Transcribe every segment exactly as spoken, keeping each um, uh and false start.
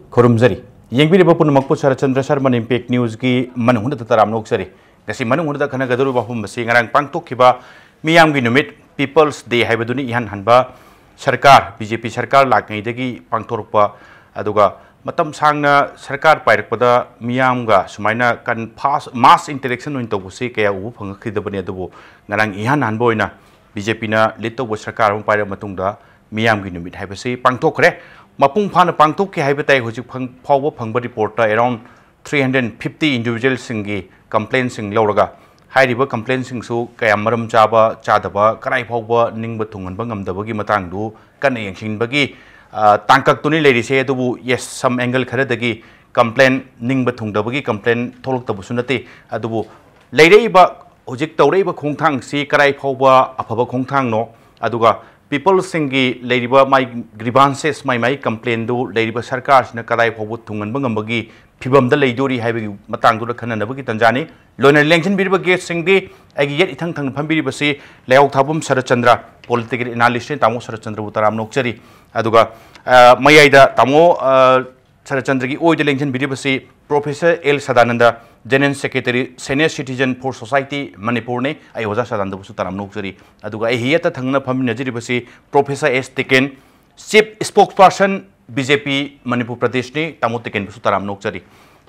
ꯈꯨꯔꯨꯝꯖꯔꯤ꯫ ꯌꯦꯡꯕꯤꯔꯤꯕ ꯄꯨꯝꯅꯃꯛꯄꯨ ꯁꯔꯠꯆꯟꯗ꯭ꯔ ꯁꯔꯃꯟ ꯏꯝꯄꯦꯛ ꯅ꯭ꯌꯨꯁꯀꯤ ꯃꯅꯨꯡ ꯍꯨꯠꯅ ꯇꯔꯥꯝꯅ ꯑꯣꯛꯆꯔꯤ꯫ ꯉꯁꯤ ꯃꯅꯨꯡ ꯍꯨꯠꯅ ꯈꯟꯅꯒꯗꯧꯔꯤꯕ ꯋꯥꯐꯝ ꯑꯁꯤ ꯉꯔꯥꯡ ꯄꯥꯡꯊꯣꯛꯈꯤꯕ ꯃꯤꯌꯥꯝꯒꯤ ꯅꯨꯃꯤꯠ, ꯄꯤꯄꯜꯁ ꯗꯦ ꯍꯥꯏꯕꯗꯨꯅꯤ꯫ ꯏꯍꯥꯟ ꯍꯥꯟꯕ ꯁꯔꯀꯥꯔ, ꯕꯤ ꯖꯦ ꯄꯤ ꯁꯔꯀꯥꯔ ꯂꯥꯛꯉꯩꯗꯒꯤ ꯄꯥꯡꯊꯣꯔꯛꯄ, ꯑꯗꯨꯒ ꯃꯇꯝ ꯁꯥꯡꯅ ꯁꯔꯀꯥꯔ ꯄꯥꯏꯔꯛꯄꯗ ꯃꯤꯌꯥꯝꯒ ꯁꯨꯃꯥꯏꯅ ꯀꯟ-, ꯐꯥꯁ-, ꯃꯥꯁ ꯏꯟꯇꯔꯦꯛꯁꯟ ꯑꯣꯏꯅ ꯇꯧꯕꯁꯤ ꯀꯌꯥ ꯎꯕ ꯐꯪꯉꯛꯈꯤꯗꯕꯅꯤ꯫ ꯑꯗꯨꯕꯨ ꯉꯔꯥꯡ ꯏꯍꯥꯟ ꯍꯥꯟꯕ ꯑꯣꯏꯅ ꯕꯤ ꯖꯦ ꯄꯤꯅ ꯂꯤꯗ ꯇꯧꯕ ꯁꯔꯀꯥꯔ ꯑꯃ ꯄꯥꯏꯔꯕ ꯃꯇꯨꯡꯗ ꯃꯤꯌꯥꯝꯒꯤ ꯅꯨꯃꯤꯠ ꯍꯥꯏꯕꯁꯤ ꯄꯥꯡꯊꯣꯛꯈ꯭ꯔꯦ꯫ ꯃꯄꯨꯡ ꯐꯥꯅ ꯄꯥꯡꯊꯣꯛꯈꯤ ꯍꯥꯏꯕ ꯇꯥꯏ꯫ ꯍꯧꯖꯤꯛ ꯐꯪ-, ꯐꯥꯎꯕ ꯐꯪꯕ ꯔꯤꯄꯣꯔꯠꯇ around three hundred fifty individualꯁꯤꯡꯒꯤ ꯀꯝꯄ꯭ꯂꯦꯟꯁꯤꯡ ꯂꯧꯔꯒ, ꯍꯥꯏꯔꯤꯕ ꯀꯝꯄ꯭ꯂꯦꯟꯁꯤꯡꯁꯨ ꯀꯌꯥ ꯃꯔꯝ ꯆꯥꯕ ꯆꯥꯗꯕ, ꯀꯗꯥꯏ ꯐꯥꯎꯕ ꯅꯤꯡꯕ ꯊꯨꯡꯍꯟꯕ ꯉꯝꯗꯕꯒꯤ ꯃꯇꯥꯡꯗꯨ ꯀꯟꯅ ꯌꯦꯡꯁꯤꯟꯕꯒꯤ, ꯑ, ꯇꯥꯡꯀꯛꯇꯨꯅꯤ ꯂꯩꯔꯤꯁꯦ꯫ ꯑꯗꯨꯕꯨ yes, some angle ꯈꯔꯗꯒꯤ ꯀꯝꯄ꯭ꯂꯦꯟ, ꯅꯤꯡꯕ ꯊꯨꯡꯗꯕꯒꯤ ꯀꯝꯄ꯭ꯂꯦꯟ ꯊꯣꯛꯂꯛꯇꯕꯁꯨ ꯅꯠꯇꯦ꯫ ꯑꯗꯨꯕꯨ ꯂꯩꯔꯛꯏꯕ, ꯍꯧꯖꯤꯛ ꯇꯧꯔꯛꯏꯕ ꯈꯣꯡꯊꯥꯡꯁꯤ ꯀꯗꯥꯏ ꯐꯥꯎꯕ ꯑꯐꯕ ꯈꯣꯡꯊꯥꯡꯅꯣ, ꯑꯗꯨꯒ ꯄꯤꯄꯜꯁꯤꯡꯒꯤ ꯂꯩꯔꯤꯕ ꯃꯥꯏ ꯒ꯭ꯔꯤꯚꯥꯟꯁꯦꯁ, ꯃꯥꯏ ꯃꯥꯏ ꯀꯝꯄ꯭ꯂꯦꯟꯗꯨ ꯂꯩꯔꯤꯕ ꯁꯔꯀꯥꯔꯁꯤꯅ ꯀꯗꯥꯏ ꯐꯥꯎꯕ ꯊꯨꯡꯍꯟꯕ ꯉꯝꯕꯒꯤ ꯐꯤꯕꯝꯗ ꯂꯩꯗꯣꯔꯤ ꯍꯥꯏꯕꯒꯤ ꯃꯇꯥꯡꯗꯨꯗ ꯈꯟꯅꯅꯕꯒꯤ ꯇꯥꯟꯖꯥꯅꯤ꯫ ꯂꯣꯏꯅ ꯂꯦꯡꯁꯤꯟꯕꯤꯔꯤꯕ ꯒꯦꯁꯁꯤꯡꯗꯤ ꯑꯩꯒꯤ ꯌꯦꯠ ꯏꯊꯪ ꯊꯪꯅ ꯐꯝꯕꯤꯔꯤꯕꯁꯤ ꯂꯩꯍꯥꯎ ꯊꯥꯕꯝ ꯁꯔꯠꯆꯟꯗ꯭ꯔ, ꯄꯣꯂꯤꯇꯤꯀꯦꯜ ꯑꯦꯅꯥꯂꯤꯁꯅꯤ꯫ ꯇꯥꯃꯣ ꯁꯔꯠꯆꯟꯗ꯭ꯔꯕꯨ ꯇꯔꯥꯝꯅ ꯑꯣꯛꯆꯔꯤ꯫ ꯑꯗꯨꯒ, ꯑ, ꯃꯌꯥꯏꯗ ꯇꯥꯃꯣ, ꯑ, ꯁꯔꯠꯆꯟꯗ꯭ꯔꯒꯤ ꯑꯣꯏꯗ ꯂꯦꯡꯁꯤꯟꯕꯤꯔꯤꯕꯁꯤ professor L Sadananda, general secretary, senior citizen for society ꯃꯅꯤꯄꯨꯔꯅꯤ꯫ ꯑꯩ ꯑꯣꯖꯥ ꯁꯗꯥꯅꯟꯗꯕꯨꯁꯨ ꯇꯔꯥꯝꯅ ꯑꯣꯛꯆꯔꯤ꯫ ꯑꯗꯨꯒ ꯑꯩꯒꯤ ꯌꯦꯠꯇ ꯊꯪꯅ ꯐꯝꯃꯤꯟꯅꯖꯔꯤꯕꯁꯤ professor S Tiken, chief spokesperson B J P Manipur ꯄ꯭ꯔꯗꯦꯁꯅꯤ꯫ ꯇꯥꯃꯣ ꯇꯤꯀꯦꯟꯕꯨꯁꯨ ꯇꯔꯥꯝꯅ ꯑꯣꯛꯆꯔꯤ꯫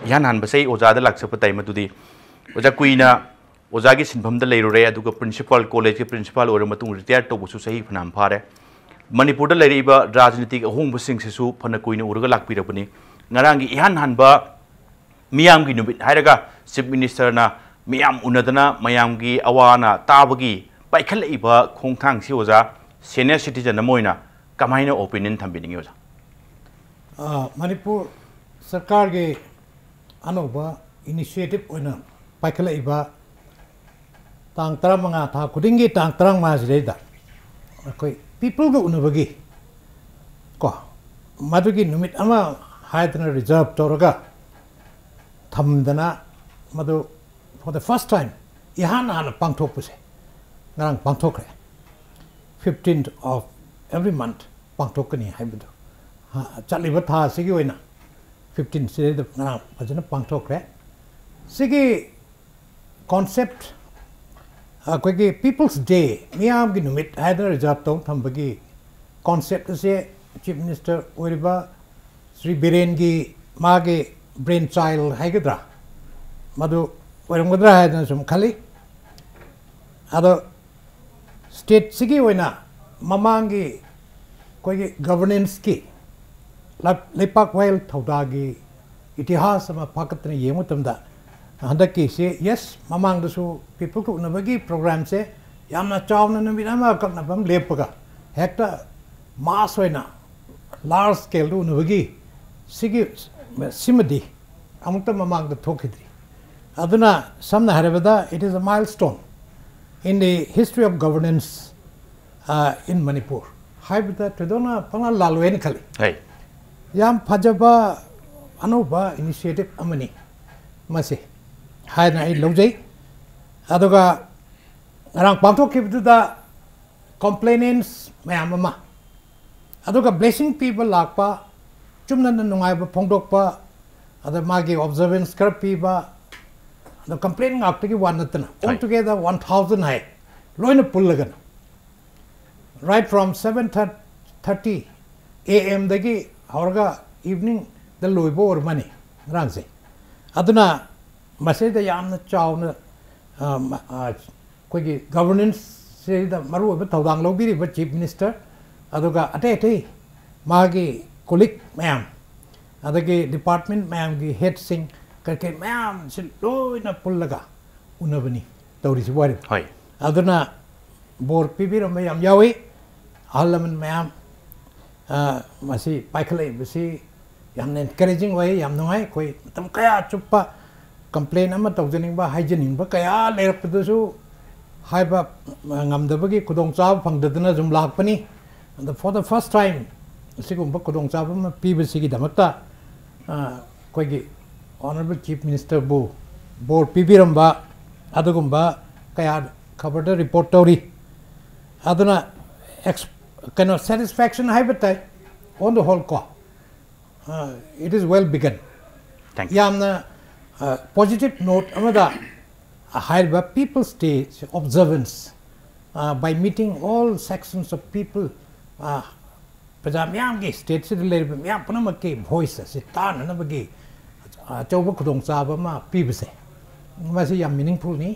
ꯏꯍꯥꯟ ꯍꯥꯟꯕꯁꯦ ꯑꯩ ꯑꯣꯖꯥꯗ ꯂꯥꯛꯆꯕ ꯇꯥꯏ, ꯃꯗꯨꯗꯤ ꯑꯣꯖꯥ ꯀꯨꯏꯅ ꯑꯣꯖꯥꯒꯤ ꯁꯤꯟꯐꯝꯗ ꯂꯩꯔꯨꯔꯦ, ꯑꯗꯨꯒ ꯄ꯭ꯔꯤꯟꯁꯤꯄꯥꯜ, ꯀꯣꯂꯦꯖꯀꯤ ꯄ꯭ꯔꯤꯟꯁꯤꯄꯥꯜ ꯑꯣꯏꯔ ꯃꯇꯨꯡ ꯔꯤꯇꯥꯌꯔ ꯇꯧꯕꯁꯨ ꯆꯍꯤ ꯐꯅꯌꯥꯝ ꯐꯥꯔꯦ꯫ ꯃꯅꯤꯄꯨꯔꯗ ꯂꯩꯔꯛꯏꯕ ꯔꯥꯖꯅꯤꯇꯤꯒꯤ ꯑꯍꯣꯡꯕꯁꯤꯡꯁꯤꯁꯨ ꯐꯅ ꯀꯨꯏꯅ ꯎꯔꯒ ꯂꯥꯛꯄꯤꯔꯕꯅꯤ꯫ ꯉꯔꯥꯡꯒꯤ ꯏꯍꯥꯟ ꯍꯥꯟꯕ ꯃꯤꯌꯥꯝꯒꯤ ꯅꯨꯃꯤꯠ ꯍꯥꯏꯔꯒ ꯆꯤꯐ ꯃꯤꯅꯤꯁꯇꯔꯅ ꯃꯤꯌꯥꯝ ꯎꯅꯗꯅ ꯃꯌꯥꯝꯒꯤ ꯑꯋꯥ ꯑꯅꯥ ꯇꯥꯕꯒꯤ ꯄꯥꯏꯈꯠꯂꯛꯏꯕ ꯈꯣꯡꯊꯥꯡꯁꯤ, ꯑꯣꯖꯥ, ꯁꯦꯅꯤꯌꯔ ꯁꯤꯇꯤꯖꯟ ꯑꯃ ꯑꯣꯏꯅ ꯀꯃꯥꯏꯅ ꯑꯣꯄꯤꯅꯤꯌꯟ ꯊꯝꯕꯤꯅꯤꯡꯉꯤ, ꯑꯣꯖꯥ? ꯑ, ꯃꯅꯤꯄꯨꯔ ꯁꯔꯀꯥꯔꯒꯤ ꯑꯅꯧꯕ ꯏꯅꯤꯁꯤꯌꯦꯇꯤꯚ ꯑꯣꯏꯅ ꯄꯥꯏꯈꯠꯂꯛꯏꯕ ꯇꯥꯡ ꯇꯔꯥꯃꯉꯥ, ꯊꯥ ꯈꯨꯗꯤꯡꯒꯤ ꯇꯥꯡ ꯇꯔꯥꯃꯉꯥꯁꯤꯗꯩꯗ ꯑꯩꯈꯣꯏ ꯄꯤꯄꯜꯒ ꯎꯅꯕꯒꯤ, ꯀꯣ, ꯃꯗꯨꯒꯤ ꯅꯨꯃꯤꯠ ꯑꯃ ꯍꯥꯏꯗꯅ ꯔꯤꯖꯥꯔꯚ ꯇꯧꯔꯒ ꯊꯝꯗꯅ, ꯃꯗꯨ for the first time ꯏꯍꯥꯟ ꯍꯥꯟꯅ ꯄꯥꯡꯊꯣꯛꯄꯁꯦ ꯉꯔꯥꯡ ꯄꯥꯡꯊꯣꯛꯈ꯭ꯔꯦ꯫ Fifteenth of every month ꯄꯥꯡꯊꯣꯛꯀꯅꯤ ꯍꯥꯏꯕꯗꯨ, ꯍ-, ꯆꯠꯂꯤꯕ ꯊꯥ ꯑꯁꯤꯒꯤ ꯑꯣꯏꯅ ꯐꯤꯐꯇꯤꯟ ꯁꯤꯗꯩꯗ ꯉꯔꯥꯡ ꯐꯖꯅ ꯄꯥꯡꯊꯣꯛꯈ꯭ꯔꯦ꯫ ꯁꯤꯒꯤ ꯀꯣꯟꯁꯦꯞ, ꯑꯩꯈꯣꯏꯒꯤ People's Day, ꯃꯤꯌꯥꯝꯒꯤ ꯅꯨꯃꯤꯠ ꯍꯥꯏꯗꯅ ꯔꯤꯖꯥꯔꯚ ꯇꯧ ꯊꯝꯕꯒꯤ ꯀꯣꯟꯁꯦꯞ ꯑꯁꯦ ꯆꯤꯐ ꯃꯤꯅꯤꯁꯇꯔ ꯑꯣꯏꯔꯤꯕ ꯁ꯭ꯔꯤ ꯕꯤꯔꯦꯟꯒꯤ ꯃꯥꯒꯤ ꯕ꯭ꯔꯦꯟ ꯆꯥꯏꯜ ꯍꯥꯏꯒꯗ꯭ꯔꯥ, ꯃꯗꯨ ꯑꯣꯏꯔꯝꯒꯗ꯭ꯔꯥ ꯍꯥꯏꯗꯅ ꯁꯨꯝ ꯈꯜꯂꯤ꯫ ꯑꯗꯣ ꯁ꯭ꯇꯦꯠꯁꯤꯒꯤ ꯑꯣꯏꯅ ꯃꯃꯥꯡꯒꯤ ꯑꯩꯈꯣꯏꯒꯤ ꯒꯕꯔꯅꯦꯟꯁꯀꯤ ꯂꯩ-, ꯂꯩꯄꯥꯛ ꯋꯥꯌꯦꯜ ꯊꯧꯗꯥꯒꯤ ꯏꯇꯤꯍꯥꯁ ꯑꯃ ꯐꯥꯀꯠꯇꯅ ꯌꯦꯡꯕ ꯃꯇꯝꯗ, ꯍꯟꯗꯛꯀꯤꯁꯤ, ꯌꯦꯁ, ꯃꯃꯥꯡꯗꯁꯨ ꯄꯤꯄꯜꯒ ꯎꯅꯕꯒꯤ ꯄ꯭ꯔꯣꯒ꯭ꯔꯥꯝꯁꯦ ꯌꯥꯝꯅ ꯆꯥꯎꯅ ꯅꯨꯃꯤꯠ ꯑꯃ ꯑꯀꯛꯅꯕ ꯑꯃ ꯂꯦꯞꯄꯒ ꯍꯦꯛꯇ ꯃꯥꯁ ꯑꯣꯏꯅ ꯂꯥꯔꯖ ꯁ꯭ꯀꯦꯜꯗ ꯎꯅꯕꯒꯤ ꯁꯤꯒꯤ, ꯁꯤꯃꯗꯤ ꯑꯃꯨꯛꯇ ꯃꯃꯥꯡꯗ ꯊꯣꯛꯈꯤꯗ꯭ꯔꯤ꯫ ꯑꯗꯨꯅ ꯁꯝꯅ ꯍꯥꯏꯔꯕꯗ, it is a milestone in the history of governance, uh, in Manipur ꯍꯥꯏꯕꯗ ꯊꯣꯏꯗꯣꯛꯅ ꯄꯪꯂꯥꯜ ꯂꯥꯜꯂꯣꯏ ꯍꯥꯏꯅ ꯈꯜꯂꯤ꯫ ꯍꯩ ꯌꯥꯝ ꯐꯖꯕ ꯑꯅꯧꯕ ꯏꯅꯤꯁꯤꯌꯦꯇꯤꯚ ꯑꯃꯅꯤ ꯃꯁꯤ ꯍꯥꯏꯅ ꯑꯩ ꯂꯧꯖꯩ꯫ ꯑꯗꯨꯒ ꯉꯔꯥꯡ ꯄꯥꯡꯊꯣꯛꯈꯤꯕꯗꯨꯗ ꯀꯝꯄ꯭ꯂꯦꯅꯦꯟꯁ ꯃꯌꯥꯝ ꯑꯃ, ꯑꯗꯨꯒ ꯕ꯭ꯂꯦꯁꯤꯡ ꯄꯤꯕ ꯂꯥꯛꯄ, ꯆꯨꯝꯅꯅ ꯅꯨꯡꯉꯥꯏꯕ ꯐꯣꯡꯗꯣꯛꯄ, ꯑꯗ ꯃꯥꯒꯤ ꯑꯣꯕꯖꯔꯕꯦꯟꯁ ꯈꯔ ꯄꯤꯕ, ꯑꯗꯣ ꯀꯝꯄ꯭ꯂꯦꯟ ꯉꯥꯛꯇꯒꯤ ꯋꯥ ꯅꯠꯇꯅ, all ꯍꯣꯏ꯫ together one thousand ꯍꯥꯏ, ꯂꯣꯏꯅ ꯄꯨꯜꯂꯒꯅ, right from seven thirty A M ꯗꯒꯤ ꯍꯧꯔꯒ ꯏꯚꯅꯤꯡꯗ ꯂꯣꯏꯕ ꯑꯣꯏꯔꯃꯅꯤ ꯉꯔꯥꯡꯁꯦ꯫ ꯑꯗꯨꯅ ꯃꯁꯤꯗ ꯌꯥꯝꯅ ꯆꯥꯎꯅ, ꯑ, ꯃ-, ꯑ, ꯑꯩꯈꯣꯏꯒꯤ ꯒꯕꯔꯅꯦꯟꯁꯁꯤꯗ ꯃꯔꯨꯑꯣꯏꯕ ꯊꯧꯗꯥꯡ ꯂꯧꯕꯤꯔꯤꯕ ꯆꯤꯐ ꯃꯤꯅꯤꯁꯇꯔ, ꯑꯗꯨꯒ ꯑꯇꯩ ꯑꯇꯩ ꯃꯥꯒꯤ ꯀꯣꯂꯤꯛ ꯃꯌꯥꯝ, ꯑꯗꯒꯤ ꯗꯤꯄꯥꯔꯠꯃꯦꯟ ꯃꯌꯥꯝꯒꯤ ꯍꯦꯗꯁꯤꯡ, ꯀꯔꯤ ꯀꯔꯤ ꯃꯌꯥꯝꯁꯤ ꯂꯣꯏꯅ ꯄꯨꯜꯂꯒ ꯎꯅꯕꯅꯤ ꯇꯧꯔꯤꯁꯤ ꯋꯥꯔꯤ꯫ ꯍꯣꯏ ꯑꯗꯨꯅ ꯕꯣꯔ ꯄꯤꯕꯤꯔꯝꯕ ꯌꯥꯝ ꯌꯥꯎꯏ꯫ ꯑꯍꯜ ꯂꯃꯟ ꯃꯌꯥꯝ, ꯑ, ꯃꯁꯤ ꯄꯥꯏꯈꯠꯂꯛꯏꯕꯁꯤ ꯌꯥꯝꯅ ꯑꯦꯟꯀꯔꯦꯖꯤꯡ ꯑꯣꯏ, ꯌꯥꯝ ꯅꯨꯡꯉꯥꯏ꯫ ꯑꯩꯈꯣꯏ ꯃꯇꯝ ꯀꯌꯥ ꯆꯨꯞꯄ ꯀꯝꯄ꯭ꯂꯦꯟ ꯑꯃ ꯇꯧꯖꯅꯤꯡꯕ, ꯍꯥꯏꯖꯅꯤꯡꯕ ꯀꯌꯥ ꯂꯩꯔꯛꯄꯗꯁꯨ ꯍꯥꯏꯕ ꯉꯝꯗꯕꯒꯤ ꯈꯨꯗꯣꯡꯆꯥꯕ ꯐꯪꯗꯗꯅ ꯁꯨꯝ ꯂꯥꯛꯄꯅꯤ꯫ ꯑꯗ for the first time ꯑꯁꯤꯒꯨꯝꯕ ꯈꯨꯗꯣꯡꯆꯥꯕ ꯑꯃ ꯄꯤꯕꯁꯤꯒꯤꯗꯃꯛꯇ, ꯑ, ꯑꯩꯈꯣꯏꯒꯤ ꯑꯣꯅꯔꯦꯕꯜ ꯆꯤꯐ ꯃꯤꯅꯤꯁꯇꯔꯕꯨ ꯕꯣꯔ ꯄꯤꯕꯤꯔꯝꯕ ꯑꯗꯨꯒꯨꯝꯕ ꯀꯌꯥ ꯈꯕꯔꯗ ꯔꯤꯄꯣꯔꯠ ꯇꯧꯔꯤ꯫ ꯑꯗꯨꯅ ꯑꯦꯛꯁ-, ꯀꯩꯅꯣ, ꯁꯦꯇꯤꯁꯐꯦꯛꯁꯟ ꯍꯥꯏꯕ ꯇꯥꯏ, on the whole ꯀꯣ꯫ It is well begun. Thank you. ꯌꯥꯝꯅ positive note ꯑꯃꯗ ꯍꯥꯏꯔꯤꯕ People's Day observance, by meeting all sections of people, ꯄ꯭ꯔꯖꯥ ꯃꯌꯥꯝꯒꯤ, ꯁ꯭ꯇꯦꯠꯁꯤꯗ ꯂꯩꯔꯤꯕ ꯃꯤꯌꯥꯝ ꯄꯨꯝꯅꯃꯛꯀꯤ ꯚꯣꯏꯁ ꯑꯁꯤ ꯇꯥꯅꯅꯕꯒꯤ ꯑꯆꯧꯕ ꯈꯨꯗꯣꯡꯆꯥꯕ ꯑꯃ ꯄꯤꯕꯁꯦ, ꯃꯁꯤ ꯌꯥꯝ ꯃꯤꯅꯤꯡꯐꯨꯜꯅꯤ꯫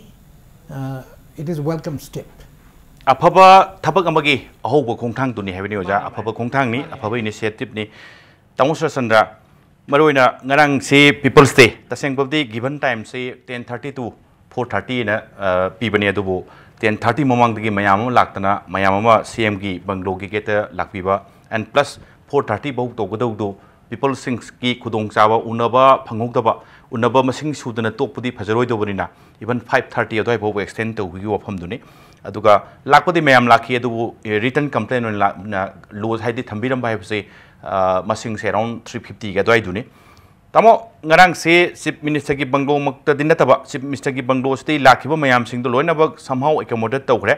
It is welcome step. ꯑꯐꯕ ꯊꯕꯛ ꯑꯃꯒꯤ ꯑꯍꯧꯕ ꯈꯣꯡꯊꯥꯡꯗꯨꯅꯤ ꯍꯥꯏꯕꯅꯤ ꯑꯣꯖꯥ꯫ ꯑꯐꯕ ꯈꯣꯡꯊꯥꯡꯅꯤ, ꯑꯐꯕ ꯏꯅꯤꯁꯤꯌꯦꯇꯤꯚꯅꯤ꯫ ꯇꯥꯃꯣ ꯁꯨꯔꯆꯟꯗ꯭ꯔ, ꯃꯔꯨꯑꯣꯏꯅ ꯉꯔꯥꯡꯁꯤ People's Day, ꯇꯁꯦꯡꯕꯕꯨꯗꯤ ꯒꯤꯚꯟ ꯇꯥꯏꯝꯁꯤ ten thirty to four thirty ꯅ ꯄꯤꯕꯅꯤ, ꯑꯗꯨꯕꯨ ten thirty ꯃꯃꯥꯡꯗꯒꯤ ꯃꯌꯥꯝ ꯑꯃ ꯂꯥꯛꯇꯅ ꯃꯌꯥꯝ ꯑꯃ ꯁꯤ ꯑꯦꯝꯒꯤ ꯕꯪꯒ꯭ꯂꯣꯒꯤ ꯒꯦꯠꯇ ꯂꯥꯛꯄꯤꯕ, and plus four thirty ꯐꯥꯎ ꯇꯧꯒꯗꯧꯗꯨ ꯄꯤꯄꯜꯁꯤꯡꯒꯤ ꯈꯨꯗꯣꯡꯆꯥꯕ ꯎꯅꯕ ꯐꯪꯍꯧꯗꯕ, ꯎꯅꯕ ꯃꯁꯤꯡ ꯁꯨꯗꯅ ꯇꯣꯛꯄꯗꯤ ꯐꯖꯔꯣꯏꯗꯧꯕꯅꯤꯅ, even five thirty ꯑꯗꯨꯋꯥꯏ ꯐꯥꯎꯕ ꯑꯦꯛꯁꯇꯦꯟ ꯇꯧꯕꯒꯤ ꯋꯥꯐꯝꯗꯨꯅꯤ꯫ ꯑꯗꯨꯒ ꯂꯥꯛꯄꯗꯤ ꯃꯌꯥꯝ ꯂꯥꯛꯈꯤ, ꯑꯗꯨꯕꯨ ꯔꯤꯇꯟ ꯀꯝꯄ꯭ꯂꯦꯟ ꯑꯣꯏꯅ ꯂꯥꯛ-, ꯅ ꯂꯣ ꯍꯥꯏꯗꯤ ꯊꯝꯕꯤꯔꯝꯕ ꯍꯥꯏꯕꯁꯤ, ꯑ, ꯃꯁꯤꯡꯁꯦ around three fifty ꯒꯤ ꯑꯗꯨꯋꯥꯏꯗꯨꯅꯤ꯫ ꯇꯥꯃꯣ, ꯉꯔꯥꯡꯁꯦ ꯆꯤꯐ ꯃꯤꯅꯤꯁꯇꯔꯒꯤ ꯕꯪꯒ꯭ꯂꯣꯃꯛꯇꯗꯤ ꯅꯠꯇꯕ, ꯆꯤꯐ ꯃꯤꯅꯤꯁꯇꯔꯒꯤ ꯕꯪꯒ꯭ꯂꯣꯁꯤꯗ ꯂꯥꯛꯈꯤꯕ ꯃꯌꯥꯝꯁꯤꯡꯗꯣ ꯂꯣꯏꯅꯃꯛ somehow accommodate ꯇꯧꯈ꯭ꯔꯦ꯫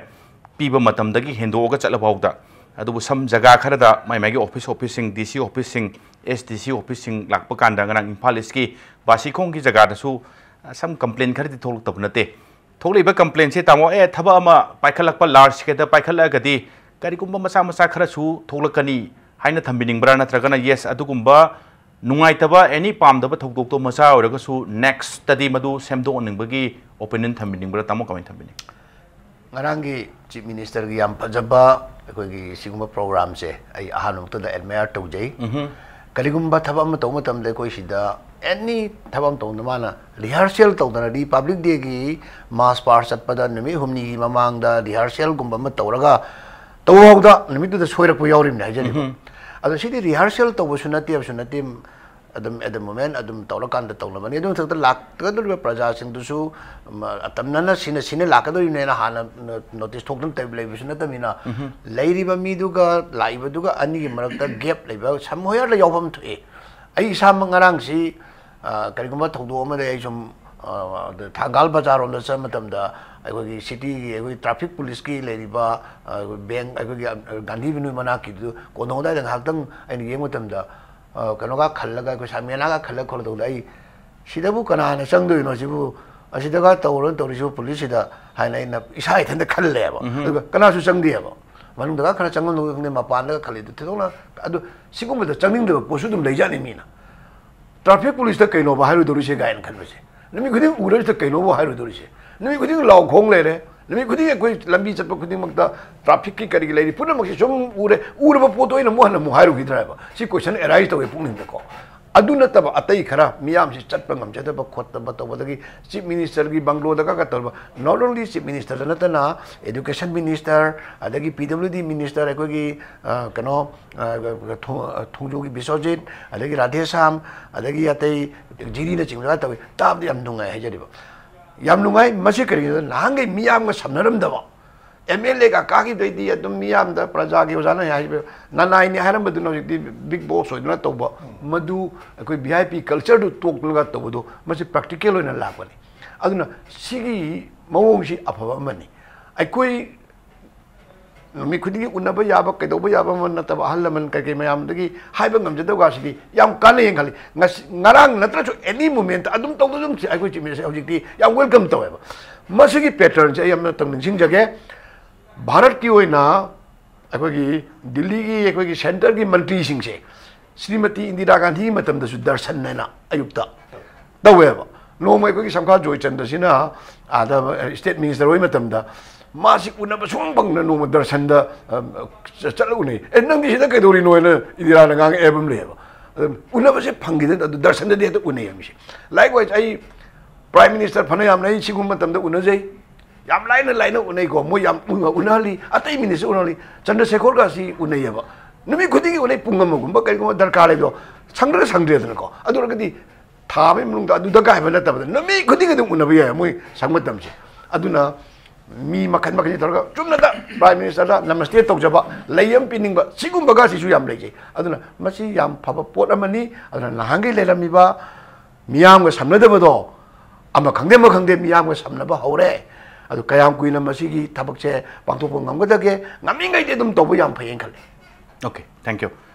ꯄꯤꯕ ꯃꯇꯝꯗꯒꯤ ꯍꯦꯟꯗꯣꯛꯑꯒ ꯆꯠꯂꯐꯥꯎꯗ꯫ ꯑꯗꯨꯕꯨ some ꯖꯒꯥ ꯈꯔꯗ ꯃꯥꯏ ꯃꯥꯏꯒꯤ ꯑꯣꯐꯤꯁ, ꯑꯣꯐꯤꯁꯁꯤꯡ, ꯗꯤ ꯁꯤ ꯑꯣꯐꯤꯁꯁꯤꯡ, ꯑꯦꯁ ꯗꯤ ꯁꯤ ꯑꯣꯐꯤꯁꯁꯤꯡ ꯂꯥꯛꯄ ꯀꯥꯟꯗ ꯉꯔꯥꯡ ꯏꯝꯐꯥꯜ ꯏꯁꯀꯤ ꯕꯥꯁꯤꯈꯣꯡꯒꯤ ꯖꯒꯥꯗꯁꯨ, ꯑ, some ꯀꯝꯄ꯭ꯂꯦꯟ ꯈꯔꯗꯤ ꯊꯣꯛꯂꯛꯇꯕ ꯅꯠꯇꯦ꯫ ꯊꯣꯛꯂꯛꯏꯕ ꯀꯝꯄ꯭ꯂꯦꯟꯁꯦ, ꯇꯥꯃꯣ, ꯑꯦ, ꯊꯕꯛ ꯑꯃ ꯄꯥꯏꯈꯠꯂꯛꯄ, ꯂꯥꯔꯖ ꯁ꯭ꯀꯦꯜꯗ ꯄꯥꯏꯈꯠꯂꯛꯑꯒꯗꯤ ꯀꯔꯤꯒꯨꯝꯕ ꯃꯆꯥ ꯃꯆꯥ ꯈꯔꯁꯨ ꯊꯣꯛꯂꯛꯀꯅꯤ ꯍꯥꯏꯅ ꯊꯝꯕꯤꯅꯤꯡꯕ꯭ꯔꯥ? ꯅꯠꯇ꯭ꯔꯒꯅ, ꯌꯦꯁ, ꯑꯗꯨꯒꯨꯝꯕ ꯅꯨꯡꯉꯥꯏꯇꯕ, ꯑꯦꯅꯤ ꯄꯥꯝꯗꯕ ꯊꯧꯗꯣꯛꯇꯣ ꯃꯆꯥ ꯑꯣꯏꯔꯒꯁꯨ ꯅꯦꯛꯁꯇꯗꯤ ꯃꯗꯨ ꯁꯦꯝꯗꯣꯛꯍꯟꯅꯤꯡꯕꯒꯤ ꯑꯣꯄꯤꯅꯤꯌꯟ ꯊꯝꯕꯤꯅꯤꯡꯕ꯭ꯔꯥ? ꯇꯥꯃꯣ, ꯀꯃꯥꯏꯅ ꯊꯝꯕꯤꯅꯤꯡ? ꯉꯔꯥꯡꯒꯤ ꯆꯤꯐ ꯃꯤꯅꯤꯁꯇꯔꯒꯤ ꯌꯥꯝ ꯐꯖꯕ ꯑꯩꯈꯣꯏꯒꯤ ꯁꯤꯒꯨꯝꯕ ꯄ꯭ꯔꯣꯒ꯭ꯔꯥꯝꯁꯦ ꯑꯩ ꯑꯍꯥꯟꯕ ꯃꯛꯇꯗ ꯑꯦꯗꯃꯥꯌꯔ ꯇꯧꯖꯩ꯫ ꯀꯔꯤꯒꯨꯝꯕ ꯊꯕꯛ ꯑꯃ ꯇꯧꯕ ꯃꯇꯝꯗ ꯑꯩꯈꯣꯏ ꯁꯤꯗ ꯑꯦꯅꯤ ꯊꯕꯛ ꯑꯃ ꯇꯧꯕꯗ ꯃꯥꯅ ꯔꯤꯍꯥꯔꯁꯦꯜ ꯇꯧꯗꯅ, ꯔꯤꯄꯕ꯭ꯂꯤꯛ ꯗꯦꯒꯤ ꯃꯥꯔꯆ ꯄꯥꯁ ꯆꯠꯄꯗ ꯅꯨꯃꯤꯠ ꯍꯨꯝꯅꯤꯒꯤ ꯃꯃꯥꯡꯗ ꯔꯤꯍꯥꯔꯁꯦꯜꯒꯨꯝꯕ ꯑꯃ ꯇꯧꯔꯒ ꯇꯧꯍꯧꯗ ꯅꯨꯃꯤꯠꯇꯨꯗ ꯁꯣꯏꯔꯛꯄ ꯌꯥꯎꯔꯤꯕꯅꯤ ꯍꯥꯏꯖꯔꯤꯕ꯫ ꯑꯗꯣ ꯁꯤꯗꯤ ꯔꯤꯍꯥꯔꯁꯦꯜ ꯇꯧꯕꯁꯨ ꯅꯠꯇꯦ, ꯑꯃꯁꯨ ꯅꯠꯇꯦ꯫ ꯑꯗꯨꯝ at the moment ꯑꯗꯨꯝ ꯇꯧꯔꯀꯥꯟꯗ ꯇꯧꯅꯕꯅꯤ꯫ ꯑꯗꯨ ꯃꯊꯛꯇ ꯂꯥꯛꯀꯗꯧꯔꯤꯕ ꯄ꯭ꯔꯖꯥꯁꯤꯡꯗꯨꯁꯨ, ꯃ, ꯑꯇꯝꯅꯅ ꯁꯤꯅ ꯁꯤꯅ ꯂꯥꯛꯀꯗꯧꯔꯤꯕꯅꯦꯅ ꯍꯥꯟꯅ ꯅꯣ-, ꯅꯣꯇꯤꯁ ꯊꯣꯛꯇꯅ ꯇꯧ-, ꯂꯩꯕꯁꯨ ꯅꯠꯇꯕꯅꯤꯅ, ꯂꯩꯔꯤꯕ ꯃꯤꯗꯨꯒ ꯂꯥꯛꯏꯕꯗꯨꯒ ꯑꯅꯤꯒꯤ ꯃꯔꯛꯇ ꯒꯦꯞ ꯂꯩꯕ ꯁꯝ ꯍꯣꯌꯔꯗ ꯌꯥꯎꯐꯝ ꯊꯣꯛꯏ꯫ ꯑꯩ ꯏꯁꯥꯃꯛ ꯉꯔꯥꯡꯁꯤ, ꯑ, ꯀꯔꯤꯒꯨꯝꯕ ꯊꯧꯗꯣꯛ ꯑꯃꯗ ꯑꯩ ꯁꯨꯝ, ꯑ, ꯊꯪꯒꯥꯜ ꯕꯖꯥꯔ ꯔꯣꯝꯗ ꯆꯠꯄ ꯃꯇꯝꯗ ꯑꯩꯈꯣꯏꯒꯤ ꯁꯤꯇꯤꯒꯤ ꯑꯩꯈꯣꯏꯒꯤ ꯇ꯭ꯔꯥꯐꯤꯛ ꯄꯨꯂꯤꯁꯀꯤ ꯂꯩꯔꯤꯕ, ꯑ, ꯕꯦꯡꯛ, ꯑꯩꯈꯣꯏꯒꯤ, ꯑ, ꯒꯥꯟꯙꯤ ꯕꯤꯅꯣꯏ ꯃꯅꯥꯛꯀꯤꯗꯨ ꯀꯣꯟꯊꯣꯡ ꯑꯗꯨꯋꯥꯏꯗ ꯉꯥꯏꯍꯥꯛꯇꯪ ꯑꯩꯅ ꯌꯦꯡꯕ ꯃꯇꯝꯗ, ꯑ, ꯀꯩꯅꯣꯒ ꯈꯜꯂꯒ, ꯑꯩꯈꯣꯏ ꯁꯥꯃꯤꯌꯥꯅꯥꯒ ꯈꯜꯂꯒ ꯈꯣꯠꯂ ꯇꯧꯕꯗ ꯑꯩ ꯁꯤꯗꯕꯨ ꯀꯅꯥꯅ ꯆꯪꯗꯣꯏꯅꯣ ꯁꯤꯕꯨ, ꯑꯁꯤꯗꯒ ꯇꯧꯔꯣꯅ ꯇꯧꯔꯤꯁꯤꯕꯨ ꯄꯨꯂꯤꯁꯁꯤꯗ ꯍꯥꯏꯅ ꯑꯩꯅ ꯏꯁꯥ ꯏꯊꯟꯇ ꯈꯜꯂꯦꯕ꯫ ꯑꯗꯨꯒ ꯀꯅꯥꯁꯨ ꯆꯪꯗꯦꯕ꯫ ꯃꯅꯨꯡꯗꯒ ꯈꯔ ꯆꯪꯉꯝꯗꯧꯕ ꯈꯪꯗꯦ, ꯃꯄꯥꯟꯗꯒ ꯈꯜꯂꯤꯗꯣ ꯊꯣꯏꯗꯣꯛꯅ꯫ ꯑꯗꯨ ꯁꯤꯒꯨꯝꯕꯗ ꯆꯪꯅꯤꯡꯗꯕ ꯄꯣꯠꯁꯨ ꯑꯗꯨꯝ ꯂꯩꯖꯥꯠꯅꯤ ꯃꯤꯅ꯫ ꯇ꯭ꯔꯥꯐꯤꯛ ꯄꯨꯂꯤꯁꯇ ꯀꯩꯅꯣꯕ ꯍꯥꯏꯔꯨꯗꯧꯔꯤꯁꯦ ꯀꯥꯏꯅ ꯈꯟꯕꯁꯦ꯫ ꯅꯨꯃꯤꯠ ꯈꯨꯗꯤꯡ ꯎꯔꯁꯤꯗ ꯀꯩꯅꯣꯕꯨ ꯍꯥꯏꯔꯨꯗꯧꯔꯤꯁꯦ? ꯅꯨꯃꯤꯠ ꯈꯨꯗꯤꯡ ꯂꯥꯎ ꯈꯣꯡ ꯂꯩꯔꯦ, ꯅꯨꯃꯤꯠ ꯈꯨꯗꯤꯡ ꯑꯩꯈꯣꯏ ꯂꯝꯕꯤ ꯆꯠꯄ ꯈꯨꯗꯤꯡꯃꯛꯇ ꯇ꯭ꯔꯥꯐꯤꯛꯀꯤ ꯀꯔꯤꯒꯤ ꯂꯩꯔꯤ ꯄꯨꯝꯅꯃꯛꯁꯦ ꯁꯨꯝ ꯎꯔꯦ, ꯎꯔꯕ ꯄꯣꯠꯇꯣ ꯑꯩꯅ ꯑꯃꯨꯛ ꯍꯟꯅ ꯑꯃꯨꯛ ꯍꯥꯏꯔꯨꯈꯤꯗ꯭ꯔꯥ ꯍꯥꯏꯕ? ꯁꯤ ꯀꯣꯏꯁꯟ ꯑꯦꯔꯥꯏꯁ ꯇꯧꯋꯦ ꯄꯨꯛꯅꯤꯡꯗꯀꯣ꯫ ꯑꯗꯨ ꯅꯠꯇꯕ ꯑꯇꯩ ꯈꯔ ꯃꯤꯌꯥꯝꯁꯤ ꯆꯠꯄ ꯉꯝꯖꯗꯕ ꯈꯣꯠꯇꯕ ꯇꯧꯕꯗꯒꯤ ꯆꯤꯐ ꯃꯤꯅꯤꯁꯇꯔꯒꯤ ꯕꯪꯒ꯭ꯂꯣꯗꯒ ꯇꯧꯔꯕ, not only ꯆꯤꯐ ꯃꯤꯅꯤꯁꯇꯔꯗ ꯅꯠꯇꯅ ꯑꯦꯗꯨꯀꯦꯁꯟ ꯃꯤꯅꯤꯁꯇꯔ, ꯑꯗꯒꯤ ꯄꯤ ꯗꯕ꯭ꯂꯤꯎ ꯗꯤ ꯃꯤꯅꯤꯁꯇꯔ, ꯑꯩꯈꯣꯏꯒꯤ, ꯑ, ꯀꯩꯅꯣ, ꯑ, ꯊꯣꯡ-, ꯑ, ꯊꯣꯡꯖꯨꯒꯤ ꯕꯤꯁ꯭ꯋꯖꯤꯠ, ꯑꯗꯒꯤ ꯔꯥꯙꯦꯁ꯭ꯌꯥꯝ, ꯑꯗꯒꯤ ꯑꯇꯩ ꯖꯤꯔꯤꯅꯆꯤꯡꯕꯗ ꯇꯧꯏ꯫ ꯇꯥꯕꯗ ꯌꯥꯝ ꯅꯨꯡꯉꯥꯏ ꯍꯥꯏꯖꯔꯤꯕ꯫ ꯌꯥꯝ ꯅꯨꯡꯉꯥꯏ꯫ ꯃꯁꯤ ꯀꯔꯤꯒꯤꯅꯣꯗ ꯅꯍꯥꯟꯈꯩ ꯃꯤꯌꯥꯝꯒ ꯁꯝꯅꯔꯝꯗꯕ, ꯑꯦꯝ ꯑꯦꯜ ꯑꯦꯒ ꯀꯥꯈꯤꯕꯗꯩꯗꯤ ꯑꯗꯨꯝ ꯃꯤꯌꯥꯝꯗ ꯄ꯭ꯔꯖꯥꯒꯤ ꯑꯣꯖꯥꯅ ꯍꯥꯏꯕ ꯅꯅꯥꯏꯅꯤ ꯍꯥꯏꯔꯝꯕꯗꯨꯅ ꯍꯧꯖꯤꯛꯇꯤ ꯕꯤꯛ ꯕꯣꯁ ꯑꯣꯏꯗꯨꯅ ꯇꯧꯕ, ꯃꯗꯨ ꯑꯩꯈꯣꯏ ꯚꯤ ꯑꯥꯏ ꯄꯤ ꯀꯜꯆꯔꯗꯨ ꯇꯣꯛꯂꯒ ꯇꯧꯕꯗꯨ, ꯃꯁꯤ ꯄ꯭ꯔꯦꯛꯇꯤꯀꯦꯜ ꯑꯣꯏꯅ ꯂꯥꯛꯄꯅꯤ꯫ ꯑꯗꯨꯅ ꯁꯤꯒꯤ ꯃꯑꯣꯡꯁꯤ ꯑꯐꯕ ꯑꯃꯅꯤ꯫ ꯑꯩꯈꯣꯏ ꯅꯨꯃꯤꯠ ꯈꯨꯗꯤꯡꯒꯤ ꯎꯅꯕ ꯌꯥꯕ, ꯀꯩꯗꯧꯕ ꯌꯥꯕ ꯑꯃ ꯅꯠꯇꯕ, ꯑꯍꯜ ꯂꯃꯟ ꯀꯩꯀꯩ ꯃꯌꯥꯝꯗꯒꯤ ꯍꯥꯏꯕ ꯉꯝꯖꯗꯕ ꯀꯥꯁꯤꯗꯤ ꯌꯥꯝ ꯀꯥꯟꯅꯩ ꯈꯜꯂꯤ꯫ ꯉꯁꯤ, ꯉꯔꯥꯡ ꯅꯠꯇ꯭ꯔꯁꯨ ꯑꯦꯅꯤ ꯃꯣꯃꯦꯟꯇ ꯑꯗꯨꯝ ꯇꯧꯗꯅ ꯑꯗꯨꯝ ꯑꯩꯈꯣꯏ ꯆꯤꯐ ꯃꯤꯅꯤꯁꯇꯔ ꯍꯧꯖꯤꯛꯇꯤ ꯌꯥꯝ ꯋꯦꯜꯀꯝ ꯇꯧꯋꯦꯕ꯫ ꯃꯁꯤꯒꯤ ꯄꯦꯇꯔꯟꯁꯦ ꯑꯩ ꯑꯃꯇꯪ ꯅꯤꯡꯁꯤꯡꯖꯒꯦ꯫ ꯚꯥꯔꯠꯀꯤ ꯑꯣꯏꯅ ꯑꯩꯈꯣꯏꯒꯤ ꯗꯤꯜꯂꯤꯒꯤ ꯑꯩꯈꯣꯏꯒꯤ ꯁꯦꯟꯇꯔꯒꯤ ꯃꯟꯇ꯭ꯔꯤꯁꯤꯡꯁꯦ ꯁ꯭ꯔꯤꯃꯇꯤ ꯏꯟꯗꯤꯔꯥ ꯒꯥꯟꯙꯤꯒꯤ ꯃꯇꯝꯗꯁꯨ ꯗꯔꯁꯟ ꯍꯥꯏꯅ ꯑꯌꯨꯛꯇ ꯇꯧꯋꯦꯕ꯫ ꯅꯣꯡꯃ ꯑꯩꯈꯣꯏꯒꯤ ꯁꯝꯈꯥ ꯖꯣꯏꯆꯟꯗ꯭ꯔꯁꯤꯅ ꯑꯥꯗ ꯁ꯭ꯇꯦꯠ ꯃꯤꯅꯤꯁꯇꯔ ꯑꯣꯏꯕ ꯃꯇꯝꯗ ꯃꯥꯁꯤ ꯎꯅꯕ ꯁꯨꯡꯐꯪ ꯐꯪꯗꯅ ꯅꯣꯡꯃ ꯗꯔꯁꯟꯗ, ꯑ, ꯆ-, ꯆꯠꯂ ꯎꯅꯩ꯫ "ꯑꯦ, ꯅꯪꯗꯤ ꯁꯤꯗ ꯀꯩꯗꯧꯔꯤꯅꯣ?" ꯍꯥꯏꯅ ꯏꯟꯗꯤꯔꯥꯅ ꯉꯥꯡꯉꯛꯑꯦ ꯍꯥꯏꯕ ꯑꯃ ꯂꯩꯌꯦꯕ꯫ ꯑꯗꯨꯝ ꯎꯅꯕꯁꯦ ꯐꯪꯈꯤꯗꯅ ꯑꯗꯨ ꯗꯔꯁꯟꯗꯗꯤ ꯍꯦꯛꯇ ꯎꯅꯩ ꯍꯥꯏꯕ ꯃꯤꯁꯦ꯫ Likewise, ꯑꯩ ꯄ꯭ꯔꯥꯏꯝ ꯃꯤꯅꯤꯁꯇꯔ ꯐꯅ ꯌꯥꯝꯅ ꯑꯩ ꯁꯤꯒꯨꯝꯕ ꯃꯇꯝꯗ ꯎꯅꯖꯩ꯫ ꯌꯥꯝ ꯂꯥꯏꯅ ꯂꯥꯏꯅ ꯎꯅꯩꯀꯣ꯫ ꯃꯣꯏ ꯌꯥꯝ ꯎ-, ꯎꯅꯍꯜꯂꯤ꯫ ꯑꯇꯩ ꯃꯤꯅꯤꯁꯇꯔ ꯎꯅꯍꯜꯂꯤ꯫ ꯆꯟꯗ꯭ꯔꯁꯦꯈꯣꯔꯒꯁꯤ ꯎꯅꯩꯌꯦꯕ꯫ ꯅꯨꯃꯤꯠ ꯈꯨꯗꯤꯡꯒꯤ ꯎꯅꯩ꯫ ꯄꯨꯡ ꯑꯃꯒꯨꯝꯕ ꯀꯔꯤꯒꯨꯝꯕ ꯗꯔꯀꯥꯔ ꯂꯩꯕꯗꯣ ꯁꯪꯗ꯭ꯔꯒ ꯁꯪꯗ꯭ꯔꯦꯗꯅꯀꯣ꯫ ꯑꯗꯨ ꯑꯣꯏꯔꯒꯗꯤ ꯊꯥ ꯑꯃꯒꯤ ꯃꯅꯨꯡꯗ ꯑꯗꯨꯗ ꯀꯥꯏꯕ ꯅꯠꯇꯕꯗ ꯅꯨꯃꯤꯠ ꯈꯨꯗꯤꯡꯒꯤ ꯑꯗꯨꯝ ꯎꯅꯕ ꯌꯥꯏ ꯃꯣꯏ ꯁꯪ ꯃꯇꯝꯁꯦ꯫ ꯑꯗꯨꯅ ꯃꯤ ꯃꯈꯜ ꯃꯈꯜꯒꯤ ꯇꯧꯔꯒ ꯆꯨꯝꯅꯗ ꯄ꯭ꯔꯥꯏꯝ ꯃꯤꯅꯤꯁꯇꯔꯗ ꯅꯃꯁꯇꯦ ꯇꯧꯖꯕ, ꯂꯩ ꯑꯃ ꯄꯤꯅꯤꯡꯕ, ꯁꯤꯒꯨꯝꯕꯒꯁꯤꯁꯨ ꯌꯥꯝ ꯂꯩꯖꯩ꯫ ꯑꯗꯨꯅ ꯃꯁꯤ ꯌꯥꯝ ꯐꯕ ꯄꯣꯠ ꯑꯃꯅꯤ꯫ ꯑꯗꯨꯅ ꯅꯍꯥꯟꯈꯩ ꯂꯩꯔꯝꯃꯤꯕ ꯃꯤꯌꯥꯝꯒ ꯁꯝꯅꯗꯕꯗꯣ, ꯑꯃ ꯈꯪꯗꯦ ꯑꯃ ꯈꯪꯗꯦ ꯃꯤꯌꯥꯝꯒ ꯁꯝꯅꯕ ꯍꯧꯔꯦ꯫ ꯑꯗꯨ ꯀꯌꯥꯝ ꯀꯨꯏꯅ ꯃꯁꯤꯒꯤ ꯊꯕꯛꯁꯦ ꯄꯥꯡꯊꯣꯛꯄ ꯉꯝꯒꯗꯒꯦ? ꯉꯝꯃꯤꯉꯩꯗꯤ ꯑꯗꯨꯝ ꯇꯧꯕ ꯌꯥꯝ ꯐꯩꯌꯦꯅ ꯈꯜꯂꯤ꯫ Okay, thank you.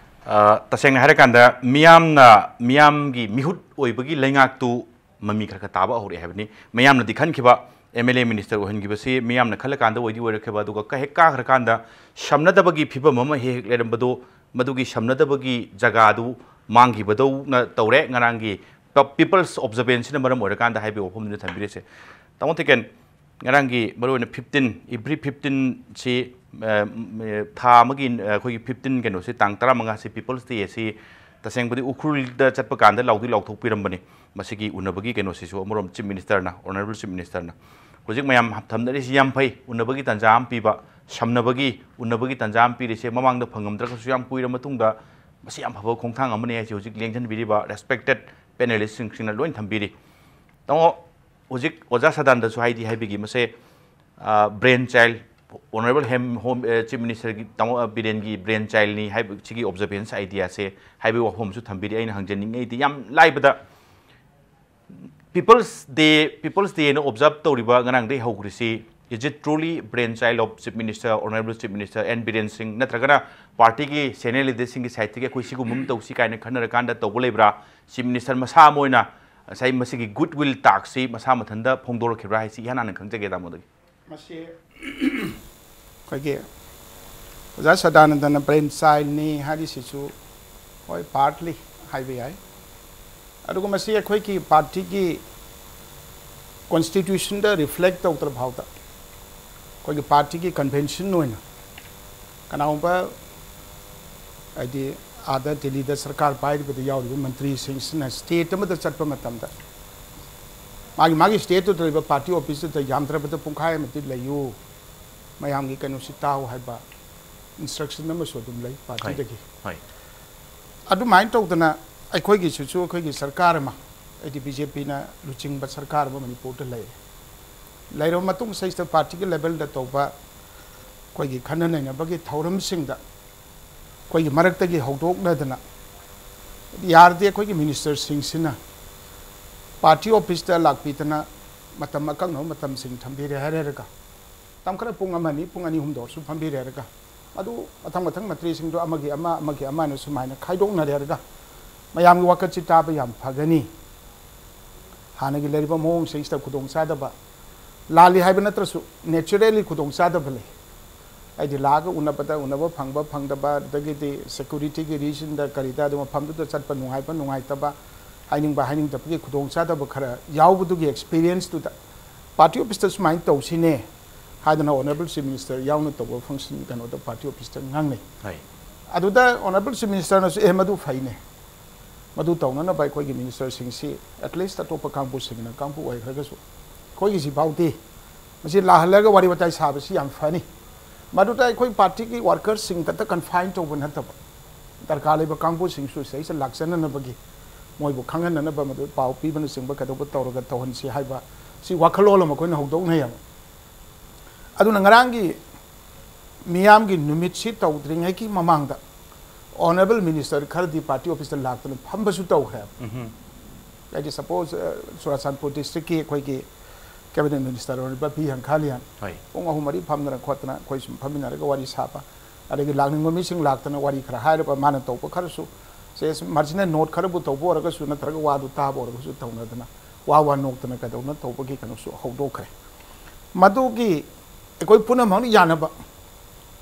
ꯑ, ꯇꯁꯦꯡꯅ ꯍꯥꯏꯔꯀꯥꯟꯗ ꯃꯤꯌꯥꯝꯅ, ꯃꯤꯌꯥꯝꯒꯤ ꯃꯤꯍꯨꯠ ꯑꯣꯏꯕꯒꯤ ꯂꯩꯉꯥꯛꯇꯨ ꯃꯃꯤ ꯈꯔ ꯈꯔ ꯇꯥꯕ ꯍꯧꯔꯛꯑꯦ ꯍꯥꯏꯕꯅꯤ꯫ ꯃꯤꯌꯥꯝꯅꯗꯤ ꯈꯟꯈꯤꯕ ꯑꯦꯝ ꯑꯦꯜ ꯑꯦ ꯃꯤꯅꯤꯁꯇꯔ ꯑꯣꯏꯍꯟꯈꯤꯕꯁꯤ ꯃꯤꯌꯥꯝꯅ ꯈꯜꯂꯀꯥꯟꯗ ꯑꯣꯏꯗꯤ ꯑꯣꯏꯔꯛꯈꯤꯕ, ꯑꯗꯨꯒ ꯀ-, ꯍꯦꯛ ꯀꯥꯈ꯭ꯔꯀꯥꯟꯗ ꯁꯝꯅꯗꯕꯒꯤ ꯐꯤꯕꯝ ꯑꯃ ꯍꯦꯛ ꯍꯦꯛ ꯂꯩꯔꯝꯕꯗꯣ, ꯃꯗꯨꯒꯤ ꯁꯝꯅꯗꯕꯒꯤ ꯖꯒꯥꯗꯨ ꯃꯥꯡꯈꯤꯕꯗꯧꯅ ꯇꯧꯔꯦ꯫ ꯉꯔꯥꯡꯒꯤ ꯄ-, people's observanceꯅ ꯃꯔꯝ ꯑꯣꯏꯔꯀꯥꯟꯗ ꯍꯥꯏꯕꯒꯤ ꯋꯥꯐꯝꯗꯨꯅ ꯊꯝꯕꯤꯔꯤꯁꯦ꯫ ꯇꯥꯃꯣ ꯊꯦꯀꯦꯟ, ꯉꯔꯥꯡꯒꯤ ꯃꯔꯨꯑꯣꯏꯅ fifteen, every fifteenꯁꯤ, ꯑ, ꯊꯥ ꯑꯃꯒꯤ, ꯑ, ꯑꯩꯈꯣꯏꯒꯤ fifteen ꯀꯩꯅꯣꯁꯤ, ꯇꯥꯡ ꯇꯔꯥꯃꯉꯥꯁꯤ People's Day ꯑꯁꯤ ꯇꯁꯦꯡꯕꯗꯤ ꯎꯈ꯭ꯔꯨꯜꯗ ꯆꯠꯄ ꯀꯥꯟꯗ ꯂꯥꯎꯗꯤ ꯂꯥꯎꯊꯣꯛꯄꯤꯔꯝꯕꯅꯤ꯫ ꯃꯁꯤꯒꯤ ꯎꯅꯕꯒꯤ ꯀꯩꯅꯣꯁꯤꯁꯨ ꯑꯃꯔꯣꯝ Chief Ministerꯅ, Honourable Chief Ministerꯅ꯫ ꯍꯧꯖꯤꯛ ꯃꯌꯥꯝ ꯊꯝꯅꯔꯤꯁꯤ ꯌꯥꯝ ꯐꯩ, ꯎꯅꯕꯒꯤ ꯇꯥꯟꯖꯥ ꯑꯃ ꯄꯤꯕ, ꯁꯝꯅꯕꯒꯤ, ꯎꯅꯕꯒꯤ ꯇꯥꯟꯖꯥ ꯑꯃ ꯄꯤꯔꯤꯁꯦ꯫ ꯃꯃꯥꯡꯗ ꯐꯪꯉꯝꯗ꯭ꯔꯒꯁꯨ ꯌꯥꯝ ꯀꯨꯏꯔ ꯃꯇꯨꯡꯗ ꯃꯁꯤ ꯌꯥꯝ ꯐꯕ ꯈꯣꯡꯊꯥꯡ ꯑꯃꯅꯤ ꯍꯥꯏꯁꯤ ꯍꯧꯖꯤꯛ ꯂꯦꯡꯁꯤꯟꯕꯤꯔꯤꯕ respected panelistꯁꯤꯡꯁꯤꯅ ꯂꯣꯏ ꯊꯝꯕꯤꯔꯤ꯫ ꯇꯥꯃꯣ, ꯍꯧꯖꯤꯛ ꯑꯣꯖꯥ ꯁꯗꯥꯅꯟꯗꯁꯨ ꯍꯥꯏꯗꯤ ꯍꯥꯏꯕꯤꯈꯤ, ꯃꯁꯦ, ꯑ, brain child, Honourable hemp-, Home, ꯑ, Chief Ministerꯒꯤ ꯇꯥꯃꯣ, ꯑ, ꯕꯤꯔꯦꯟꯒꯤ brain childꯅꯤ ꯍꯥꯏꯕ ꯁꯤꯒꯤ observance ideaꯁꯦ ꯍꯥꯏꯕꯒꯤ ꯋꯥꯐꯝ ꯑꯃꯁꯨ ꯊꯝꯕꯤꯔꯤ꯫ ꯑꯩꯅ ꯍꯪꯖꯅꯤꯡꯉꯤꯗꯤ ꯌꯥꯝ ꯂꯥꯏꯕꯗ, People's Day, People's Dayꯅ observe ꯇꯧꯔꯤꯕ ꯉꯔꯥꯡꯗꯒꯤ ꯍꯧꯈ꯭ꯔꯤꯁꯤ, is it truly brain child of Chief Minister, Honourable Chief Minister N Biren ꯁꯤꯡ, ꯅꯠꯇ꯭ꯔꯒꯅ partyꯒꯤ senior leaderꯁꯤꯡꯒꯤ sideꯇꯒꯤ ꯑꯩꯈꯣꯏ ꯁꯤꯒꯨꯝꯕ ꯑꯃ ꯇꯧꯁꯤ ꯀꯥꯏꯅ ꯈꯟꯅꯔꯀꯥꯟꯗ ꯇꯧꯕ ꯂꯩꯕ꯭ꯔꯥ? Chief Minister ꯃꯁꯥ ꯑꯃ ꯑꯣꯏꯅ ꯉꯁꯥꯏ ꯃꯁꯤꯒꯤ goodwill ꯇꯥꯛꯁꯤ ꯃꯁꯥ ꯃꯊꯟꯇ ꯐꯣꯡꯗꯣꯔꯛꯈꯤꯕ꯭ꯔꯥ ꯍꯥꯏꯁꯤ ꯏꯍꯥꯟ ꯍꯥꯟꯅ ꯈꯪꯖꯒꯦ ꯇꯥꯃꯣꯗꯒꯤ꯫ ꯃꯁꯤ ꯑꯩꯈꯣꯏꯒꯤ ꯑꯣꯖꯥ ꯁꯗꯥꯅꯟꯗꯅ brain childꯅꯤ ꯍꯥꯏꯔꯤꯁꯤꯁꯨ ꯍꯣꯏ, partly ꯍꯥꯏꯕ ꯌꯥꯏ꯫ ꯑꯗꯨꯒ ꯃꯁꯤ ꯑꯩꯈꯣꯏꯒꯤ partyꯒꯤ constitutionꯗ reflect ꯇꯧꯗ꯭ꯔ ꯐꯥꯎꯗ, ꯑꯩꯈꯣꯏꯒꯤ partyꯒꯤ convention ꯑꯣꯏꯅ ꯀꯅꯥꯒꯨꯝꯕ, ꯍꯥꯏꯗꯤ, ꯑꯥꯗ ꯗꯤꯜꯂꯤꯗ ꯁꯔꯀꯥꯔ ꯄꯥꯏꯔꯤꯕꯗ ꯌꯥꯎꯔꯤꯕ ꯃꯟꯇ꯭ꯔꯤꯁꯤꯡꯁꯤꯅ state ꯑꯃꯗ ꯆꯠꯄ ꯃꯇꯝꯗ ꯃꯥꯒꯤ, ꯃꯥꯒꯤ stateꯇꯨꯗ ꯂꯩꯕ party officeꯇꯨꯗ ꯌꯥꯝꯗ꯭ꯔꯕꯗ ꯄꯨꯡꯈꯥꯏ ꯑꯃꯗꯤ ꯂꯩꯌꯨ, ꯃꯌꯥꯝꯒꯤ ꯀꯩꯅꯣꯁꯤ ꯇꯥꯎ ꯍꯥꯏꯕ instruction ꯑꯃꯁꯨ ꯑꯗꯨꯝ ꯂꯩ partyꯗꯒꯤ꯫ ꯍꯣꯏ꯫ ꯑꯗꯨꯃꯥꯏꯅ ꯇꯧꯗꯅ ꯑꯩꯈꯣꯏꯒꯤꯁꯤꯁꯨ ꯑꯩꯈꯣꯏꯒꯤ ꯁꯔꯀꯥꯔ ꯑꯃ, ꯍꯥꯏꯗꯤ BJPꯅ ꯂꯨꯆꯤꯡꯕ ꯁꯔꯀꯥꯔ ꯑꯃ ꯃꯅꯤꯄꯨꯔꯗ ꯂꯩꯔꯦ꯫ ꯂꯩꯔꯕ ꯃꯇꯨꯡ ꯁꯤꯗꯩꯁꯤꯗ partyꯒꯤ levelꯗ ꯇꯧꯕ ꯑꯩꯈꯣꯏꯒꯤ ꯈꯟꯅ ꯅꯩꯅꯕꯒꯤ ꯊꯧꯔꯝꯁꯤꯡꯗ ꯑꯩꯈꯣꯏꯒꯤ ꯃꯔꯛꯇꯒꯤ ꯍꯧꯗꯣꯛꯅꯗꯅ, ꯌꯥꯔꯗꯤ ꯑꯩꯈꯣꯏꯒꯤ ministerꯁꯤꯡꯁꯤꯅ party officeꯇ ꯂꯥꯛꯄꯤꯗꯅ ꯃꯇꯝ ꯑꯀꯛꯅꯕ ꯃꯇꯝꯁꯤꯡ ꯊꯝꯕꯤꯔꯦ ꯍꯥꯏꯔꯒ, ꯃꯇꯝ ꯈꯔ ꯄꯨꯡ ꯑꯃ ꯑꯅꯤ, ꯄꯨꯡ ꯑꯅꯤ ꯑꯍꯨꯝꯗ ꯑꯣꯏꯔꯁꯨ ꯐꯝꯕꯤꯔꯦ ꯍꯥꯏꯔꯒ, ꯑꯗꯨ ꯃꯊꯪ ꯃꯊꯪ ꯃꯟꯇ꯭ꯔꯤꯁꯤꯡꯗꯣ ꯑꯃꯒꯤ ꯑꯃ, ꯑꯃꯒꯤ ꯑꯃꯅ ꯁꯨꯃꯥꯏꯅ ꯈꯥꯏꯗꯣꯛꯅꯔꯦꯔꯒ ꯃꯌꯥꯝꯒꯤ ꯋꯥꯈꯜꯁꯤ ꯇꯥꯕ ꯌꯥꯝ ꯐꯒꯅꯤ꯫ ꯍꯥꯟꯅꯒꯤ ꯂꯩꯔꯤꯕ ꯃꯑꯣꯡꯁꯤꯡꯁꯤꯗ ꯈꯨꯗꯣꯡꯆꯥꯗꯕ ꯂꯥꯜꯂꯤ ꯍꯥꯏꯕ ꯅꯠꯇ꯭ꯔꯁꯨ naturally ꯈꯨꯗꯣꯡꯆꯥꯗꯕ ꯂꯩ꯫ ꯍꯥꯏꯗꯤ ꯂꯥꯛꯑꯒ ꯎꯅꯕꯗ ꯎꯅꯕ ꯐꯪꯕ ꯐꯪꯗꯕ, ꯑꯗꯒꯤꯗꯤ security ꯒꯤ reason ꯗ ꯀꯔꯤꯗ ꯑꯗꯨ ꯃꯐꯝꯗꯨꯗ ꯆꯠꯄ ꯅꯨꯡꯉꯥꯏꯕ ꯅꯨꯡꯉꯥꯏꯇꯕ, ꯍꯥꯏꯅꯤꯡꯕ ꯍꯥꯏꯅꯤꯡꯗꯕꯒꯤ ꯈꯨꯗꯣꯡꯆꯥꯗꯕ ꯈꯔ ꯌꯥꯎꯕꯗꯨꯒꯤ experience ꯇꯨꯗ party office ꯇ ꯁꯨꯃꯥꯏꯅ ꯇꯧꯁꯤꯅꯦ ꯍꯥꯏꯗꯅ honourable chief minister ꯌꯥꯎꯅ ꯇꯧꯕ function ꯀꯩꯅꯣꯗ party office ꯇ ꯉꯥꯡꯅꯩ꯫ ꯍꯣꯏ꯫ ꯑꯗꯨꯗ honourable chief minister ꯅꯁꯨ "ꯑꯦ, ꯃꯗꯨ ꯐꯩꯅꯦ, ꯃꯗꯨ ꯇꯧꯅꯅꯕ ꯑꯩꯈꯣꯏꯒꯤ minister ꯁꯤꯡꯁꯤ at least ꯑꯇꯣꯞꯄ ꯀꯥꯡꯕꯨꯁꯤꯡꯅ ꯀꯥꯡꯕꯨ ꯑꯣꯏꯈ꯭ꯔꯒꯁꯨ ꯑꯩꯈꯣꯏꯒꯤꯁꯤ ꯐꯥꯎꯗꯤ ꯃꯁꯤ ꯂꯥꯛꯍꯜꯂꯒ ꯋꯥꯔꯤ ꯋꯥꯇꯥꯏ ꯁꯥꯕꯁꯤ ꯌꯥꯝ ꯐꯅꯤ꯫ ꯃꯗꯨꯗ ꯑꯩꯈꯣꯏ party ꯒꯤ worker ꯁꯤꯡ ꯈꯛꯇ confine ꯇꯧꯕ ꯅꯠꯇꯕ ꯗꯔꯀꯥꯔ ꯂꯩꯕ ꯀꯥꯡꯕꯨꯁꯤꯡꯁꯨ ꯁꯤꯗꯩꯁꯤꯗ ꯂꯥꯛꯆꯅꯅꯕꯒꯤ ꯃꯣꯏꯕꯨ ꯈꯪꯍꯟꯅꯅꯕ ꯃꯗꯨ ꯄꯥꯎ ꯄꯤꯕꯅꯆꯤꯡꯕ ꯀꯩꯗꯧꯕ ꯇꯧꯔꯒ ꯇꯧꯍꯟꯁꯤ" ꯍꯥꯏꯕ ꯁꯤ ꯋꯥꯈꯜꯂꯣꯟ ꯑꯃ ꯑꯩꯈꯣꯏꯅ ꯍꯧꯗꯣꯛꯅꯩꯌꯦꯕ꯫ ꯑꯗꯨꯅ ꯉꯔꯥꯡꯒꯤ ꯃꯤꯌꯥꯝꯒꯤ ꯅꯨꯃꯤꯠꯁꯤ ꯇꯧꯗ꯭ꯔꯤꯉꯩꯒꯤ ꯃꯃꯥꯡꯗ honourable minister ꯈꯔꯗꯤ party office ꯇ ꯂꯥꯛꯇꯅ ꯐꯝꯕꯁꯨ ꯇꯧꯈ꯭ꯔꯦꯕ꯫ ꯎꯝꯍꯨꯝ꯫ ꯍꯥꯏꯗꯤ suppose, ꯑ, ꯆꯨꯔꯥꯆꯥꯟꯄꯨꯔ district ꯀꯤ ꯑꯩꯈꯣꯏꯒꯤ cabinet minister ꯑꯣꯏꯔꯤꯕ ꯄꯤ ꯍꯪꯈꯥꯂꯤꯌꯥꯟ ꯍꯣꯏ꯫ ꯄꯨꯡ ꯑꯍꯨꯝ ꯃꯔꯤ ꯐꯝꯗꯅ ꯈꯣꯠꯇꯅ ꯑꯩꯈꯣꯏ ꯁꯨꯝ ꯐꯝꯃꯤꯟꯅꯔꯒ ꯋꯥꯔꯤ ꯁꯥꯕ, ꯑꯗꯒꯤ ꯂꯥꯛꯅꯤꯡꯕ ꯃꯤꯁꯤꯡ ꯂꯥꯛꯇꯅ ꯋꯥꯔꯤ ꯈꯔ ꯍꯥꯏꯔꯕ, ꯃꯥꯅ ꯇꯧꯕ ꯈꯔꯁꯨ ꯁꯦ marginal note ꯈꯔꯕꯨ ꯇꯧꯕ ꯑꯣꯏꯔꯒꯁꯨ ꯅꯠꯇ꯭ꯔꯒ ꯋꯥꯗꯨ ꯇꯥꯕ ꯑꯣꯏꯔꯒꯁꯨ ꯇꯧꯅꯗꯅ ꯋꯥ ꯋꯥ ꯅꯣꯛꯇꯅ ꯀꯩꯗꯧꯅ ꯇꯧꯕꯒꯤ ꯀꯩꯅꯣꯁꯨ ꯍꯧꯗꯣꯛꯈ꯭ꯔꯦ꯫ ꯃꯗꯨꯒꯤ ꯑꯩꯈꯣꯏ ꯄꯨꯝꯅꯃꯛꯅ ꯌꯥꯅꯕ,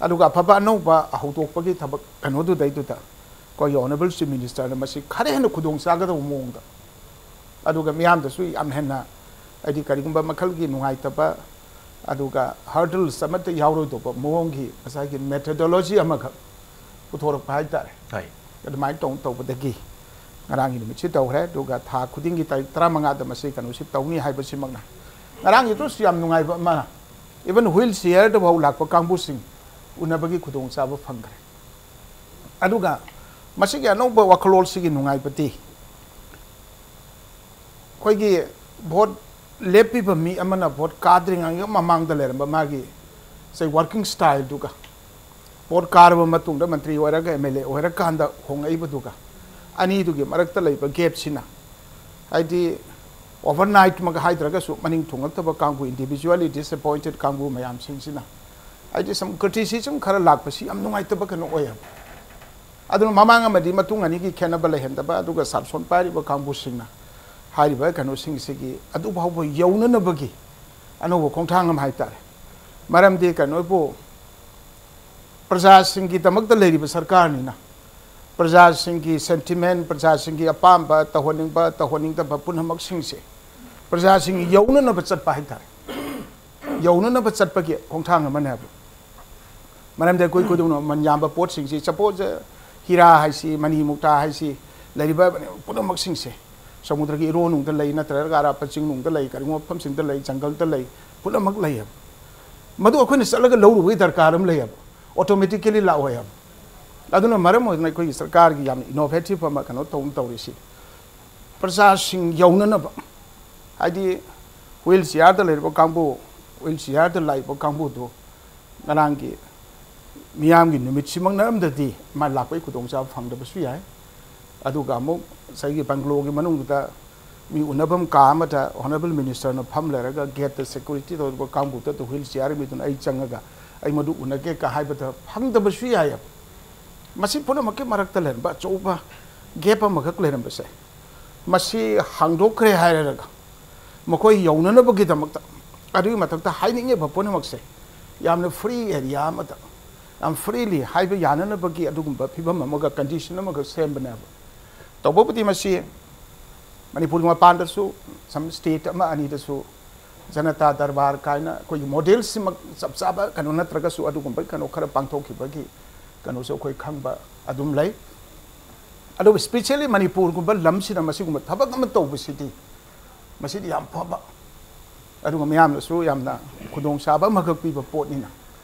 ꯑꯗꯨꯒ ꯑꯐꯕ ꯑꯅꯧꯕ ꯍꯧꯗꯣꯛꯄꯒꯤ ꯊꯕꯛ ꯀꯩꯅꯣꯗꯨꯗꯩꯗꯨꯗ ꯑꯩꯈꯣꯏꯒꯤ honourable chief minister ꯅ ꯃꯁꯤ ꯈꯔ ꯍꯦꯟꯅ ꯈꯨꯗꯣꯡ ꯆꯥꯒꯗꯕ ꯃꯑꯣꯡꯗ, ꯑꯗꯨꯒ ꯃꯤꯌꯥꯝꯗꯁꯨ ꯌꯥꯝ ꯍꯦꯟꯅ, ꯍꯥꯏꯗꯤ, ꯀꯔꯤꯒꯨꯝꯕ ꯃꯈꯜꯒꯤ ꯅꯨꯡꯉꯥꯏꯇꯕ, ꯑꯗꯨꯒ hurdles ꯑꯃꯠꯇ ꯌꯥꯎꯔꯣꯏꯗꯧꯕ ꯃꯑꯣꯡꯒꯤ ꯉꯁꯥꯏꯒꯤ methodology ꯑꯃꯈꯛ ꯄꯨꯊꯣꯔꯛꯄ ꯍꯥꯏꯇꯥꯔꯦ꯫ ꯍꯣꯏ꯫ ꯑꯗꯨꯃꯥꯏꯅ ꯇꯧ ꯇꯧꯕꯗꯒꯤ ꯉꯔꯥꯡꯒꯤ ꯅꯨꯃꯤꯠꯁꯤ ꯇꯧꯈ꯭ꯔꯦ꯫ ꯑꯗꯨꯒ ꯊꯥ ꯈꯨꯗꯤꯡꯒꯤ ꯇꯥꯔꯤꯛ ꯇꯔꯥꯃꯉꯥꯗ ꯃꯁꯤ ꯀꯩꯅꯣꯁꯤ ꯇꯧꯅꯤ ꯍꯥꯏꯕꯁꯤꯃꯛꯅ꯫ ꯉꯔꯥꯡꯒꯤꯗꯨꯁꯨ ꯌꯥꯝ ꯅꯨꯡꯉꯥꯏꯕ ꯑꯃ, even wheelchair ꯗꯐꯥꯎ ꯂꯥꯛꯄ ꯀꯥꯡꯕꯨꯁꯤꯡ ꯎꯅꯕꯒꯤ ꯈꯨꯗꯣꯡꯆꯥꯕ ꯐꯪꯈ꯭ꯔꯦ꯫ ꯑꯗꯨꯒ ꯃꯁꯤꯒꯤ ꯑꯅꯧꯕ ꯋꯥꯈꯜꯂꯣꯟꯁꯤꯒꯤ ꯅꯨꯡꯉꯥꯏꯕꯗꯤ, ꯑꯩꯈꯣꯏꯒꯤ vote ꯂꯦꯞꯄꯤꯕ ꯃꯤ ꯑꯃꯅ vote ꯀꯥꯗ꯭ꯔꯤꯉꯩꯒꯤ ꯃꯃꯥꯡꯗ ꯂꯩꯔꯝꯕ ꯃꯥꯒꯤ, say, working style ꯗꯨꯒ, vote ꯀꯥꯔꯕ ꯃꯇꯨꯡꯗ ꯃꯟꯇ꯭ꯔꯤ ꯑꯣꯏꯔꯒ M L A ꯑꯣꯏꯔꯀꯥꯟꯗ ꯍꯣꯡꯉꯛꯏꯕꯗꯨꯒ ꯑꯅꯤꯗꯨꯒꯤ ꯃꯔꯛꯇ ꯂꯩꯕ gap ꯁꯤꯅ, ꯍꯥꯏꯗꯤ, overnight ꯃꯛ ꯍꯥꯏꯗ꯭ꯔꯒꯁꯨ ꯃꯅꯤꯡ ꯊꯨꯡꯂꯛꯇꯕ ꯀꯥꯡꯕꯨ, individually disappointed ꯀꯥꯡꯕꯨ ꯃꯌꯥꯝꯁꯤꯡꯁꯤꯅ ꯍꯥꯏꯗꯤ ꯁꯨꯝ ꯀ꯭ꯔꯤꯇꯤꯁꯤꯖꯝ ꯈꯔ ꯂꯥꯛꯄꯁꯤ ꯌꯥꯝ ꯅꯨꯡꯉꯥꯏꯇꯕ ꯀꯩꯅꯣ ꯑꯣꯏꯌꯦꯕ꯫ ꯑꯗꯨꯅ ꯃꯃꯥꯡ ꯑꯃꯗꯤ ꯃꯇꯨꯡ ꯑꯅꯤꯒꯤ ꯈꯦꯠꯅꯕ ꯂꯩꯍꯟꯗꯕ, ꯑꯗꯨꯒ ꯁꯥꯁꯣꯟ ꯄꯥꯏꯔꯤꯕ ꯀꯥꯡꯕꯨꯁꯤꯡꯅ ꯍꯥꯏꯔꯤꯕ ꯀꯩꯅꯣꯁꯤꯡꯁꯤꯒꯤ ꯑꯗꯨ ꯐꯥꯎꯕ ꯌꯧꯅꯅꯕꯒꯤ ꯑꯅꯧꯕ ꯈꯣꯡꯊꯥꯡ ꯑꯃ ꯍꯥꯏꯇꯥꯔꯦ꯫ ꯃꯔꯝꯗꯤ ꯀꯩꯅꯣꯕꯨ ꯄ꯭ꯔꯖꯥꯁꯤꯡꯒꯤꯗꯃꯛꯇ ꯂꯩꯔꯤꯕ ꯁꯔꯀꯥꯔꯅꯤꯅ, ꯄ꯭ꯔꯖꯥꯁꯤꯡꯒꯤ ꯁꯦꯟꯇꯤꯃꯦꯟ, ꯄ꯭ꯔꯖꯥꯁꯤꯡꯒꯤ ꯑꯄꯥꯝꯕ, ꯇꯧꯍꯟꯅꯤꯡꯕ ꯇꯧꯍꯟꯅꯤꯡꯗꯕ ꯄꯨꯝꯅꯃꯛꯁꯤꯡꯁꯦ ꯄ꯭ꯔꯖꯥꯁꯤꯡ ꯌꯧꯅꯅꯕ ꯆꯠꯄ ꯍꯥꯏꯇꯥꯔꯦ, ꯌꯧꯅꯅꯕ ꯆꯠꯄꯒꯤ ꯈꯣꯡꯊꯥꯡ ꯑꯃꯅꯦꯕ꯫ ꯃꯔꯝꯗꯤ ꯑꯩꯈꯣꯏ ꯈꯨꯗꯤꯡꯃꯛ ꯃꯃꯜ ꯌꯥꯝꯕ ꯄꯣꯠꯁꯤꯡꯁꯤ, ꯁꯄꯣꯖ, ꯍꯤꯔꯥ ꯍꯥꯏꯁꯤ, ꯃꯅꯤ ꯃꯨꯛꯇꯥ ꯍꯥꯏꯁꯤ, ꯂꯩꯔꯤꯕ ꯄꯨꯝꯅꯃꯛꯁꯤꯡꯁꯦ ꯁꯃꯨꯗ꯭ꯔꯒꯤ ꯏꯔꯣꯟꯅꯨꯡꯗ ꯂꯩ, ꯅꯠꯇ꯭ꯔꯒ ꯑꯔꯥꯞꯄ ꯆꯤꯡꯅꯨꯡꯗ ꯂꯩ, ꯀꯔꯤꯒꯨꯝꯕ ꯃꯐꯝꯁꯤꯡꯗ ꯂꯩ, ꯖꯪꯒꯜꯗ ꯂꯩ, ꯄꯨꯝꯅꯃꯛ ꯂꯩꯌꯦꯕ꯫ ꯃꯗꯨ ꯑꯩꯈꯣꯏꯅ ꯆꯠꯂꯒ ꯂꯧꯔꯨꯕꯒꯤ ꯗꯔꯀꯥꯔ ꯑꯃ ꯂꯩꯌꯦꯕ, ꯑꯣꯇꯣꯃꯦꯇꯤꯀꯦꯂꯤ ꯂꯥꯛꯑꯣꯏ ꯍꯥꯏꯕ꯫ ꯑꯗꯨꯅ ꯃꯔꯝ ꯑꯣꯏꯗꯨꯅ ꯑꯩꯈꯣꯏꯒꯤ ꯁꯔꯀꯥꯔꯒꯤ ꯌꯥꯝꯅ ꯏꯅꯣꯚꯦꯇꯤꯚ ꯑꯃ ꯀꯩꯅꯣ ꯇꯧꯅ ꯇꯧꯔꯤꯁꯤ, ꯄ꯭ꯔꯖꯥꯁꯤꯡ ꯌꯧꯅꯅꯕ, ꯍꯥꯏꯗꯤ ꯋꯤꯜ ꯆꯤꯌꯥꯔꯗ ꯂꯩꯔꯤꯕ ꯀꯥꯡꯕꯨ, ꯋꯤꯜ ꯆꯤꯌꯥꯔꯗ ꯂꯥꯛꯏꯕ ꯀꯥꯡꯕꯨꯗꯨ ꯉꯔꯥꯡꯒꯤ ꯃꯤꯌꯥꯝꯒꯤ ꯅꯨꯃꯤꯠꯁꯤꯃꯛ ꯅꯠꯂꯝꯗ꯭ꯔꯗꯤ ꯃꯥ ꯂꯥꯛꯄꯒꯤ ꯈꯨꯗꯣꯡꯆꯥꯕ ꯐꯪꯗꯕꯁꯨ ꯌꯥꯏ꯫ ꯑꯗꯨꯒ ꯑꯃꯨꯛ ꯉꯁꯥꯏꯒꯤ ꯕꯪꯒ꯭ꯂꯣꯒꯤ ꯃꯅꯨꯡꯗꯨꯗ ꯃꯤ ꯎꯅꯐꯝ ꯀꯥ ꯑꯃꯗ ꯑꯣꯅꯔꯦꯕꯜ ꯃꯤꯅꯤꯁꯇꯔꯅ ꯐꯝ ꯂꯩꯔꯒ ꯒꯦꯠꯇ ꯁꯦꯀ꯭ꯌꯨꯔꯤꯇꯤ ꯇꯧꯔꯤꯕ ꯀꯥꯡꯕꯨꯗ ꯑꯗꯨ ꯋꯤꯜ ꯆꯤꯌꯥꯔ ꯃꯤꯗꯨꯅ ꯑꯩ ꯆꯪꯉꯒ ꯑꯩ ꯃꯗꯨ ꯎꯅꯒꯦ ꯀ ꯍꯥꯏꯕꯗ ꯐꯪꯗꯕꯁꯨ ꯌꯥꯏꯑꯕ꯫ ꯃꯁꯤ ꯄꯨꯝꯅꯃꯛꯀꯤ ꯃꯔꯛꯇ ꯂꯩꯔꯝꯕ ꯑꯆꯧꯕ ꯒꯦꯞ ꯑꯃꯈꯛ ꯂꯩꯔꯝꯕꯁꯦ, ꯃꯁꯤ ꯍꯥꯡꯗꯣꯛꯈ꯭ꯔꯦ ꯍꯥꯏꯔꯒ ꯃꯈꯣꯏ ꯌꯧꯅꯅꯕꯒꯤꯗꯃꯛꯇ, ꯑꯗꯨꯒꯤ ꯃꯊꯛꯇ ꯍꯥꯏꯅꯤꯡꯉꯤꯕ ꯄꯨꯝꯅꯃꯛꯁꯦ ꯌꯥꯝꯅ ꯐ꯭ꯔꯤ ꯑꯦꯔꯤꯌꯥ ꯑꯃꯗ ꯌꯥꯝ ꯐ꯭ꯔꯤꯂꯤ ꯍꯥꯏꯕ ꯌꯥꯅꯅꯕꯒꯤ ꯑꯗꯨꯒꯨꯝꯕ ꯐꯤꯕꯝ ꯑꯃꯒ ꯀꯟꯗꯤꯁꯟ ꯑꯃꯒ ꯁꯦꯝꯕꯅꯦꯕ꯫ ꯇꯧꯕꯕꯨꯗꯤ ꯃꯁꯤ ꯃꯅꯤꯄꯨꯔꯒꯤ ꯃꯄꯥꯟꯗꯁꯨ, ꯁꯝ ꯁ꯭ꯇꯦꯠ ꯑꯃ ꯑꯅꯤꯗꯁꯨ ꯖꯅꯇꯥ ꯗꯔꯕꯥꯔ ꯀꯥꯏꯅ ꯑꯩꯈꯣꯏꯒꯤ ꯃꯣꯗꯦꯜꯁꯤꯃꯛ ꯆꯞ ꯆꯥꯕ ꯀꯩꯅꯣ ꯅꯠꯇ꯭ꯔꯒꯁꯨ ꯑꯗꯨꯒꯨꯝꯕ ꯀꯩꯅꯣ ꯈꯔ ꯄꯥꯡꯊꯣꯛꯈꯤꯕꯒꯤ ꯀꯩꯅꯣꯁꯨ ꯑꯩꯈꯣꯏ ꯈꯪꯕ ꯑꯗꯨꯝ ꯂꯩ꯫ ꯑꯗꯨꯕꯨ ꯏꯁꯄꯤꯁꯦꯜꯂꯤ ꯃꯅꯤꯄꯨꯔꯒꯨꯝꯕ ꯂꯝꯁꯤꯗ ꯃꯁꯤꯒꯨꯝꯕ ꯊꯕꯛ ꯑꯃ ꯇꯧꯕꯁꯤꯗꯤ ꯃꯁꯤꯗꯤ ꯌꯥꯝ ꯐꯕ, ꯑꯗꯨꯒ ꯃꯤꯌꯥꯝꯅꯁꯨ ꯌꯥꯝꯅ ꯈꯨꯗꯣꯡꯆꯥꯕ ꯑꯃꯈꯛ ꯄꯤꯕ ꯄꯣꯠꯅꯤꯅ,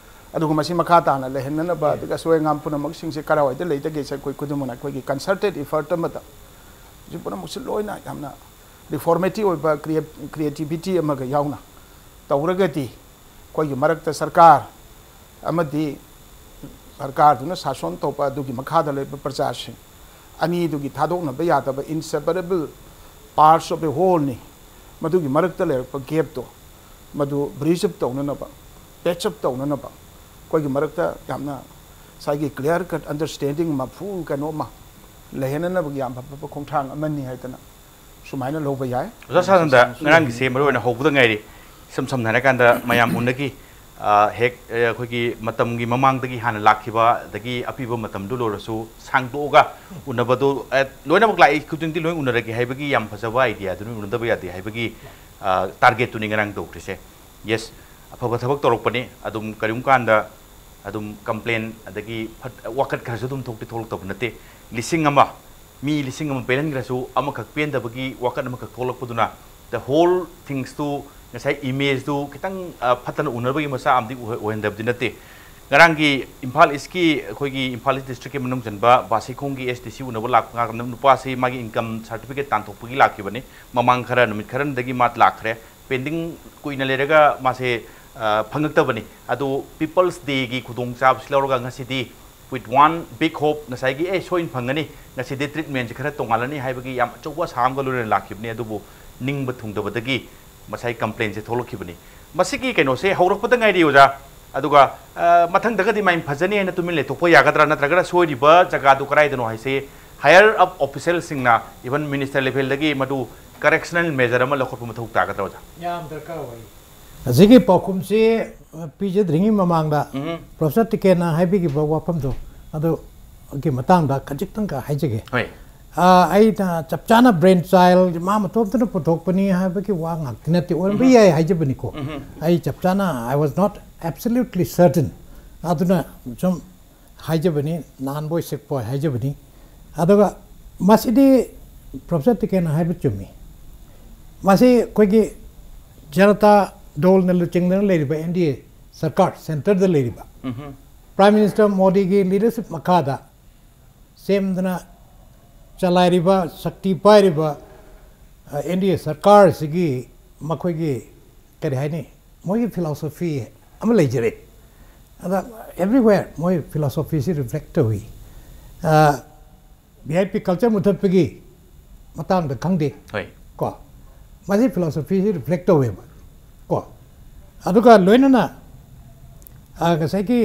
ꯑꯗꯨꯒ ꯃꯁꯤ ꯃꯈꯥ ꯇꯥꯅ ꯂꯩꯍꯟꯅꯅꯕ, ꯑꯗꯨꯒ ꯑꯁꯣꯏ ꯑꯉꯥꯝ ꯄꯨꯝꯅꯃꯛꯁꯤꯡꯁꯦ ꯀꯔꯥꯏꯋꯥꯏꯗ ꯂꯩꯇꯒꯦꯁꯦ ꯑꯩꯈꯣꯏ ꯈꯨꯗꯤꯡꯃꯛꯅ ꯑꯩꯈꯣꯏꯒꯤ ꯀꯟꯁꯔꯇꯦꯠ ꯏꯐꯔꯠ ꯑꯃꯗ ꯍꯧꯖꯤꯛ ꯄꯨꯝꯅꯃꯛꯁꯤ ꯂꯣꯏꯅ ꯌꯥꯝꯅ ꯔꯤꯐꯣꯔꯃꯦꯇꯤꯚ ꯑꯣꯏꯕ, ꯀ꯭ꯔꯤꯌꯦꯇꯤꯚꯤꯇꯤ ꯑꯃꯒ ꯌꯥꯎꯅ ꯇꯧꯔꯒꯗꯤ ꯑꯩꯈꯣꯏꯒꯤ ꯃꯔꯛꯇ ꯁꯔꯀꯥꯔ ꯑꯃꯗꯤ ꯁꯔꯀꯥꯔꯗꯨꯅ ꯁꯥꯁꯣꯟ ꯇꯧꯕ ꯑꯗꯨꯒꯤ ꯃꯈꯥꯗ ꯂꯩꯕ ꯄ꯭ꯔꯖꯥꯁꯤꯡ ꯑꯅꯤꯗꯨꯒꯤ ꯊꯥꯗꯣꯛꯅꯕ ꯌꯥꯗꯕ inseparable parts of a wholeꯅꯤ꯫ ꯃꯗꯨꯒꯤ ꯃꯔꯛꯇ ꯂꯩꯔꯛꯄ ꯒꯦꯞꯇꯣ ꯃꯗꯨ ꯕ꯭ꯔꯤꯖ ꯑꯞ ꯇꯧꯅꯅꯕ, ꯄꯦꯆ ꯑꯞ ꯇꯧꯅꯅꯕ, ꯑꯩꯈꯣꯏꯒꯤ ꯃꯔꯛꯇ ꯌꯥꯝꯅ ꯉꯁꯥꯏꯒꯤ clear cut understanding, ꯃꯐꯨ ꯀꯩꯅꯣ ꯑꯃ ꯂꯩꯍꯟꯅꯅꯕꯒꯤ ꯌꯥꯝ ꯐꯕ ꯈꯣꯡꯊꯥꯡ ꯑꯃꯅꯤ ꯍꯥꯏꯗꯅ ꯁꯨꯃꯥꯏꯅ ꯂꯧꯕ ꯌꯥꯏ꯫ ꯑꯣꯖꯥ ꯁꯥꯅꯟꯗ, ꯉꯔꯥꯡꯒꯤꯁꯦ ꯃꯔꯨ ꯑꯣꯏꯅ ꯍꯧꯕꯗ ꯉꯥꯏꯔꯤ꯫ ꯏꯁꯝ ꯁꯝꯅ ꯍꯥꯏꯔꯀꯥꯟꯗ ꯃꯌꯥꯝ ꯎꯅꯈꯤ꯫ ꯑ, ꯍꯦꯛ, ꯑ, ꯑꯩꯈꯣꯏꯒꯤ ꯃꯇꯝꯒꯤ ꯃꯃꯥꯡꯗꯒꯤ ꯍꯥꯟꯅ ꯂꯥꯛꯈꯤꯕ, ꯑꯗꯒꯤ ꯑꯄꯤꯕ ꯃꯇꯝꯗꯨ ꯂꯣꯏꯔꯁꯨ ꯁꯥꯡꯗꯣꯛꯑꯒ ꯎꯅꯕꯗꯨ, ꯑ, ꯂꯣꯏꯅꯃꯛ ꯂꯥꯛꯏ ꯈꯨꯗꯤꯡꯗꯤ ꯂꯣꯏ ꯎꯅꯔꯒꯦ ꯍꯥꯏꯕꯒꯤ ꯌꯥꯝ ꯐꯖꯕ idea ꯗꯨꯅꯤ, ꯎꯅꯗꯕ ꯌꯥꯗꯦ ꯍꯥꯏꯕꯒꯤ, ꯑ, target ꯇꯨꯅꯤ ꯉꯔꯥꯡ ꯇꯧꯈ꯭ꯔꯤꯁꯦ꯫ Yes, ꯑꯐꯕ ꯊꯕꯛ ꯇꯧꯔꯛꯄꯅꯤ꯫ ꯑꯗꯨꯝ ꯀꯔꯤꯒꯨꯝꯕ ꯀꯥꯟꯗ ꯑꯗꯨꯝ complain ꯑꯗꯒꯤ ꯐꯠ-, ꯋꯥꯀꯠ ꯈꯔꯁꯨ ꯑꯗꯨꯝ ꯊꯣꯛꯇꯤ ꯊꯣꯛꯂꯛꯇꯕ ꯅꯠꯇꯦ꯫ ꯂꯤꯁꯤꯡ ꯑꯃ, ꯃꯤ ꯂꯤꯁꯤꯡ ꯑꯃ ꯄꯦꯜꯍꯟꯈ꯭ꯔꯁꯨ ꯑꯃꯈꯛ ꯄꯦꯟꯗꯕꯒꯤ ꯋꯥꯀꯠ ꯑꯃꯈꯛ ꯊꯣꯛꯂꯛꯄꯗꯨꯅ the whole things ꯇꯨ ꯉꯁꯥꯏ image ꯇꯨ ꯈꯤꯇꯪ, ꯑ, ꯐꯠꯇꯅ ꯎꯅꯕꯒꯤ ꯃꯆꯥꯛ ꯑꯃꯗꯤ ꯑꯣꯏ-, ꯑꯣꯏꯍꯟꯗꯕꯗꯤ ꯅꯠꯇꯦ꯫ ꯉꯔꯥꯡꯒꯤ ꯏꯝꯐꯥꯜ ꯏꯁꯀꯤ, ꯑꯩꯈꯣꯏꯒꯤ ꯏꯝꯐꯥꯜ ꯏꯁ district ꯀꯤ ꯃꯅꯨꯡ ꯆꯟꯕ ꯕꯥꯁꯤꯈꯣꯡꯒꯤ S D C ꯎꯅꯕ ꯂꯥꯛꯄ ꯀꯥꯟꯗ ꯅꯨꯄꯥꯁꯤ ꯃꯥꯒꯤ income certificate ꯇꯥꯟꯊꯣꯛꯄꯒꯤ ꯂꯥꯛꯈꯤꯕꯅꯤ꯫ ꯃꯃꯥꯡ ꯈꯔ, ꯅꯨꯃꯤꯠ ꯈꯔꯗꯒꯤ ꯃꯥ ꯂꯥꯛꯈ꯭ꯔꯦ꯫ Pending ꯀꯨꯏꯅ ꯂꯩꯔꯒ ꯃꯥꯁꯦ, ꯑ, ꯐꯪꯉꯛꯇꯕꯅꯤ꯫ ꯑꯗꯨ People's Day ꯒꯤ ꯈꯨꯗꯣꯡꯆꯥꯕꯁꯤ ꯂꯧꯔꯒ ꯉꯁꯤꯗꯤ with one big hope, ꯉꯁꯥꯏꯒꯤ, "ꯑꯦ, ꯁꯣꯏꯅ ꯐꯪꯒꯅꯤ, ꯉꯁꯤꯗꯤ treatment ꯁꯤ ꯈꯔ ꯇꯣꯉꯥꯜꯂꯅꯤ" ꯍꯥꯏꯕꯒꯤ ꯌꯥꯝ ꯑꯆꯧꯕ ꯑꯁꯥ ꯑꯃꯒ ꯂꯣꯏꯅꯅ ꯂꯥꯛꯈꯤꯕꯅꯤ꯫ ꯑꯗꯨꯕꯨ ꯅꯤꯡꯕ ꯊꯨꯡꯗꯕꯗꯒꯤ ꯉꯁꯥꯏ complain ꯁꯦ ꯊꯣꯛꯂꯛꯈꯤꯕꯅꯤ꯫ ꯃꯁꯤꯒꯤ ꯀꯩꯅꯣꯁꯦ ꯍꯧꯔꯛꯄꯗ ꯉꯥꯏꯔꯤ, ꯑꯣꯖꯥ꯫ ꯑꯗꯨꯒ, ꯑ, ꯃꯊꯪꯗꯒꯗꯤ ꯃꯥꯏ ꯐꯖꯅꯤ ꯍꯥꯏꯅ ꯇꯨꯃꯤꯟ ꯂꯩꯊꯣꯛꯄ ꯌꯥꯒꯗ꯭ꯔꯥ, ꯅꯠꯇ꯭ꯔꯒꯅ ꯁꯣꯏꯔꯤꯕ ꯖꯒꯥꯗꯨ ꯀꯗꯥꯏꯗꯅꯣ ꯍꯥꯏꯁꯦ higher up official ꯁꯤꯡꯅ, even minister level ꯗꯒꯤ ꯃꯗꯨ correctional measure ꯑꯃ ꯂꯧꯈꯠꯄ ꯃꯊꯧ ꯇꯥꯒꯗ꯭ꯔꯥ, ꯑꯣꯖꯥ? ꯌꯥꯝ ꯗꯔꯀꯥꯔ ꯑꯣꯏ꯫ ꯑꯁꯤꯒꯤ ꯄꯥꯎꯈꯨꯝꯁꯤ, ꯑ, ꯄꯤꯖꯗ꯭ꯔꯤꯉꯩ ꯃꯃꯥꯡꯗ ꯎꯝ꯫ ꯄ꯭ꯔꯣꯐꯦꯁꯔ ꯇꯤꯀꯦꯟꯅ ꯍꯥꯏꯕꯤꯈꯤꯕ ꯋꯥꯐꯝꯗꯣ ꯑꯗꯨꯒꯤ ꯃꯇꯥꯡꯗ ꯈꯖꯤꯛꯇꯪꯒ ꯍꯥꯏꯖꯒꯦ꯫ ꯍꯣꯏ꯫ ꯑ, ꯑꯩꯅ ꯆꯞ ꯆꯥꯅ brain child ꯃꯥ ꯃꯇꯣꯝꯇꯅ ꯄꯨꯊꯣꯛꯄꯅꯤ ꯍꯥꯏꯕꯒꯤ ꯋꯥ ꯉꯥꯛꯇꯤ ꯅꯠꯇꯦ, ꯑꯣꯏꯔꯝꯕ ꯌꯥꯏ ꯍꯥꯏꯖꯕꯅꯤꯀꯣ꯫ ꯑꯩ ꯆꯞ ꯆꯥꯅ, I was not absolutely certain꯫ ꯑꯗꯨꯅ ꯁꯨꯝ ꯍꯥꯏꯖꯕꯅꯤ, ꯅꯥꯟꯕꯣꯏ ꯁꯤꯛꯄꯣꯏ ꯍꯥꯏꯖꯕꯅꯤ꯫ ꯑꯗꯨꯒ ꯃꯁꯤꯗꯤ ꯄ꯭ꯔꯣꯐꯦꯁꯔ ꯇꯤꯀꯦꯟꯅ ꯍꯥꯏꯕ ꯆꯨꯝꯃꯤ꯫ ꯃꯁꯤ ꯑꯩꯈꯣꯏꯒꯤ ꯖꯅꯇꯥ ꯗꯜꯅ ꯂꯨꯆꯤꯡꯗꯨꯅ ꯂꯩꯔꯤꯕ N D A ꯁꯔꯀꯥꯔ, centre ꯗ ꯂꯩꯔꯤꯕ, Prime Minister ꯃꯣꯗꯤꯒꯤ leadership ꯃꯈꯥꯗ ꯁꯦꯝꯗꯨꯅ ꯆꯂꯥꯏꯔꯤꯕ, ꯁꯛꯇꯤ ꯄꯥꯏꯔꯤꯕ, ꯑ, N D A ꯁꯔꯀꯥꯔꯁꯤꯒꯤ ꯃꯈꯣꯏꯒꯤ, ꯀꯔꯤ ꯍꯥꯏꯅꯤ, ꯃꯣꯏꯒꯤ philosophy ꯑꯃ ꯂꯩꯖꯔꯦ꯫ ꯑꯗ everywhere ꯃꯣꯏ philosophy ꯁꯤ reflect ꯇꯧꯏ꯫ ꯑ, V I P culture ꯃꯨꯊꯠꯄꯒꯤ ꯃꯇꯥꯡꯗ ꯈꯪꯗꯦ꯫ ꯍꯣꯏ꯫ ꯀꯣ, ꯃꯁꯤ philosophy ꯁꯤ reflect ꯇꯧꯋꯦꯕ꯫ ꯀꯣ, ꯑꯗꯨꯒ ꯂꯣꯏꯅꯅ ꯑ, ꯉꯁꯥꯏꯒꯤ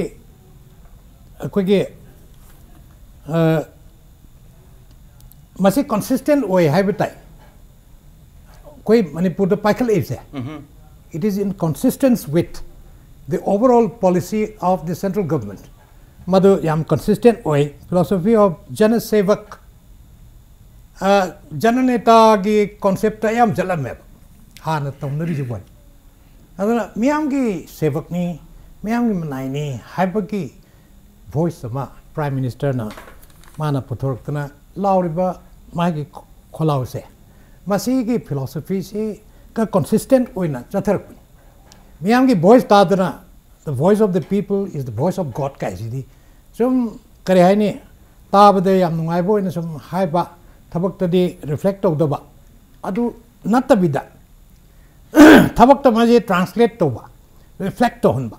ꯑꯩꯈꯣꯏꯒꯤ, ꯑ, ꯃꯁꯤ consistent ꯑꯣꯏ ꯍꯥꯏꯕ ꯇꯥꯏ꯫ ꯑꯩꯈꯣꯏ ꯃꯅꯤꯄꯨꯔꯗ ꯄꯥꯏꯈꯠꯂꯛꯏꯁꯦ, it is in consistence with the overall policy of the central government. ꯃꯗꯨ ꯌꯥꯝ consistent ꯑꯣꯏ꯫ Philosophy of Jana Sevak, ꯑ, ꯖꯅꯅꯦꯇꯥꯒꯤ concept ꯇ ꯌꯥꯝ ꯆꯠꯂꯝꯃꯦꯕ ꯍꯥꯟꯅ ꯇꯧꯅꯔꯤꯁꯤ ꯋꯥꯅꯤ꯫ ꯑꯗꯨꯅ ꯃꯤꯌꯥꯝꯒꯤ ꯁꯦꯕꯛꯅꯤ, ꯃꯤꯌꯥꯝꯒꯤ ꯃꯅꯥꯏꯅꯤ ꯍꯥꯏꯕꯒꯤ voice ꯑꯃ Prime Minister ꯅ ꯃꯥꯅ ꯄꯨꯊꯣꯔꯛꯇꯅ ꯂꯥꯎꯔꯤꯕ ꯃꯥꯒꯤ ꯈꯣ-, ꯈꯣꯜꯂꯥꯎꯁꯦ, ꯃꯁꯤꯒꯤ philosophy ꯁꯤꯒ consistent ꯑꯣꯏꯅ ꯆꯠꯊꯔꯛꯄꯅꯤ꯫ ꯃꯤꯌꯥꯝꯒꯤ voice ꯇꯥꯗꯅ "The voice of the people is the voice of God" ꯀꯥꯏꯁꯤꯗꯤ ꯁꯨꯝ, ꯀꯔꯤ ꯍꯥꯏꯅꯤ, ꯇꯥꯕꯗ ꯌꯥꯝ ꯅꯨꯡꯉꯥꯏꯕ ꯑꯣꯏꯅ ꯁꯨꯝ ꯍꯥꯏꯕ, ꯊꯕꯛꯇꯗꯤ reflect ꯇꯧꯗꯕ, ꯑꯗꯨ ꯅꯠꯇꯕꯤꯗ ꯊꯕꯛꯇ ꯃꯥꯁꯦ translate ꯇꯧꯕ, reflect ꯇꯧꯍꯟꯕ,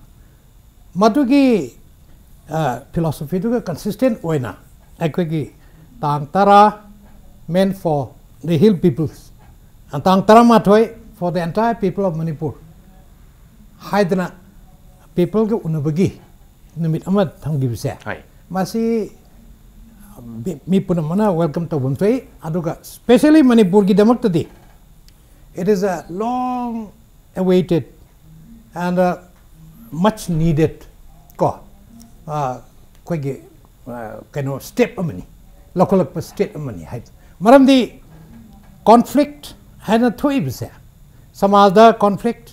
ꯃꯗꯨꯒꯤ, ꯑ, philosophy ꯗꯨꯒ consistent ꯑꯣꯏꯅ ꯑꯩꯈꯣꯏꯒꯤ ꯇꯥꯡ ꯇꯔꯥ meant for the hill peoples, ꯇꯥꯡ ꯇꯔꯥꯃꯥꯊꯣꯏ for the entire people of Manipur ꯍꯥꯏꯗꯅ people ꯒ ꯎꯅꯕꯒꯤ ꯅꯨꯃꯤꯠ ꯑꯃ ꯊꯝꯈꯤꯕꯁꯦ, ꯍꯣꯏ꯫ ꯃꯁꯤ ꯃꯤ, ꯃꯤ ꯄꯨꯝꯅꯃꯛꯅ welcome ꯇꯧꯐꯝ ꯊꯣꯛꯏ꯫ ꯑꯗꯨꯒ specially ꯃꯅꯤꯄꯨꯔꯒꯤꯗꯃꯛꯇꯗꯤ it is a long awaited and a much needed ꯀꯣ, ꯑ, ꯑꯩꯈꯣꯏꯒꯤ, ꯑ, ꯀꯩꯅꯣ, step ꯑꯃꯅꯤ, ꯂꯧꯈꯠꯂꯛꯄ step ꯑꯃꯅꯤ ꯍꯥꯏ꯫ ꯃꯔꯝꯗꯤ conflict ꯍꯥꯏꯅ ꯊꯣꯛꯏꯕꯁꯦ, ꯁꯃꯥꯖꯗ conflict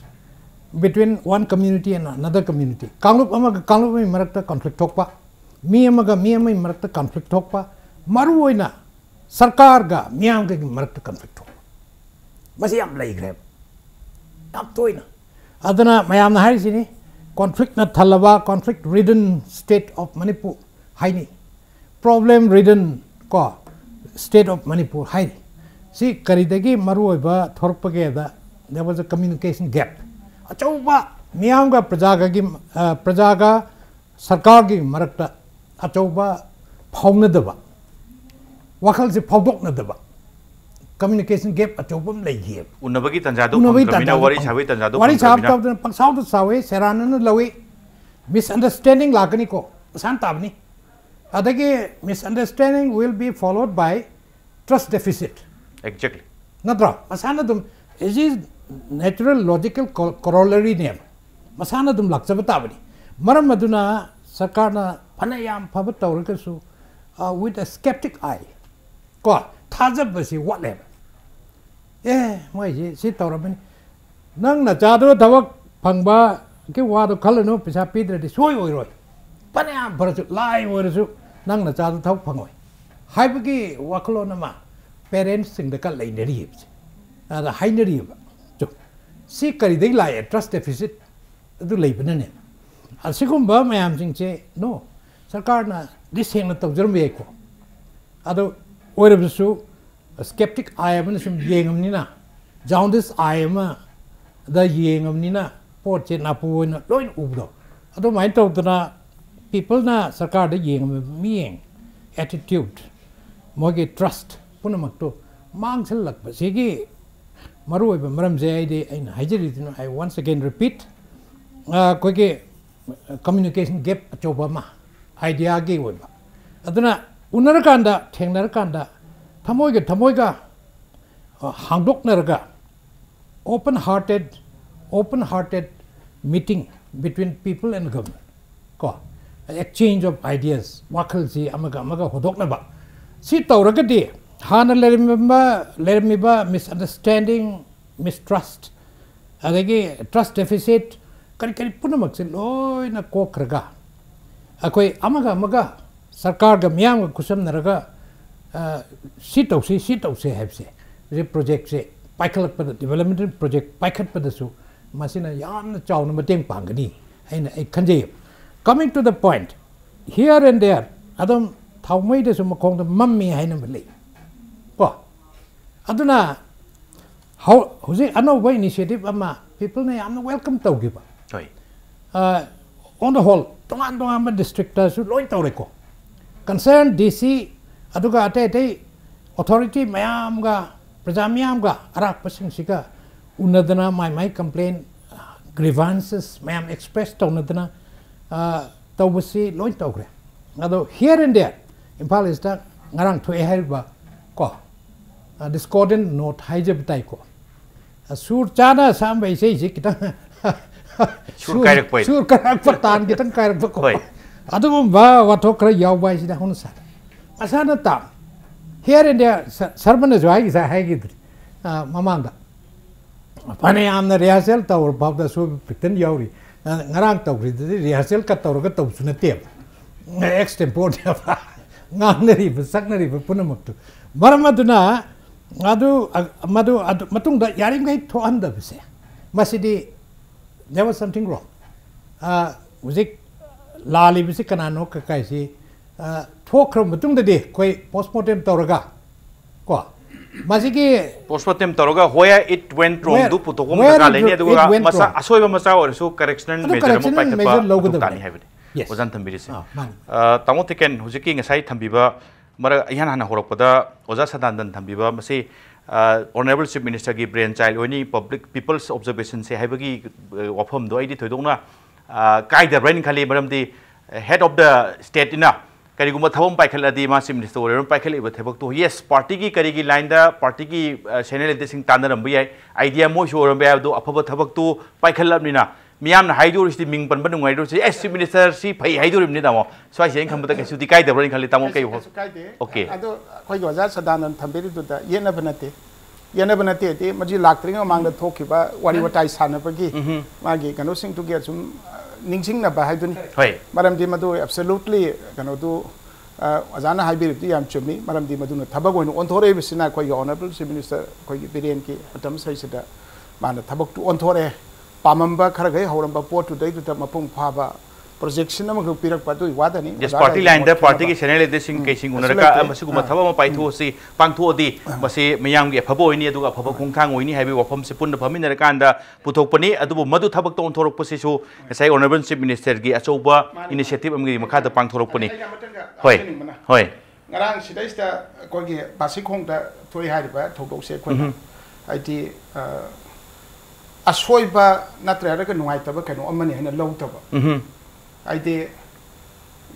between one community and another community, ꯀꯥꯡꯂꯨꯞ ꯑꯃꯒ ꯀꯥꯡꯂꯨꯞ ꯑꯃꯒꯤ ꯃꯔꯛꯇ conflict ꯊꯣꯛꯄ, ꯃꯤ ꯑꯃꯒ ꯃꯤ ꯑꯃꯒꯤ ꯃꯔꯛꯇ conflict ꯊꯣꯛꯄ, ꯃꯔꯨꯑꯣꯏꯅ ꯁꯔꯀꯥꯔꯒ ꯃꯤꯌꯥꯝꯒꯒꯤ ꯃꯔꯛꯇ conflict ꯊꯣꯛꯄ, ꯃꯁꯤ ꯌꯥꯝ ꯂꯩꯈ꯭ꯔꯦꯕ, ꯌꯥꯝ ꯇꯣꯏꯅ꯫ ꯑꯗꯨꯅ ꯃꯌꯥꯝꯅ ꯍꯥꯏꯔꯤꯁꯤꯅꯤ, conflict ꯅ ꯊꯜꯂꯕ, conflict ridden state of Manipur ꯍꯥꯏꯅꯤ, problem ridden ꯀꯣ, state of Manipur ꯍꯥꯏꯅꯤ꯫ ꯁꯤ ꯀꯔꯤꯗꯒꯤ ꯃꯔꯨꯑꯣꯏꯕ ꯊꯣꯔꯛꯄꯒꯦꯗ, there was a communication gap꯫ ꯑꯆꯧꯕ ꯃꯤꯌꯥꯝꯒ ꯄ꯭ꯔꯖꯥꯒꯒꯤ, ꯑ, ꯄ꯭ꯔꯖꯥꯒ ꯁꯔꯀꯥꯔꯒꯤ ꯃꯔꯛꯇ ꯑꯆꯧꯕ ꯐꯥꯎꯅꯗꯕ, ꯋꯥꯈꯜꯁꯦ ꯐꯥꯎꯗꯣꯛꯅꯗꯕ, communication gap ꯑꯆꯧꯕ ꯑꯃ ꯂꯩꯈꯤꯑꯕ꯫ ꯎꯅꯕꯒꯤ ꯇꯥꯟꯖꯥꯗꯣ ꯎꯅꯕꯒꯤ ꯐꯪꯗ꯭ꯔꯕꯅꯤꯅ, ꯇꯥꯟꯖꯥꯗꯣ ꯋꯥꯔꯤ ꯐꯪ-, ꯁꯥꯕꯒꯤ ꯇꯥꯟꯖꯥꯗꯣ ꯋꯥꯔꯤ ꯁꯥꯕ ꯐꯪꯗ꯭ꯔꯕꯅꯤꯅ꯫ ꯇꯧꯗꯅ ꯄꯪꯁꯥꯎꯗ ꯁꯥꯎꯋꯦ, ꯁꯦꯔꯥꯟꯅꯅ ꯂꯧꯏ꯫ Misunderstanding ꯂꯥꯛꯀꯅꯤꯀꯣ, ꯃꯁꯥꯅ ꯇꯥꯕꯅꯤ꯫ ꯑꯗꯒꯤ misunderstanding will be followed by trust deficit꯫ Exactly. ꯅꯠꯇ꯭ꯔꯣ? ꯃꯁꯥꯅ ꯑꯗꯨꯝ, is natural logical corollary ꯅꯦꯕ꯫ ꯃꯁꯥꯅ ꯑꯗꯨꯝ ꯂꯥꯛꯆꯕ ꯇꯥꯕꯅꯤ꯫ ꯃꯔꯝ ꯑꯗꯨꯅ ꯁꯔꯀꯥꯔꯅ ꯐꯅ ꯌꯥꯝ ꯐꯕ ꯇꯧꯔꯒꯁꯨ, uh, with a skeptic eye, ꯀꯣ, ꯊꯥꯖꯕꯁꯤ ꯋꯥꯠꯂꯦꯕ꯫ ꯑꯦ, ꯃꯣꯏꯁꯤ ꯁꯤ ꯇꯧꯔꯝꯃꯅꯤ, ꯅꯪ ꯅꯆꯥꯗꯣ ꯊꯕꯛ ꯐꯪꯕꯒꯤ ꯋꯥꯗꯣ ꯈꯜꯂꯨꯅꯨ, ꯄꯩꯁꯥ ꯄꯤꯗ꯭ꯔꯗꯤ ꯁꯣꯏ ꯑꯣꯏꯔꯣꯏ, ꯐꯅꯌꯥꯝ ꯐꯔꯁꯨ ꯂꯥꯏ ꯑꯣꯏꯔꯁꯨ ꯅꯪ ꯅꯆꯥꯗꯣ ꯊꯕꯛ ꯐꯪꯉꯣꯏ ꯍꯥꯏꯕꯒꯤ ꯋꯥꯈꯜꯂꯣꯟ ꯑꯃ parents ꯁꯤꯡꯗ ꯀꯟꯅ ꯂꯩꯅꯔꯤꯕꯁꯦ, ꯑꯗ ꯍꯥꯏꯅꯔꯤꯕ꯫ ꯆꯨꯝ꯫ ꯁꯤ ꯀꯔꯤꯗꯒꯤ ꯂꯥꯛꯑꯦ? Trust deficit ꯑꯗꯨ ꯂꯩꯕꯅꯅꯦ꯫ ꯑꯁꯤꯒꯨꯝꯕ ꯃꯌꯥꯝꯁꯤꯡꯁꯦ, no, ꯁꯔꯀꯥꯔꯅꯗꯤ ꯁꯦꯡꯅ ꯇꯧꯖꯔꯝꯕ ꯌꯥꯏꯀꯣ, ꯑꯗꯣ ꯑꯣꯏꯔꯕꯁꯨ skeptic eye ꯑꯃꯅ ꯁꯨꯝ ꯌꯦꯡꯉꯕꯅꯤꯅ, jaundice eye ꯑꯃꯗ ꯌꯦꯡꯉꯕꯅꯤꯅ ꯄꯣꯠꯁꯦ ꯅꯥꯄꯨ ꯑꯣꯏꯅ ꯂꯣꯏꯅ ꯎꯕꯗꯣ, ꯑꯗꯨꯃꯥꯏꯅ ꯇꯧꯗꯅ people ꯅ ꯁꯔꯀꯥꯔꯗ ꯌꯦꯡꯉꯕ ꯃꯤꯠꯌꯦꯡ, attitude, ꯃꯣꯏꯒꯤ trust ꯄꯨꯝꯅꯃꯛꯇꯣ ꯃꯥꯡꯁꯤꯜꯂꯛꯄꯁꯤꯒꯤ ꯃꯔꯨꯑꯣꯏꯕ ꯃꯔꯝꯁꯦ ꯑꯩꯗꯤ ꯑꯩꯅ ꯍꯥꯏꯖꯔꯤꯗꯨꯅ, I once again repeat, ꯑꯩꯈꯣꯏꯒꯤ communication gap ꯑꯆꯧꯕ ꯑꯃ, idea ꯒꯤ ꯑꯣꯏꯕ꯫ ꯑꯗꯨꯅ ꯎꯅꯔꯀꯥꯟꯗ, ꯊꯦꯡꯅꯔꯀꯥꯟꯗ ꯊꯃꯣꯏꯒ ꯊꯃꯣꯏꯒ, ꯑ, ꯍꯥꯡꯗꯣꯛꯅꯔꯒ, open hearted, open hearted meeting between people and government, ꯀꯣ, exchange of ideas, ꯋꯥꯈꯜꯁꯤ ꯑꯃꯒ ꯑꯃꯒ ꯍꯣꯗꯣꯛꯅꯕ꯫ ꯁꯤ ꯇꯧꯔꯒꯗꯤ ꯍꯥꯟꯅ ꯂꯩꯔꯝꯕ, ꯂꯩꯔꯝꯃꯤꯕ misunderstanding, mistrust, ꯑꯗꯒꯤ trust deficit, ꯀꯔꯤ ꯀꯔꯤ ꯄꯨꯝꯅꯃꯛꯁꯦ ꯂꯣꯏꯅ ꯀꯣꯛꯈ꯭ꯔꯒ, ꯑꯩꯈꯣꯏ ꯑꯃꯒ ꯑꯃꯒ, ꯁꯔꯀꯥꯔꯒ ꯃꯤꯌꯥꯝꯒ ꯈꯨꯠꯁꯝꯅꯔꯒ, ꯑ, ꯁꯤ ꯇꯧꯁꯤ, ꯁꯤ ꯇꯧꯁꯤ ꯍꯥꯏꯕꯁꯦ, ꯍꯧꯖꯤꯛ project ꯁꯦ ꯄꯥꯏꯈꯠꯂꯛꯄꯗ, development project ꯄꯥꯏꯈꯠꯄꯗꯁꯨ ꯃꯁꯤꯅ ꯌꯥꯝꯅ ꯆꯥꯎꯅ ꯃꯇꯦꯡ ꯄꯥꯡꯒꯅꯤ ꯍꯥꯏꯅ ꯑꯩ ꯈꯟꯖꯩ꯫ Coming to the point, here and there, ꯑꯗꯨꯝ ꯊꯥꯎꯃꯩꯗꯁꯨ ꯃꯈꯣꯡꯗ ꯃꯝꯃꯤ ꯍꯥꯏꯅꯕ ꯂꯩ, ꯀꯣ꯫ ꯑꯗꯨꯅ ꯍꯧ-, ꯍꯧꯖꯤꯛ ꯑꯅꯧꯕ initiative ꯑꯃ people ꯅ ꯌꯥꯝꯅ welcome ꯇꯧꯈꯤꯕ꯫ ꯍꯣꯏ꯫ ꯑ, on the whole, ꯇꯣꯉꯥꯟ ꯇꯣꯉꯥꯟꯕ district ꯇꯁꯨ ꯂꯣꯏ ꯇꯧꯔꯦꯀꯣ꯫ Concerned D C, ꯑꯗꯨꯒ ꯑꯇꯩ ꯑꯇꯩ authority ꯃꯌꯥꯝꯒ, ꯄ꯭ꯔꯖꯥ ꯃꯤꯌꯥꯝꯒ, ꯑꯔꯥꯛꯄꯁꯤꯡꯁꯤꯒ ꯎꯅꯗꯅ, ꯃꯥꯏ ꯃꯥꯏ complain, grievances ꯃꯌꯥꯝ express ꯇꯧꯅꯗꯅ, ꯑ, ꯇꯧꯕꯁꯤ ꯂꯣꯏ ꯇꯧꯈ꯭ꯔꯦ꯫ ꯑꯗꯣ here and there, Imphal east ꯉꯔꯥꯡ ꯊꯣꯛꯑꯦ ꯍꯥꯏꯔꯤꯕ ꯀꯣ, ꯑ, discordant note ꯍꯥꯏꯖꯕ ꯇꯥꯏꯀꯣ꯫ ꯑ, ꯁꯨꯔ ꯆꯥꯅ ꯁꯛꯑꯝꯕ ꯏꯁꯩꯁꯤ ꯈꯤꯇꯪ ꯁꯨꯔ ꯀꯥꯏꯔꯛꯄ ꯍꯥꯏꯗꯤ꯫ ꯁꯨꯔ ꯀꯥꯏꯔꯛꯄ, ꯇꯥꯟ ꯈꯤꯇꯪ ꯀꯥꯏꯔꯛꯄ ꯀꯣ꯫ ꯍꯣꯏ꯫ ꯑꯗꯨꯒꯨꯝꯕ ꯋꯥꯊꯣꯛ ꯈꯔ ꯌꯥꯎꯕ ꯍꯥꯏꯁꯤꯗꯤ ꯍꯧꯅ ꯁꯥꯅꯤ꯫ ꯃꯁꯥꯅ ꯇꯥ-, here and there, ꯁ-, ꯁꯔꯃꯅꯁꯨ ꯍꯥꯏ-, ꯉꯁꯥꯏ ꯍꯥꯏꯈꯤꯗ꯭ꯔꯤ, ꯑ, ꯃꯃꯥꯡꯗ꯫ ꯐꯅꯌꯥꯝꯅ rehearsal ꯇꯧꯔ ꯐꯥꯎꯗ ꯑꯁꯣꯏꯕ ꯐꯤꯇꯟ ꯌꯥꯎꯔꯤ꯫ ꯑ, ꯉꯔꯥꯡ ꯇꯧꯈ꯭ꯔꯤꯗꯨꯗꯤ rehearsal ꯀ ꯇꯧꯔꯒ ꯇꯧꯕꯁꯨ ꯅꯠꯇꯦꯕ꯫ Extempore ꯅꯦꯕ꯫ ꯉꯥꯡꯅꯔꯤꯕ, ꯁꯛꯅꯔꯤꯕ ꯄꯨꯝꯅꯃꯛꯇꯨ꯫ ꯃꯔꯝ ꯑꯗꯨꯅ ꯑꯗꯨ, ꯑ, ꯃꯗꯨ, ꯑꯗꯨ ꯃꯇꯨꯡꯗ ꯌꯥꯔꯤꯃꯈꯩ ꯊꯣꯛꯍꯟꯗꯕꯁꯦ, ꯃꯁꯤꯗꯤ there was something wrong꯫ ꯑ, ꯍꯧꯖꯤꯛ ꯂꯥꯜꯂꯤꯕꯁꯤ ꯀꯅꯥꯅꯣ ꯀ-, ꯀꯥꯏꯁꯤ, ꯑ, ꯊꯣꯛꯈ꯭ꯔꯕ ꯃꯇꯨꯡꯗꯗꯤ ꯑꯩꯈꯣꯏ postmortem ꯇꯧꯔꯒ ꯀꯣ, ꯃꯁꯤꯒꯤ Postmortem ꯇꯧꯔꯒ where it went wrong where, ꯗꯨ ꯄꯨꯊꯣꯛꯄ ꯑꯃ where ꯗꯔꯀꯥꯔ it, ꯂꯩꯅꯤ, ꯑꯗꯨꯒ it went ꯃꯆꯥ, wrong꯫ ꯑꯁꯣꯏꯕ ꯃꯆꯥ ꯑꯣꯏꯔꯁꯨ correctional ꯑꯗꯨ measure ꯑꯃ correctional ꯄꯥꯏꯈꯠꯄ measure ꯂꯧꯒꯗꯕꯅꯤ꯫ ꯃꯊꯧ ꯇꯥꯅꯤ ꯍꯥꯏꯕꯅꯤ꯫ Yes꯫ ꯑꯣꯖꯥꯅ ꯊꯝꯕꯤꯔꯤꯁꯦ꯫ ꯑꯥ, ꯃꯥꯅꯤ꯫ ꯑ, ꯇꯥꯃꯣ ꯇꯦꯀꯦꯟ, ꯍꯧꯖꯤꯛꯀꯤ ꯉꯁꯥꯏ ꯊꯝꯕꯤꯕ, ꯃꯔꯛ ꯏꯍꯥꯟ ꯍꯥꯟꯅ ꯍꯧꯔꯛꯄꯗ ꯑꯣꯖꯥ ꯁꯗꯥꯅꯟꯗꯟ ꯊꯝꯕꯤꯕ ꯃꯁꯤ, ꯑ, Honourable Chief Minister ꯒꯤ brain child ꯑꯣꯏꯅꯤ, public people's observation ꯁꯦ ꯍꯥꯏꯕꯒꯤ, ꯑ, ꯋꯥꯐꯝꯗꯣ ꯑꯩꯗꯤ ꯊꯣꯏꯗꯣꯛꯅ, ꯑ, ꯀꯥꯏꯗꯕ꯭ꯔꯥ ꯍꯥꯏꯅ ꯈꯜꯂꯤ꯫ ꯃꯔꯝꯗꯤ head of the state ꯏꯅ ꯀꯔꯤꯒꯨꯝꯕ ꯊꯕꯛ ꯑꯃ ꯄꯥꯏꯈꯠꯂꯗꯤ ꯃꯥ Chief Minister ꯑꯣꯏꯔꯕꯅꯤꯅ ꯄꯥꯏꯈꯠꯂꯛꯏꯕ ꯊꯕꯛꯇꯣ, yes, party ꯒꯤ ꯀꯔꯤꯒꯤ line ꯗ party ꯒꯤ, ꯑ, senior leader ꯁꯤꯡ ꯇꯥꯟꯅꯔꯝꯕ ꯌꯥꯏ, idea ꯃꯣꯏꯁꯨ ꯑꯣꯏꯔꯝꯕ ꯌꯥꯏ, ꯑꯗꯣ ꯑꯐꯕ ꯊꯕꯛꯇꯨ ꯄꯥꯏꯈꯠꯂꯕꯅꯤꯅ ꯃꯤꯌꯥꯝꯅ ꯍꯥꯏꯗꯣꯔꯤꯁꯤꯗꯤ, ꯃꯤꯡ ꯄꯟꯕ ꯅꯨꯡꯉꯥꯏꯔꯣꯏꯁꯤ, "ꯑꯦ, Chief Minister ꯁꯤ ꯐꯩ" ꯍꯥꯏꯗꯣꯔꯤꯕꯅꯤ, ꯇꯥꯃꯣ꯫ ꯁ꯭ꯋꯥꯏꯁꯦ ꯑꯩꯅ ꯈꯟꯕꯗ ꯀꯩꯁꯨꯗꯤ ꯀꯥꯏꯗꯕ꯭ꯔꯥ ꯍꯥꯏꯅ ꯈꯜꯂꯤ, ꯇꯥꯃꯣ꯫ ꯀꯩ ꯀꯩꯁꯨ, ꯋꯥ-, ꯀꯩꯁꯨ ꯀꯥꯏꯗꯦ꯫ Okay꯫ ꯑꯗꯣ ꯑꯩꯈꯣꯏꯒꯤ ꯑꯣꯖꯥ ꯁꯗꯥꯅꯟꯗ ꯊꯝꯕꯤꯔꯤꯗꯨꯗ ꯌꯦꯠꯅꯕ ꯅꯠꯇꯦ꯫ ꯌꯦꯠꯅꯕ ꯅꯠꯇꯦꯗꯤ, ꯃꯁꯤ ꯂꯥꯛꯇ꯭ꯔꯤꯉꯩ ꯃꯃꯥꯡꯗ ꯊꯣꯛꯈꯤꯕ ꯋꯥꯔꯤ ꯋꯥꯇꯥꯏ ꯁꯥꯟꯅꯕꯒꯤ ꯎꯝꯍꯨꯝ꯫ ꯃꯥꯒꯤ ꯀꯩꯅꯣꯁꯤꯡꯗꯨꯒꯤ ꯑꯁꯨꯝ, ꯑ, ꯅꯤꯡꯁꯤꯡꯅꯕ ꯍꯥꯏꯗꯨꯅꯤ꯫ ꯍꯣꯏ꯫ ꯃꯔꯝꯗꯤ ꯃꯗꯨ absolutely ꯀꯩꯅꯣꯗꯨ, ꯑ, ꯑꯣꯖꯥꯅ ꯍꯥꯏꯕꯤꯔꯤꯕꯗꯨ ꯌꯥꯝ ꯆꯨꯝꯃꯤ꯫ ꯃꯔꯝꯗꯤ ꯃꯗꯨꯅ ꯊꯕꯛ ꯑꯣꯏꯅ ꯑꯣꯟꯊꯣꯔꯛꯏꯕꯁꯤꯅ ꯑꯩꯈꯣꯏꯒꯤ Honourable Chief Minister ꯑꯩꯈꯣꯏꯒꯤ ꯕꯤꯔꯦꯟꯒꯤ ꯃꯇꯝꯁꯤꯗꯩꯁꯤꯗ ꯃꯥꯅ ꯊꯕꯛꯇꯨ ꯑꯣꯟꯊꯣꯔꯛꯑꯦ꯫ ꯄꯥꯝꯃꯝꯕ ꯈꯔꯈꯩ ꯍꯧꯔꯝꯕ ꯄꯣꯠꯇꯨꯗꯩꯗꯨꯗ ꯃꯄꯨꯡ ꯐꯥꯕ projection ꯑꯃꯈꯛ ꯄꯤꯔꯛꯄ ꯑꯗꯨꯒꯤ ꯋꯥꯗꯅꯤ꯫ Yes, ꯑꯣꯖꯥꯒ party ꯑꯩꯒ line ꯗ ꯃꯣꯠ ꯈꯦꯠꯅꯕ꯫ Party ꯒꯤ senior leader ꯁꯤꯡ ꯎꯝ, ꯀꯩꯁꯤꯡ ꯀꯩꯁꯨ ꯎꯅꯔꯒ ꯂꯩꯇꯦ꯫ ꯑꯃ ꯁꯤꯒꯨꯝꯕ ꯑꯥ꯫ ꯊꯕꯛ ꯑꯃ ꯎꯝ꯫ ꯄꯥꯏꯊꯣꯛꯑꯁꯤ, ꯄꯥꯡꯊꯣꯛꯑꯗꯤ ꯑꯥ꯫ ꯃꯁꯤ ꯃꯤꯌꯥꯝꯒꯤ ꯑꯐꯕ ꯑꯣꯏꯅꯤ, ꯑꯗꯨꯒ ꯑꯐꯕ ꯈꯣꯡꯊꯥꯡ ꯑꯣꯏꯅꯤ ꯍꯥꯏꯕꯒꯤ ꯋꯥꯐꯝꯁꯤ ꯄꯨꯟꯅ ꯐꯝꯃꯤꯟꯅꯔꯀꯥꯟꯗ ꯄꯨꯊꯣꯛꯄꯅꯤ꯫ ꯑꯗꯨꯕꯨ ꯃꯗꯨ ꯊꯕꯛꯇ ꯑꯣꯟꯊꯣꯔꯛꯄꯁꯤꯁꯨ ꯉꯁꯥꯏ Honourable Chief Minister ꯒꯤ ꯑꯆꯧꯕ ꯃꯥꯅꯤ, ꯃꯥꯅꯤ꯫ Initiative ꯑꯃꯒꯤ ꯃꯈꯥꯗ ꯄꯥꯡꯊꯣꯔꯛꯄꯅꯤ꯫ ꯑꯩ ꯑꯃꯇꯪꯒ ꯍꯣꯏ꯫ ꯍꯥꯏꯖꯅꯤꯡꯕꯅ, ꯍꯣꯏ꯫ ꯉꯔꯥꯡ ꯁꯤꯗꯩꯁꯤꯗ ꯑꯩꯈꯣꯏꯒꯤ ꯕꯥꯁꯤꯈꯣꯡꯗ ꯊꯣꯛꯏ ꯍꯥꯏꯔꯤꯕ ꯊꯧꯗꯣꯛꯁꯦ ꯑꯩꯈꯣꯏꯅ ꯎꯝꯍꯨꯝ꯫ ꯍꯥꯏꯗꯤ, ꯑ, ꯑꯁꯣꯏꯕ ꯅꯠꯇ꯭ꯔꯒ ꯅꯨꯡꯉꯥꯏꯇꯕ ꯀꯩꯅꯣ ꯑꯃꯅꯤ ꯍꯥꯏꯅ ꯂꯧꯗꯕ꯫ ꯎꯝꯍꯨꯝ꯫ ꯍꯥꯏꯗꯤ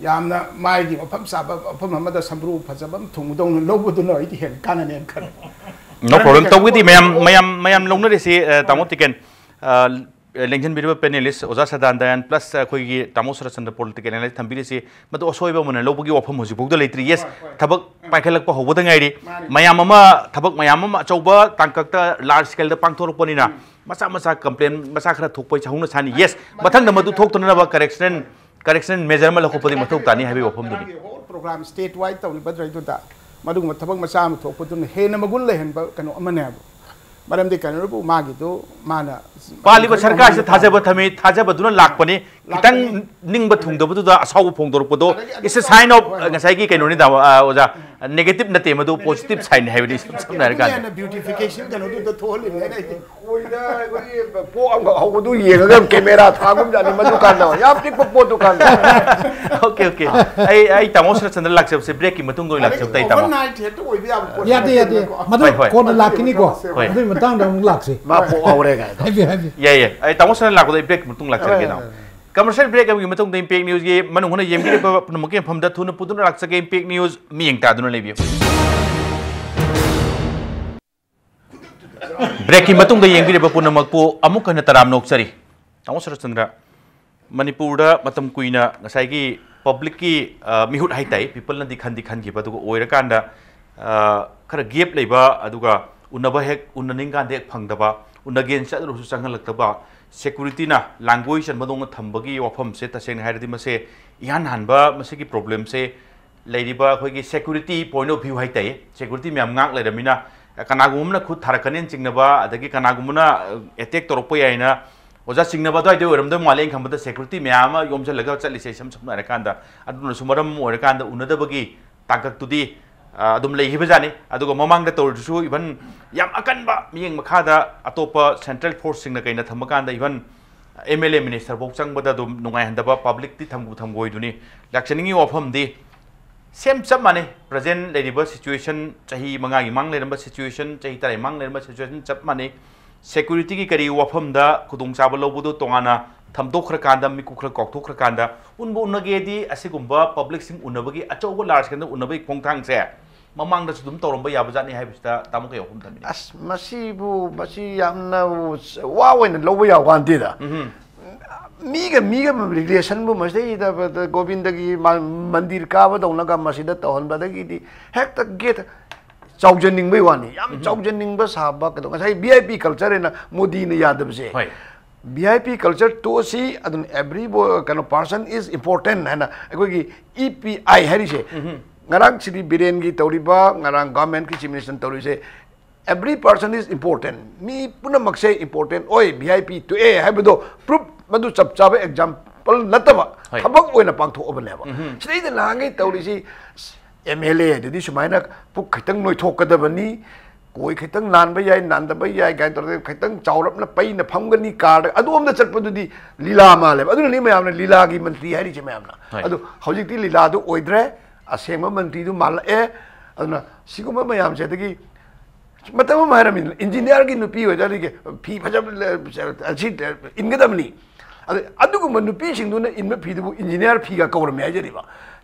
ꯌꯥꯝꯅ ꯃꯥꯒꯤ ꯃꯐꯝ ꯆꯥꯕ ꯃꯐꯝ ꯑꯃꯗ ꯁꯝꯕ꯭ꯔꯨ ꯐꯖꯕ ꯑꯃ ꯊꯨꯡꯕꯗꯧꯅ ꯂꯧꯕꯗꯨꯅ ꯑꯩꯗꯤ ꯍꯦꯟꯅ ꯀꯥꯟꯅꯅꯦꯅ ꯈꯜꯂꯦ꯫ No problem. ꯇꯧꯕꯒꯤꯗꯤ ꯃꯌꯥꯝ ꯃꯌꯥꯝ ꯃꯌꯥꯝ ꯂꯧꯅꯔꯤꯁꯤ, ꯑ, ꯇꯥꯃꯣ ꯇꯤꯀꯦꯟ, ꯑ, ꯂꯦꯡꯁꯤꯟꯕꯤꯔꯤꯕ panelist ꯑꯣꯖꯥ ꯁꯗꯥꯟꯗꯥꯌꯟ plus ꯑꯩꯈꯣꯏꯒꯤ ꯇꯥꯃꯣ ꯁꯔꯠꯆꯟꯗ꯭ꯔ political analyst ꯊꯝꯕꯤꯔꯤꯁꯤ, ꯃꯗꯨ ꯑꯁꯣꯏꯕ ꯑꯃꯅ ꯂꯧꯕꯒꯤ ꯋꯥꯐꯝ ꯍꯧꯖꯤꯛꯐꯥꯎꯗ ꯂꯩꯇ꯭ꯔꯤ꯫ Yes, ꯊꯕꯛ ꯄꯥꯏꯈꯠꯂꯛꯄ ꯍꯧꯕꯗ ꯉꯥꯏꯔꯤ꯫ ꯃꯌꯥꯝ ꯑꯃ, ꯊꯕꯛ ꯃꯌꯥꯝ ꯑꯃ ꯑꯆꯧꯕ ꯇꯥꯡꯀꯛꯇ large scaleꯗ ꯄꯥꯡꯊꯣꯔꯛꯄꯅꯤꯅ ꯃꯆꯥ ꯃꯆꯥ complain ꯃꯆꯥ ꯈꯔ ꯊꯣꯛꯄ ꯍꯥꯏꯁꯦ ꯍꯧꯅ ꯁꯥꯅꯤ꯫ Yes, ꯃꯊꯪꯗ ꯃꯗꯨ ꯊꯣꯛꯇꯅꯅꯕ correction correction measure ꯑꯃ ꯂꯧꯈꯠꯄꯗꯤ ꯃꯊꯧ ꯇꯥꯅꯤ ꯍꯥꯏꯕꯒꯤ ꯋꯥꯐꯝꯗꯨꯅꯤ꯫ Whole program state wide ꯇꯧꯔꯤꯕ ꯗ꯭ꯔꯩꯗꯨꯗ ꯃꯗꯨꯒꯨꯝꯕ ꯊꯕꯛ ꯃꯆꯥ ꯑꯃ ꯊꯣꯛꯄꯗꯨꯅ ꯍꯦꯟꯅ ꯃꯒꯨꯟ ꯂꯩꯍꯟꯕ ꯀꯩꯅꯣ ꯑꯃꯅꯦꯕ꯫ ꯃꯔꯝꯗꯤ ꯀꯩꯅꯣꯕꯨ ꯃꯥꯒꯤꯗꯨ ꯃꯥꯅ ꯄꯥꯜꯂꯤꯕ ꯁꯔꯀꯥꯔꯁꯤꯗ ꯊꯥꯖꯕ ꯊꯝꯃꯤ, ꯊꯥꯖꯕꯗꯨꯅ ꯂꯥꯛꯄꯅꯤ꯫ ꯈꯤꯇꯪ ꯅꯤꯡꯕ ꯊꯨꯡꯗꯕꯗꯨꯗ ꯑꯁꯥꯎꯕ ꯐꯣꯡꯗꯣꯔꯛꯄꯗꯣ, it's a sign of, ꯉꯁꯥꯏꯒꯤ ꯀꯩꯅꯣꯅꯤꯗ, ꯑ, ꯑꯣꯖꯥ, negative ꯅꯠꯇꯦ, ꯃꯗꯨ positive signꯅꯤ ꯍꯥꯏꯕꯅꯤ, ꯏꯁꯝ ꯁꯝꯅ ꯍꯥꯏꯔꯀꯥꯟꯗ꯫ Beautification ꯀꯩꯅꯣꯗꯨꯗ ꯊꯣꯛꯍꯜꯂꯤꯅꯦ ꯑꯩꯗꯤ꯫ ꯀꯣꯏꯗ ꯑꯩꯈꯣꯏꯒꯤ ꯄꯣꯛ ꯑꯃꯈꯛ ꯍꯧꯕꯗꯨ ꯌꯦꯡꯉꯒ camera ꯊꯥꯒꯨꯝꯖꯥꯠꯅꯤ ꯃꯗꯨꯀꯥꯟꯗ, ꯌꯥꯝ ꯄꯤꯛꯄ ꯄꯣꯠ ꯗꯨꯀꯥꯟꯗ꯫ Okay, okay. ꯑꯩ ꯑꯩ ꯇꯥꯃꯣ ꯁꯔꯠꯆꯟꯗ꯭ꯔ ꯂꯥꯛꯆꯕꯁꯦ breakꯀꯤ ꯃꯇꯨꯡꯗ ꯑꯣꯏꯅ ꯂꯥꯛꯆꯕ ꯇꯥꯏ, ꯇꯥꯃꯣ꯫ Overnight ꯍꯦꯛꯇ ꯑꯣꯏꯕ ꯌꯥꯕ ꯄꯣꯠ ꯌꯥꯗꯦ, ꯌꯥꯗꯦ꯫ ꯅꯠꯇꯦꯗꯅꯀꯣ꯫ ꯃꯗꯨ ꯍꯣꯏ, ꯍꯣꯏ꯫ ꯀꯣꯟꯅ ꯂꯥꯛꯈꯤꯅꯤꯀꯣ꯫ ꯍꯣꯏ꯫ ꯑꯗꯨꯒꯤ ꯃꯇꯥꯡꯗ ꯑꯃꯨꯛ ꯂꯥꯛꯁꯤ꯫ ꯃꯥ ꯄꯣꯛ ꯍꯧꯔꯦ ꯀꯥꯏꯅ꯫ ꯍꯥꯏꯕꯤꯌꯨ, ꯍꯥꯏꯕꯤꯌꯨ꯫ ꯌꯥꯏ, ꯌꯥꯏ꯫ ꯑꯩ ꯇꯥꯃꯣ ꯁꯔꯠꯆꯟꯗ꯭ꯔ ꯂꯥꯛꯄꯗ ꯑꯩ break ꯃꯇꯨꯡ ꯂꯥꯛꯆꯔꯒꯦ, ꯇꯥꯃꯣ꯫ Commercial break ꯑꯃꯒꯤ ꯃꯇꯨꯡꯗ Impact Newsꯀꯤ ꯃꯅꯨꯡ ꯍꯨꯠꯅ ꯌꯦꯡꯕꯤꯔꯤꯕ ꯄꯨꯝꯅꯃꯛꯀꯤ ꯃꯐꯝꯗ ꯊꯨꯅ ꯄꯨꯗꯨꯅ ꯂꯥꯛꯆꯒꯦ꯫ Impact News ꯃꯤꯠꯌꯦꯡ ꯇꯥꯗꯨꯅ ꯂꯩꯕꯤꯌꯨ꯫ Breakꯀꯤ ꯃꯇꯨꯡꯗ ꯌꯦꯡꯕꯤꯔꯤꯕ ꯄꯨꯝꯅꯃꯛꯄꯨ ꯑꯃꯨꯛ ꯍꯟꯅ ꯇꯔꯥꯝꯅ ꯑꯣꯛꯆꯔꯤ꯫ ꯇꯥꯃꯣ ꯁꯔꯠꯆꯟꯗ꯭ꯔ, ꯃꯅꯤꯄꯨꯔꯗ ꯃꯇꯝ ꯀꯨꯏꯅ ꯉꯁꯥꯏꯒꯤ publicꯀꯤ, ꯑ, ꯃꯤꯍꯨꯠ ꯍꯥꯏꯇꯥꯏ, peopleꯅꯗꯤ ꯈꯟꯗꯤ ꯈꯟꯈꯤꯕ, ꯑꯗꯨꯒ ꯑꯣꯏꯔꯀꯥꯟꯗ, ꯑ, ꯈꯔ gap ꯂꯩꯕ, ꯑꯗꯨꯒ ꯎꯅꯕ ꯍꯦꯛ, ꯎꯅꯅꯤꯡꯀꯥꯟꯗ ꯍꯦꯛ ꯐꯪꯗꯕ, ꯎꯅꯒꯦꯅ ꯆꯠꯂꯨꯔꯁꯨ ꯆꯪꯍꯜꯂꯛꯇꯕ, securityꯅ ꯂꯥꯡꯒꯣꯏ ꯆꯟꯕꯗꯧꯅ ꯊꯝꯕꯒꯤ ꯋꯥꯐꯝꯁꯦ ꯇꯁꯦꯡꯅ ꯍꯥꯏꯔꯗꯤ ꯃꯁꯦ ꯏꯍꯥꯟ ꯍꯥꯟꯕ ꯃꯁꯤꯒꯤ problemꯁꯦ ꯂꯩꯔꯤꯕ ꯑꯩꯈꯣꯏꯒꯤ security point of view ꯍꯥꯏꯇꯥꯏꯌꯦ, security ꯃꯌꯥꯝ ꯉꯥꯛ ꯂꯩꯔꯝꯃꯤꯅ, ꯀꯅꯥꯒꯨꯝꯕ ꯑꯃꯅ ꯈꯨꯠ ꯊꯥꯔꯛꯀꯅꯦꯅ ꯆꯤꯡꯅꯕ, ꯑꯗꯒꯤ ꯀꯅꯥꯒꯨꯝꯕꯅ, ꯑ, attack ꯇꯧꯔꯛꯄ ꯌꯥꯏꯅ, ꯑꯣꯖꯥ, ꯆꯤꯡꯅꯕ ꯑꯗꯨꯋꯥꯏꯗ ꯑꯣꯏꯔꯝꯗꯧ ꯃꯥꯜꯂꯦ꯫ ꯑꯩꯅ ꯈꯟꯕꯗ security ꯃꯌꯥꯝ ꯑꯃ ꯌꯣꯝꯁꯤꯜꯂꯒ ꯆꯠꯂꯤꯁꯦ, ꯏꯁꯝ ꯁꯝꯅ ꯍꯥꯏꯔꯀꯥꯟꯗ, ꯑꯗꯨꯅꯁꯨ ꯃꯔꯝ ꯑꯣꯏꯔꯀꯥꯟꯗ ꯎꯅꯗꯕꯒꯤ ꯇꯥꯡꯀꯛꯇꯨꯗꯤ, ꯑ, ꯑꯗꯨꯝ ꯂꯩꯈꯤꯕꯖꯥꯠꯅꯤ꯫ ꯑꯗꯨꯒ ꯃꯃꯥꯡꯗ ꯇꯧꯔꯤꯗꯨꯁꯨ even ꯌꯥꯝ ꯑꯀꯟꯕ ꯃꯤꯠꯌꯦꯡ ꯃꯈꯥꯗ ꯑꯇꯣꯞꯄ central forceꯁꯤꯡꯅ ꯀꯩꯅ ꯊꯝꯃꯀꯥꯟꯗ even MLA minister ꯐꯥꯎ ꯆꯪꯕꯗ ꯑꯗꯨꯝ ꯅꯨꯡꯉꯥꯏꯍꯟꯗꯕ, publicꯇꯤ ꯊꯝꯕꯨ ꯊꯝꯒꯣꯏꯗꯨꯅꯤ꯫ ꯂꯥꯛꯆꯅꯤꯡꯉꯤ ꯋꯥꯐꯝꯗꯤ same ꯆꯞ ꯃꯥꯟꯅꯩ, present ꯂꯩꯔꯤꯕ situation, ꯆꯍꯤ ꯃꯉꯥꯒꯤ ꯃꯥꯡ ꯂꯩꯔꯝꯕ situation, ꯆꯍꯤ ꯇꯔꯥꯒꯤ ꯃꯥꯡ ꯂꯩꯔꯝꯕ situation ꯆꯞ ꯃꯥꯟꯅꯩ꯫ Securityꯒꯤ ꯀꯔꯤ ꯋꯥꯐꯝꯗ ꯈꯨꯗꯣꯡꯆꯥꯕ ꯂꯧꯕꯗꯨ ꯇꯣꯉꯥꯟꯅ ꯊꯝꯗꯣꯛꯈ꯭ꯔꯀꯥꯟꯗ, ꯃꯤꯀꯨꯞ ꯈꯔ ꯀꯥꯎꯊꯣꯛꯈ꯭ꯔꯀꯥꯟꯗ, ꯎꯟꯕ ꯎꯅꯒꯦꯗꯤ ꯑꯁꯤꯒꯨꯝꯕ ꯄꯕ꯭ꯂꯤꯛꯁꯤꯡ ꯎꯅꯕꯒꯤ, ꯑꯆꯧꯕ ꯂꯥꯔꯖ ꯁ꯭ꯀꯦꯜꯗ ꯎꯅꯕꯒꯤ ꯈꯣꯡꯊꯥꯡꯁꯦ ꯃꯃꯥꯡꯗꯁꯨ ꯑꯗꯨꯝ ꯇꯧꯔꯝꯕ ꯌꯥꯕꯖꯥꯠꯅꯤ ꯍꯥꯏꯕꯁꯤꯗ ꯇꯥꯃꯣ ꯀꯩ ꯋꯥꯐꯝ ꯊꯝꯕꯤꯅꯤ? ꯑꯁ, ꯃꯁꯤꯕꯨ, ꯃꯁꯤ ꯌꯥꯝꯅ ꯋꯥ ꯑꯣꯏꯅ ꯂꯧꯕ ꯌꯥꯕ ꯋꯥ ꯅꯠꯇꯦꯗ꯫ ꯎꯝ꯫ ꯃꯤꯒ ꯃꯤꯒ ꯔꯤꯂꯦꯁꯟꯕꯨ ꯃꯁꯤꯗꯩꯗ ꯒꯣꯕꯤꯟꯗꯒꯤ ꯃ-, ꯃꯟꯗꯤꯔ ꯀꯥꯕꯗꯧꯅꯒ ꯃꯁꯤꯗ ꯇꯧꯍꯟꯕꯗꯒꯤꯗꯤ ꯍꯦꯛꯇ ꯒꯦꯠ ꯆꯥꯎꯖꯅꯤꯡꯕꯩ ꯋꯥꯅꯤ꯫ ꯌꯥꯝ ꯎꯝ꯫ ꯆꯥꯎꯖꯅꯤꯡꯕ ꯁꯥꯕ ꯀꯩꯗꯧ-, ꯉꯁꯥꯏ ꯚꯤ ꯑꯥꯏ ꯄꯤ ꯀꯜꯆꯔ ꯍꯥꯏꯅ ꯃꯣꯗꯤꯅ ꯌꯥꯗꯕꯁꯦ꯫ ꯍꯣꯏ꯫ ꯚꯤ ꯑꯥꯏ ꯄꯤ ꯀꯜꯆꯔ ꯇꯣꯛꯑꯁꯤ, ꯑꯗꯨꯅ every ꯕꯣ-, ꯀꯩꯅꯣ, person is important ꯍꯥꯏꯅ ꯑꯩꯈꯣꯏꯒꯤ ꯏ ꯄꯤ ꯑꯥꯏ ꯍꯥꯏꯔꯤꯁꯦ, ꯎꯝ꯫ ꯉꯔꯥꯡ ꯁꯤꯗꯤ ꯕꯤꯔꯦꯟꯒꯤ ꯇꯧꯔꯤꯕ, ꯉꯔꯥꯡ ꯒꯚꯔꯟꯃꯦꯟꯠꯀꯤ ꯆꯤꯐ ꯃꯤꯅꯤꯁꯇꯔꯅ ꯇꯧꯔꯤꯁꯦ, every person is important, ꯃꯤ ꯄꯨꯝꯅꯃꯛꯁꯦ ꯏꯝꯄꯣꯔꯇꯦꯟ ꯑꯣꯏ, ꯚꯤ ꯑꯥꯏ ꯄꯤ ꯊꯣꯛꯑꯦ ꯍꯥꯏꯕꯗꯣ ꯄ꯭ꯔꯨꯐ, ꯃꯗꯨ ꯆꯞ ꯆꯥꯕ ꯑꯦꯛꯖꯥꯝꯄꯜ ꯅꯠꯇꯕ, ꯍꯣꯏ꯫ ꯊꯕꯛ ꯑꯣꯏꯅ ꯄꯥꯡꯊꯣꯛꯑꯕꯅꯦꯕ꯫ ꯎꯝ꯫ ꯁꯤꯗꯩꯗ ꯅꯍꯥꯟꯈꯩ ꯇꯧꯔꯤꯁꯤ, ꯑꯦꯝ ꯑꯦꯜ ꯑꯦ ꯑꯗꯨꯗꯤ ꯁꯨꯃꯥꯏꯅ ꯄꯨꯛ ꯈꯤꯇꯪ ꯅꯣꯏꯊꯣꯛꯀꯗꯕꯅꯤ, ꯀꯣꯏ ꯈꯤꯇꯪ ꯅꯥꯟꯕ ꯌꯥꯏ, ꯅꯥꯟꯗꯕ ꯌꯥꯏ ꯀꯥꯏꯅ ꯇꯧꯔꯒ ꯈꯤꯇꯪ ꯆꯥꯎꯔꯞꯅ ꯄꯩꯅ ꯐꯝꯒꯅꯤ ꯀꯥꯔꯗ, ꯑꯗꯣꯝꯗ ꯆꯠꯄꯗꯨꯗꯤ ꯂꯤꯂꯥ ꯃꯥꯜꯂꯦꯕ꯫ ꯑꯗꯨꯅꯅꯤ ꯃꯌꯥꯝꯅ ꯂꯤꯂꯥꯒꯤ ꯃꯟꯇ꯭ꯔꯤ ꯍꯥꯏꯔꯤꯁꯦ ꯃꯌꯥꯝꯅ꯫ ꯍꯣꯏ꯫ ꯑꯗꯨ ꯍꯧꯖꯤꯛꯇꯤ ꯂꯤꯂꯥꯗꯨ ꯑꯣꯏꯗ꯭ꯔꯦ, ꯑꯁꯦꯡꯕ ꯃꯟꯇ꯭ꯔꯤꯗꯨ ꯃꯥꯜꯂꯛꯑꯦ꯫ ꯑꯗꯨꯅ ꯁꯤꯒꯨꯝꯕ ꯃꯌꯥꯝꯁꯦ, ꯑꯗꯒꯤ ꯃꯇꯝ ꯑꯃ ꯍꯥꯏꯔꯝꯃꯤꯗꯅ, ꯏꯟꯖꯤꯅꯤꯌꯥꯔꯒꯤ ꯅꯨꯄꯤ ꯑꯣꯏꯇꯥꯔꯗꯤ ꯐꯤ ꯐꯖꯕ ꯂ-, ꯑꯁꯤ ꯏꯟꯒꯗꯕꯅꯤ꯫ ꯑꯗ ꯑꯗꯨꯒꯨꯝꯕ ꯅꯨꯄꯤꯁꯤꯡꯗꯨꯅ ꯏꯟꯕ ꯐꯤꯗꯨꯕꯨ ꯏꯟꯖꯤꯅꯤꯌꯥꯔ ꯐꯤꯒ ꯀꯧꯔꯝꯃꯦ ꯍꯥꯏꯖꯔꯤꯕ꯫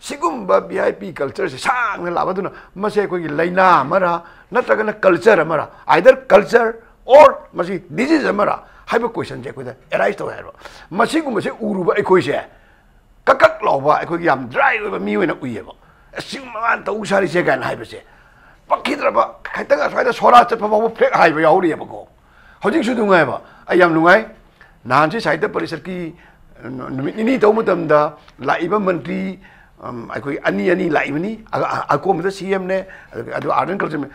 ꯁꯤꯒꯨꯝꯕ ꯚꯤ ꯑꯥꯏ ꯄꯤ ꯀꯜꯆꯔꯁꯦ ꯁꯥꯡꯅ ꯂꯥꯛꯄ, ꯑꯗꯨꯅ ꯃꯁꯦ ꯑꯩꯈꯣꯏꯒꯤ ꯂꯥꯏꯅꯥ ꯑꯃꯔ ꯅꯠꯇ꯭ꯔꯒꯅ culture Amar, either culture or ꯃꯁꯤ ꯗꯤꯖꯤꯖ ꯑꯃꯔ ꯍꯥꯏꯕ ꯀꯣꯏꯁꯟꯁꯦ ꯑꯩꯈꯣꯏꯗ ꯑꯦꯔꯥꯏꯁ ꯇꯧꯋꯦ ꯍꯥꯏꯕ꯫ ꯃꯁꯤꯒꯨꯝꯕꯁꯦ ꯎꯔꯨꯕ ꯑꯩꯈꯣꯏꯁꯦ ꯀꯛ ꯀꯛ ꯂꯥꯎꯕ, ꯑꯩꯈꯣꯏꯒꯤ ꯌꯥꯝ ꯗ꯭ꯔꯥꯏ ꯑꯣꯏꯕ ꯃꯤ ꯑꯣꯏꯅ ꯎꯏꯌꯦꯕ꯫ "ꯑꯁꯤꯒꯨꯝꯕ ꯃꯥꯅ ꯇꯧ ꯁꯥꯔꯤꯁꯦ" ꯀꯥꯏꯅ ꯍꯥꯏꯕꯁꯦ꯫ ꯄꯛꯈꯤꯗ꯭ꯔꯕ, ꯈꯤꯇꯪ ꯑꯁ꯭ꯋꯥꯏꯗ ꯁꯣꯔꯥ ꯆꯠꯄ ꯐꯥꯎꯕ ꯐ꯭ꯂꯦꯛ ꯍꯥꯏꯕ ꯌꯥꯎꯔꯤꯑꯕꯀꯣ꯫ ꯍꯧꯖꯤꯛꯁꯨ ꯅꯨꯡꯉꯥꯏꯕ, ꯑꯩ ꯌꯥꯝ ꯅꯨꯡꯉꯥꯏ꯫ ꯅꯍꯥꯟꯁꯤ ꯁꯥꯍꯤꯇ꯭ꯌ ꯄꯔꯤꯁꯠꯀꯤ ꯅꯨꯃꯤꯠ ꯅꯤꯅꯤ ꯇꯧꯕ ꯃꯇꯝꯗ ꯂꯥꯛꯏꯕ ꯃꯟꯇ꯭ꯔꯤ, ꯎꯝ, ꯑꯩꯈꯣꯏ ꯑꯅꯤ ꯑꯅꯤ ꯂꯥꯛꯏꯕꯅꯤ꯫ ꯑ-, ꯑ-, ꯑꯀꯣꯟꯕꯗ ꯁꯤ ꯑꯦꯝꯅꯦ, ꯑꯗꯨꯒ ꯑꯗꯨ ꯑꯥꯔꯠ ꯑꯦꯟ ꯀꯜꯆꯔ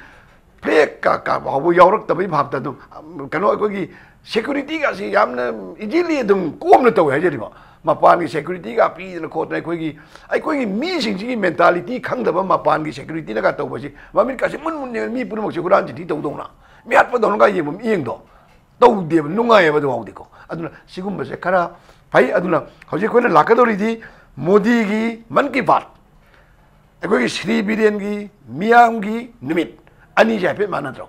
ꯐ꯭ꯂꯦꯛ ꯀ-, ꯀ-, ꯐꯥꯎꯕ ꯌꯥꯎꯔꯛꯇꯕꯒꯤ ꯚꯥꯞꯇ ꯑꯗꯨꯝ, ꯎꯝ, ꯀꯩꯅꯣ, ꯑꯩꯈꯣꯏꯒꯤ ꯁꯦꯀ꯭ꯌꯨꯔꯤꯇꯤꯒꯁꯤ ꯌꯥꯝꯅ ꯏꯖꯤꯂꯤ ꯑꯗꯨꯝ ꯀꯣꯝꯅ ꯇꯧꯋꯦ ꯍꯥꯏꯖꯔꯤꯕ꯫ ꯃꯄꯥꯟꯒꯤ ꯁꯦꯀ꯭ꯌꯨꯔꯤꯇꯤꯒ ꯄꯤꯗꯅ ꯈꯣꯠꯇꯅ ꯑꯩꯈꯣꯏꯒꯤ, ꯑꯩꯈꯣꯏꯒꯤ ꯃꯤꯁꯤꯡꯁꯤꯒꯤ ꯃꯦꯟꯇꯥꯂꯤꯇꯤ ꯈꯪꯗꯕ ꯃꯄꯥꯟꯒꯤ ꯁꯦꯀ꯭ꯌꯨꯔꯤꯇꯤꯅꯒ ꯇꯧꯕꯁꯤ, ꯃꯃꯤꯠꯀꯥꯁꯤ ꯃꯨꯟ ꯃꯨꯟꯅ ꯌꯦꯡꯉ ꯃꯤ ꯄꯨꯝꯅꯃꯛꯁꯦ ꯍꯨꯔꯥꯟ ꯆꯤꯟꯊꯤ ꯇꯧꯗꯧꯅ, ꯃꯤꯍꯥꯠꯄꯗꯧꯅꯒ ꯌꯦꯡꯕ ꯃꯤꯠꯌꯦꯡꯗꯣ ꯇꯧꯗꯦꯕ, ꯅꯨꯡꯉꯥꯏꯌꯦꯕ ꯑꯗꯨꯐꯥꯎꯗꯤꯀꯣ꯫ ꯑꯗꯨꯅ ꯁꯤꯒꯨꯝꯕꯁꯦ ꯈꯔ ꯐꯩ꯫ ꯑꯗꯨꯅ ꯍꯧꯖꯤꯛ ꯑꯩꯈꯣꯏꯅ ꯂꯥꯛꯀꯗꯧꯔꯤꯗꯤ ꯃꯣꯗꯤꯒꯤ ꯃꯟ ꯀꯤ ꯕꯥꯠ, ꯑꯩꯈꯣꯏꯒꯤ ꯁ꯭ꯔꯤ ꯕꯤꯔꯦꯟꯒꯤ ꯃꯤꯌꯥꯝꯒꯤ ꯅꯨꯃꯤꯠ ꯑꯅꯤꯁꯦ ꯍꯥꯏꯐꯦꯠ ꯃꯥꯟꯅꯗ꯭ꯔꯣ?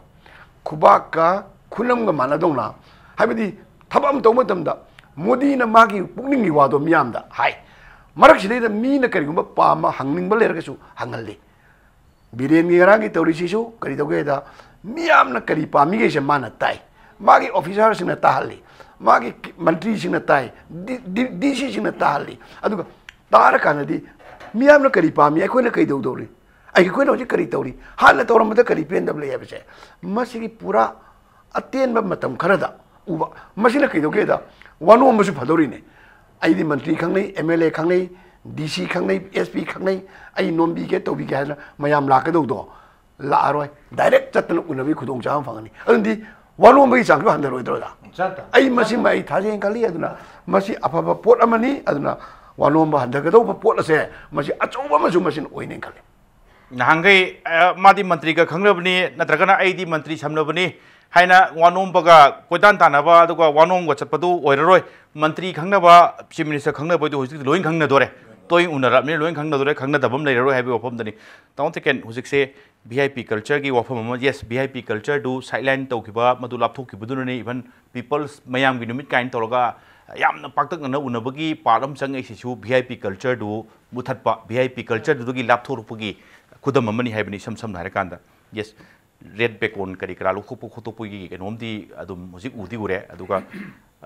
ꯈꯨꯕꯥꯛꯀ ꯈꯨꯅꯝꯒ ꯃꯥꯟꯅꯗꯧꯅ, ꯍꯥꯏꯕꯗꯤ ꯊꯕꯛ ꯑꯃ ꯇꯧꯕ ꯃꯇꯝꯗ ꯃꯣꯗꯤꯅ ꯃꯥꯒꯤ ꯄꯨꯛꯅꯤꯡꯒꯤ ꯋꯥꯗꯣ ꯃꯤꯌꯥꯝꯗ ꯍꯥꯏ꯫ ꯃꯔꯛꯁꯤꯗꯩꯗ ꯃꯤꯅ ꯀꯔꯤꯒꯨꯝꯕ ꯄꯥꯝꯕ ꯍꯪꯅꯤꯡꯕ ꯂꯩꯔꯒꯁꯨ ꯍꯪꯍꯜꯂꯤ꯫ ꯕꯤꯔꯦꯟꯒꯤ ꯉꯔꯥꯡꯒꯤ ꯇꯧꯔꯤꯁꯤꯁꯨ ꯀꯔꯤ ꯇꯧꯒꯦꯗ, ꯃꯤꯌꯥꯝꯅ ꯀꯔꯤ ꯄꯥꯝꯃꯤꯒꯩꯁꯦ ꯃꯥꯅ ꯇꯥꯏ꯫ ꯃꯥꯒꯤ ꯑꯣꯐꯤꯁꯥꯔꯁꯤꯡꯅ ꯇꯥꯍꯜꯂꯤ, ꯃꯥꯒꯤ ꯃꯟꯇ꯭ꯔꯤꯁꯤꯡꯅ ꯇꯥꯏ, ꯗꯤ ꯁꯤꯁꯤꯡꯅ ꯇꯥꯍꯜꯂꯤ꯫ ꯑꯗꯨꯒ ꯇꯥꯔꯀꯥꯟꯗꯗꯤ ꯃꯤꯌꯥꯝꯅ ꯀꯔꯤ ꯄꯥꯝꯃꯤ, ꯑꯩꯈꯣꯏꯅ ꯀꯩꯗꯧꯗꯧꯔꯤ, ꯑꯩꯈꯣꯏꯅ ꯍꯧꯖꯤꯛ ꯀꯔꯤ ꯇꯧꯔꯤ, ꯍꯥꯟꯅ ꯇꯧꯔꯝꯕꯗ ꯀꯔꯤ ꯄꯦꯟꯗꯕ ꯂꯩ ꯍꯥꯏꯕꯁꯦ, ꯃꯁꯤꯒꯤ ꯄꯨꯔꯥ ꯑꯇꯦꯟꯕ ꯃꯇꯝ ꯈꯔꯗ ꯎꯕ꯫ ꯃꯁꯤꯅ ꯀꯩꯗꯧꯒꯦꯗ, ꯋꯥꯅꯣꯝꯕꯁꯨ ꯐꯗꯧꯔꯤꯅꯦ꯫ ꯑꯩꯗꯤ ꯃꯟꯇ꯭ꯔꯤ ꯈꯪꯅꯩ, ꯑꯦꯝ ꯑꯦꯜ ꯑꯦ ꯈꯪꯅꯩ, ꯗꯤ ꯁꯤ ꯈꯪꯅꯩ, ꯑꯦꯁ ꯄꯤ ꯈꯪꯅꯩ, ꯑꯩ ꯅꯣꯝꯕꯤꯒꯦ ꯇꯧꯕꯤꯒꯦ ꯍꯥꯏꯗꯅ ꯃꯌꯥꯝ ꯂꯥꯛꯀꯗꯧꯗꯣ ꯂꯥꯛꯑꯔꯣꯏ꯫ ꯗꯥꯏꯔꯦꯛ ꯆꯠꯇꯅ ꯎꯅꯕꯒꯤ ꯈꯨꯗꯣꯡꯆꯥꯕ ꯑꯃ ꯐꯪꯒꯅꯤ꯫ ꯑꯗꯨꯗꯤ ꯋꯥꯅꯣꯝꯕꯒꯤ ꯆꯥꯡꯁꯨ ꯍꯟꯊꯔꯣꯏꯗ꯭ꯔꯣꯗ? ꯑꯩ ꯃꯁꯤꯃ ꯑꯩ ꯊꯥꯖꯩꯅ ꯈꯜꯂꯤ꯫ ꯑꯗꯨꯅ ꯃꯁꯤ ꯑꯐꯕ ꯄꯣꯠ ꯑꯃꯅꯤ꯫ ꯑꯗꯨꯅ ꯋꯥꯅꯣꯝꯕ ꯍꯟꯊꯒꯗꯧꯕ ꯄꯣꯠ ꯑꯁꯦ ꯃꯁꯤ ꯑꯆꯧꯕ ꯑꯃꯁꯨ ꯃꯁꯤꯅ ꯑꯣꯏꯅꯦꯅ ꯈꯜꯂꯤ꯫ ꯅꯍꯥꯟꯈꯩ, ꯑ, ꯃꯥꯗꯤ ꯃꯟꯇ꯭ꯔꯤꯒ ꯈꯪꯅꯕꯅꯤ, ꯅꯠꯇ꯭ꯔꯒꯅ ꯑꯩꯗꯤ ꯃꯟꯇ꯭ꯔꯤ ꯁꯝꯅꯕꯅꯤ ꯍꯥꯏꯅ ꯋꯥꯅꯣꯝꯕꯒ ꯀꯣꯏꯇꯥꯟ ꯇꯥꯟꯅꯕ, ꯑꯗꯨꯒ ꯋꯥꯅꯣꯝꯒ ꯆꯠꯄꯗꯨ ꯑꯣꯏꯔꯔꯣꯏ꯫ ꯃꯟꯇ꯭ꯔꯤ ꯈꯪꯅꯕ, ꯆꯤꯐ ꯃꯤꯅꯤꯁꯇꯔ ꯈꯪꯅꯕꯗꯨ ꯍꯧꯖꯤꯛꯇꯤ ꯂꯣꯏ ꯈꯪꯅꯗꯣꯔꯦ꯫ ꯇꯣꯏ ꯎꯅꯔꯕꯅꯤꯅ ꯂꯣꯏ ꯈꯪꯅꯗꯣꯔꯦ, ꯈꯪꯅꯗꯕ ꯑꯃ ꯂꯩꯔꯔꯣꯏ ꯍꯥꯏꯕꯒꯤ ꯋꯥꯐꯝꯗꯅꯤ꯫ ꯇꯥꯃꯣ ꯇꯦꯀꯦꯟ, ꯍꯧꯖꯤꯛꯁꯦ ꯚꯤ ꯑꯥꯏ ꯄꯤ ꯀꯜꯆꯔꯒꯤ ꯋꯥꯐꯝ ꯑꯃ, ꯌꯦꯁ, ꯚꯤ ꯑꯥꯏ ꯄꯤ ꯀꯜꯆꯔꯗꯨ ꯁꯥꯏꯠꯂꯥꯏꯟ ꯇꯧꯈꯤꯕ, ꯃꯗꯨ ꯂꯥꯞꯊꯣꯛꯈꯤꯕꯗꯨꯅꯅꯤ ꯏꯚꯟ ꯄꯤꯄꯜꯁ ꯃꯌꯥꯝꯒꯤ ꯅꯨꯃꯤꯠ ꯀꯥꯏꯅ ꯇꯧꯔꯒ ꯌꯥꯝꯅ ꯄꯥꯛꯇꯛꯅꯅ ꯎꯅꯕꯒꯤ ꯄꯥꯔꯠ ꯑꯃ ꯆꯪꯉꯛꯏꯁꯤꯁꯨ ꯚꯤ ꯑꯥꯏ ꯄꯤ ꯀꯜꯆꯔꯗꯨ ꯃꯨꯊꯠꯄ, ꯚꯤ ꯑꯥꯏ ꯄꯤ ꯀꯜꯆꯔꯗꯨꯗꯒꯤ ꯂꯥꯞꯊꯣꯔꯛꯄꯒꯤ ꯈꯨꯗꯝ ꯑꯃꯅꯤ ꯍꯥꯏꯕꯅꯤ, ꯏꯁꯝ ꯁꯝꯅ ꯍꯥꯏꯔꯀꯥꯟꯗ꯫ ꯌꯦꯁ, ꯔꯦꯠ ꯕꯦꯀꯣꯟ ꯀꯔꯤ ꯀꯔꯥ ꯂꯧꯊꯣꯛꯄ ꯈꯣꯠꯇꯣꯛꯄꯒꯤ ꯀꯩꯅꯣꯝꯗꯤ ꯑꯗꯨꯝ ꯍꯧꯖꯤꯛ ꯎꯗꯤ ꯎꯔꯦ꯫ ꯑꯗꯨꯒ,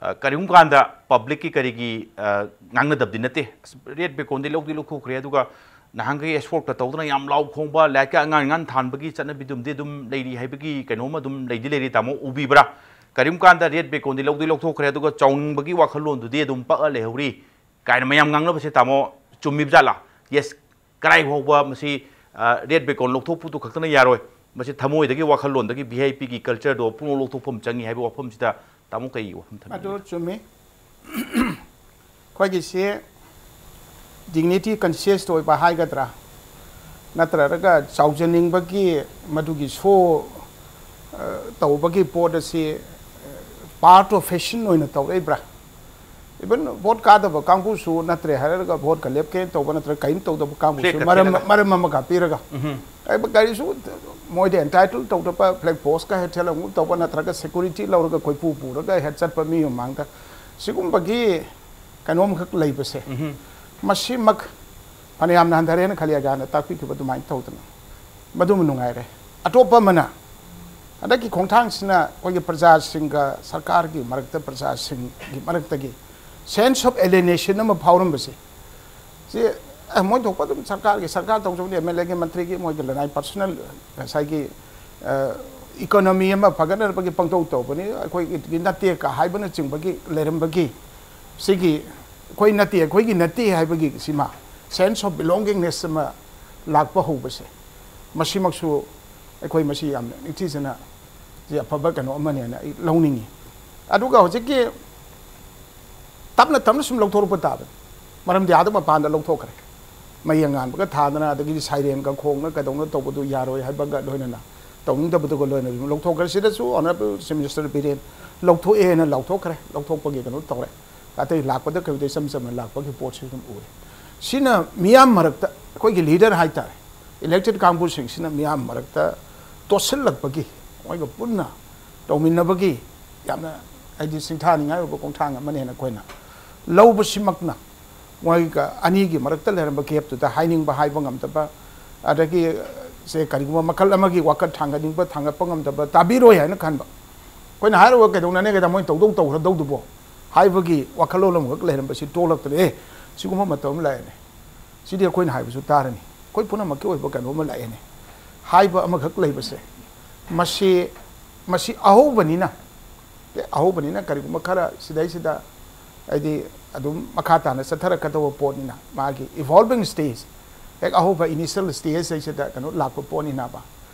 ꯑ, ꯀꯔꯤꯒꯨꯝꯕ ꯀꯥꯟꯗ ꯄꯕ꯭ꯂꯤꯛꯀꯤ ꯀꯔꯤꯒꯤ, ꯑ, ꯉꯥꯡꯅꯗꯕꯗꯤ ꯅꯠꯇꯦ꯫ ꯑꯁ, ꯔꯦꯠ ꯕꯦꯀꯣꯟꯗꯤ ꯂꯧꯗꯤ ꯂꯧꯊꯣꯛꯈ꯭ꯔꯦ, ꯑꯗꯨꯒ ꯅꯍꯥꯟꯈꯩ ꯑꯦꯁꯀꯣꯔꯠꯀ ꯇꯧꯗꯅ ꯌꯥꯝ ꯂꯥꯎ ꯈꯣꯡꯕ, ꯂꯥꯏꯔꯤꯛꯀ ꯑꯉꯥꯡ ꯑꯉꯥꯡ ꯊꯥꯟꯕꯒꯤ ꯆꯠꯅꯕꯤꯗꯨꯝꯗꯤ ꯑꯗꯨꯝ ꯂꯩꯔꯤ ꯍꯥꯏꯕꯒꯤ ꯀꯩꯅꯣꯝ ꯑꯗꯨꯝ ꯂꯩꯗꯤ ꯂꯩꯔꯤ꯫ ꯇꯥꯃꯣ, ꯎꯕꯤꯕ꯭ꯔꯥ? ꯀꯔꯤꯒꯨꯝꯕ ꯀꯥꯟꯗ ꯔꯦꯠ ꯕꯦꯀꯣꯟꯗꯤ ꯂꯧꯗꯤ ꯂꯧꯊꯣꯛꯈ꯭ꯔꯦ, ꯑꯗꯨꯒ ꯆꯥꯎꯅꯤꯡꯕꯒꯤ ꯋꯥꯈꯜꯂꯣꯟꯗꯨꯗꯤ ꯑꯗꯨꯝ ꯄꯛꯑ ꯂꯩꯍꯧꯔꯤ ꯀꯥꯏꯅ ꯃꯌꯥꯝ ꯉꯥꯡꯅꯕꯁꯦ, ꯇꯥꯃꯣ, ꯆꯨꯝꯃꯤꯕ ꯖꯥꯠꯂꯥ? ꯌꯦꯁ, ꯀꯗꯥꯏ ꯐꯥꯎꯕ ꯃꯁꯤ, ꯑ, ꯔꯦꯠ ꯕꯦꯀꯣꯟ ꯂꯧꯊꯣꯛꯄꯗꯨ ꯈꯛꯇꯅ ꯌꯥꯔꯣꯏ, ꯃꯁꯤ ꯊꯃꯣꯏꯗꯒꯤ ꯋꯥꯈꯜꯂꯣꯟꯗꯒꯤ ꯚꯤ ꯑꯥꯏ ꯄꯤꯒꯤ ꯀꯜꯆꯔꯗꯣ ꯄꯨꯡꯂꯧ ꯂꯧꯊꯣꯛꯐꯝ ꯆꯪꯉꯤ ꯍꯥꯏꯕ ꯋꯥꯐꯝꯁꯤꯗ ꯇꯥꯃꯣ ꯀꯩ ꯋꯥꯐꯝ ꯊꯝꯕꯤꯒꯦ? ꯑꯗꯨ ꯆꯨꯝꯃꯤ꯫ ꯑꯩꯈꯣꯏꯒꯤꯁꯤ ꯗꯤꯒꯅꯤꯇꯤ ꯀꯟꯁꯤꯌꯁ ꯑꯣꯏꯕ ꯍꯥꯏꯒꯗ꯭ꯔꯥ, ꯅꯠꯇ꯭ꯔꯒ ꯆꯥꯎꯖꯅꯤꯡꯕꯒꯤ ꯃꯗꯨꯒꯤ ꯁꯣ, ꯑ, ꯇꯧꯕꯒꯤ ꯄꯣꯠ ꯑꯁꯤ, ꯑ, ꯄꯥꯔꯠ ꯑꯣꯐ ꯐꯦꯁꯟ ꯑꯣꯏꯅ ꯇꯧꯔꯛꯏꯕ꯭ꯔꯥ? ꯏꯚꯟ ꯚꯣꯠ ꯀꯥꯗꯕ ꯀꯥꯡꯕꯨꯁꯨ ꯅꯠꯇ꯭ꯔꯦ ꯍꯥꯏꯔꯒ ꯚꯣꯠꯀ ꯂꯦꯞꯀꯦ ꯇꯧꯕ ꯅꯠꯇ꯭ꯔꯒ ꯀꯔꯤꯝ ꯇꯧꯗꯕ ꯀꯥꯡꯕꯨꯁꯨ ꯐ꯭ꯂꯦꯛꯀ ꯃꯔꯝ, ꯊꯦꯠꯂꯒ꯫ ꯃꯔꯝ ꯑꯃꯒ ꯄꯤꯔꯒ, ꯎꯝꯍꯨꯝ꯫ ꯑꯩ ꯀꯔꯤꯁꯨ ꯃꯣꯏꯗ ꯑꯦꯟꯇꯥꯏꯇꯜ ꯇꯧꯗꯕ ꯐ꯭ꯂꯦꯛ ꯄꯣꯁꯀ ꯍꯦꯛ ꯊꯦꯠꯂꯒ ꯇꯧꯕ ꯅꯠꯇ꯭ꯔꯒ ꯁꯦꯀ꯭ꯌꯨꯔꯤꯇꯤ ꯂꯧꯔꯒ ꯀꯣꯏꯄꯨ ꯄꯨꯔꯒ ꯍꯦꯛ ꯆꯠꯄ ꯃꯤ ꯃꯃꯥꯡꯗ ꯁꯤꯒꯨꯝꯕꯒꯤ ꯀꯩꯅꯣꯝꯈꯛ ꯂꯩꯕꯁꯦ, ꯃꯁꯤꯃꯛ ꯐꯅꯌꯥꯝꯅ ꯍꯟꯊꯔꯦꯅ ꯈꯜꯂꯤ ꯑꯖꯥꯅ ꯇꯥꯛꯄꯤꯈꯤꯕ ꯑꯗꯨꯃꯥꯏꯅ ꯇꯧꯗꯅ꯫ ꯃꯗꯨꯃ ꯅꯨꯡꯉꯥꯏꯔꯦ꯫ ꯑꯇꯣꯞꯄ ꯑꯃꯅ, ꯍꯟꯗꯛꯀꯤ ꯈꯣꯡꯊꯥꯡꯁꯤꯅ ꯑꯩꯈꯣꯏꯒꯤ ꯄ꯭ꯔꯖꯥꯁꯤꯡꯒ ꯁꯔꯀꯥꯔꯒꯤ ꯃꯔꯛꯇ, ꯄ꯭ꯔꯖꯥꯁꯤꯡꯒꯤ ꯃꯔꯛꯇꯒꯤ sense of alienation ꯑꯃ ꯐꯥꯎꯔꯝꯕꯁꯦ, ꯁꯤ, ꯑꯦ, ꯃꯣꯏ ꯊꯣꯛꯄ ꯑꯗꯨꯝ ꯁꯔꯀꯥꯔꯒꯤ, ꯁꯔꯀꯥꯔ ꯇꯧꯖꯕꯅꯤ, ꯑꯦꯝ ꯑꯦꯜ ꯑꯦꯒꯤ, ꯃꯟꯇ꯭ꯔꯤꯒꯤ, ꯃꯣꯏꯒꯤ ꯂꯅꯥꯏ personal, ꯉꯁꯥꯏꯒꯤ, ꯑ, economy ꯑꯃ ꯐꯒꯠꯅꯅꯕꯒꯤ ꯄꯪꯇꯧ ꯇꯧꯕꯅꯤ, ꯑꯩꯈꯣꯏꯒꯤ ꯅꯠꯇꯦ ꯀ ꯍꯥꯏꯕꯅꯆꯤꯡꯕꯒꯤ ꯂꯩꯔꯝꯕꯒꯤ, ꯁꯤꯒꯤ ꯑꯩꯈꯣꯏ ꯅꯠꯇꯦ, ꯑꯩꯈꯣꯏꯒꯤ ꯅꯠꯇꯦ ꯍꯥꯏꯕꯒꯤ ꯁꯤꯃ sense of belongingness ꯑꯃ ꯂꯥꯛꯄ ꯍꯧꯕꯁꯦ, ꯃꯁꯤꯃꯛꯁꯨ ꯑꯩꯈꯣꯏ ꯃꯁꯤ ꯌꯥꯝꯅ ꯅꯤꯡꯊꯤꯖꯅ ꯁꯤ ꯑꯐꯕ ꯀꯩꯅꯣ ꯑꯃꯅꯦꯅ ꯑꯩ ꯂꯧꯅꯤꯡꯉꯤ꯫ ꯑꯗꯨꯒ ꯍꯧꯖꯤꯛꯀꯤ ꯇꯞꯅ ꯇꯞꯅ ꯁꯨꯝ ꯂꯧꯊꯣꯔꯛꯄ ꯇꯥꯕꯅꯤ꯫ ꯃꯔꯝꯗꯤ ꯑꯥꯗ ꯃꯄꯥꯟꯗ ꯂꯧꯊꯣꯛꯈ꯭ꯔꯦ꯫ ꯃꯩ ꯑꯉꯥꯟꯕꯒ ꯊꯥꯗꯅ, ꯑꯗꯒꯤꯗꯤ ꯁꯥꯏꯔꯦꯟꯒ ꯈꯣꯡꯅ ꯀꯩꯗꯧꯅ ꯇꯧꯕꯗꯨ ꯌꯥꯔꯣꯏ ꯍꯥꯏꯕꯒ ꯂꯣꯏꯅꯅ, ꯇꯧꯅꯤꯡꯗꯕꯗꯨꯒ ꯂꯣꯏꯅꯅ ꯑꯗꯨꯝ ꯂꯧꯊꯣꯛꯈ꯭ꯔꯦ꯫ ꯁꯤꯗꯁꯨ Honourable Chief Minister ꯕꯤꯔꯦꯟ ꯂꯧꯊꯣꯛꯑꯦꯅ ꯂꯥꯎꯊꯣꯛꯈ꯭ꯔꯦ, ꯂꯧꯊꯣꯛꯄꯒꯤ ꯀꯩꯅꯣ ꯇꯧꯔꯦ꯫ ꯑꯇꯩ ꯂꯥꯛꯄꯗ ꯀꯩꯗ ꯏꯆꯝ ꯆꯝꯅ ꯂꯥꯛꯄꯒꯤ ꯄꯣꯠꯁꯤ ꯑꯗꯨꯝ ꯎꯔꯦ꯫ ꯁꯤꯅ ꯃꯤꯌꯥꯝ ꯃꯔꯛꯇ, ꯑꯩꯈꯣꯏꯒꯤ leader ꯍꯥꯏꯇꯥꯔꯦ, elected ꯀꯥꯡꯕꯨꯁꯤꯡꯁꯤꯅ ꯃꯤꯌꯥꯝ ꯃꯔꯛꯇ ꯇꯣꯠꯁꯤꯜꯂꯛꯄꯒꯤ, ꯃꯣꯏꯒ ꯄꯨꯟꯅ ꯇꯧꯃꯤꯟꯅꯕꯒꯤ ꯌꯥꯝꯅ, ꯍꯥꯏꯗꯤ, ꯁꯤꯡꯊꯥꯅꯤꯡꯉꯥꯏ ꯑꯣꯏꯕ ꯈꯣꯡꯊꯥꯡ ꯑꯃꯅꯦꯅ ꯑꯩꯈꯣꯏꯅ ꯂꯧꯕꯁꯤꯃꯛꯅ ꯃꯣꯏꯒ ꯑꯅꯤꯒꯤ ꯃꯔꯛꯇ ꯂꯩꯔꯝꯕ gap ꯇꯨꯗ ꯍꯥꯏꯅꯤꯡꯕ ꯍꯥꯏꯕ ꯉꯝꯗꯕ, ꯑꯗꯒꯤ, ꯁꯦ, ꯀꯔꯤꯒꯨꯝꯕ ꯃꯈꯜ ꯑꯃꯒꯤ ꯋꯥꯈꯜ ꯊꯥꯡꯒꯠꯅꯤꯡꯕ ꯊꯥꯡꯒꯠꯄ ꯉꯝꯗꯕ, ꯇꯥꯕꯤꯔꯣꯏ ꯍꯥꯏꯅ ꯈꯟꯕ꯫ ꯑꯩꯈꯣꯏꯅ ꯍꯥꯏꯔꯨꯕ ꯀꯩꯗꯧꯅꯅꯦꯒꯗ ꯃꯣꯏ ꯇꯧꯗꯧ ꯇꯧꯈ꯭ꯔꯗꯧꯗꯨꯕꯣ ꯍꯥꯏꯕꯒꯤ ꯋꯥꯈꯜꯂꯣꯟ ꯑꯃꯈꯛ ꯂꯩꯔꯝꯕꯁꯤ ꯇꯣꯛꯂꯛꯇꯅ, "ꯑꯦ, ꯁꯤꯒꯨꯝꯕ ꯃꯇꯝ ꯑꯃ ꯂꯥꯛꯑꯦꯅꯦ, ꯁꯤꯗꯤ ꯑꯩꯈꯣꯏꯅ ꯍꯥꯏꯕꯁꯨ ꯇꯥꯔꯅꯤ, ꯑꯩꯈꯣꯏ ꯄꯨꯝꯅꯃꯛꯀꯤ ꯑꯣꯏꯕ ꯀꯩꯅꯣ ꯑꯃ ꯂꯥꯛꯑꯦꯅꯦ" ꯍꯥꯏꯕ ꯑꯃꯈꯛ ꯂꯩꯕꯁꯦ, ꯃꯁꯤ, ꯃꯁꯤ ꯑꯍꯧꯕꯅꯤꯅ, ꯑꯦ, ꯑꯍꯧꯕꯅꯤꯅ ꯀꯔꯤꯒꯨꯝꯕ ꯈꯔ ꯁꯤꯗꯩꯁꯤꯗ, ꯍꯥꯏꯗꯤ, ꯑꯗꯨꯝ ꯃꯈꯥ ꯇꯥꯅ ꯆꯠꯊꯔꯛꯀꯗꯧꯕ ꯄꯣꯠꯅꯤꯅ, ꯃꯥꯒꯤ evolving stage, ꯍꯦꯛ ꯑꯍꯧꯕ initial stage ꯁꯤꯗ ꯀꯩꯅꯣ ꯂꯥꯛꯄ ꯄꯣꯠꯅꯤꯅꯕ,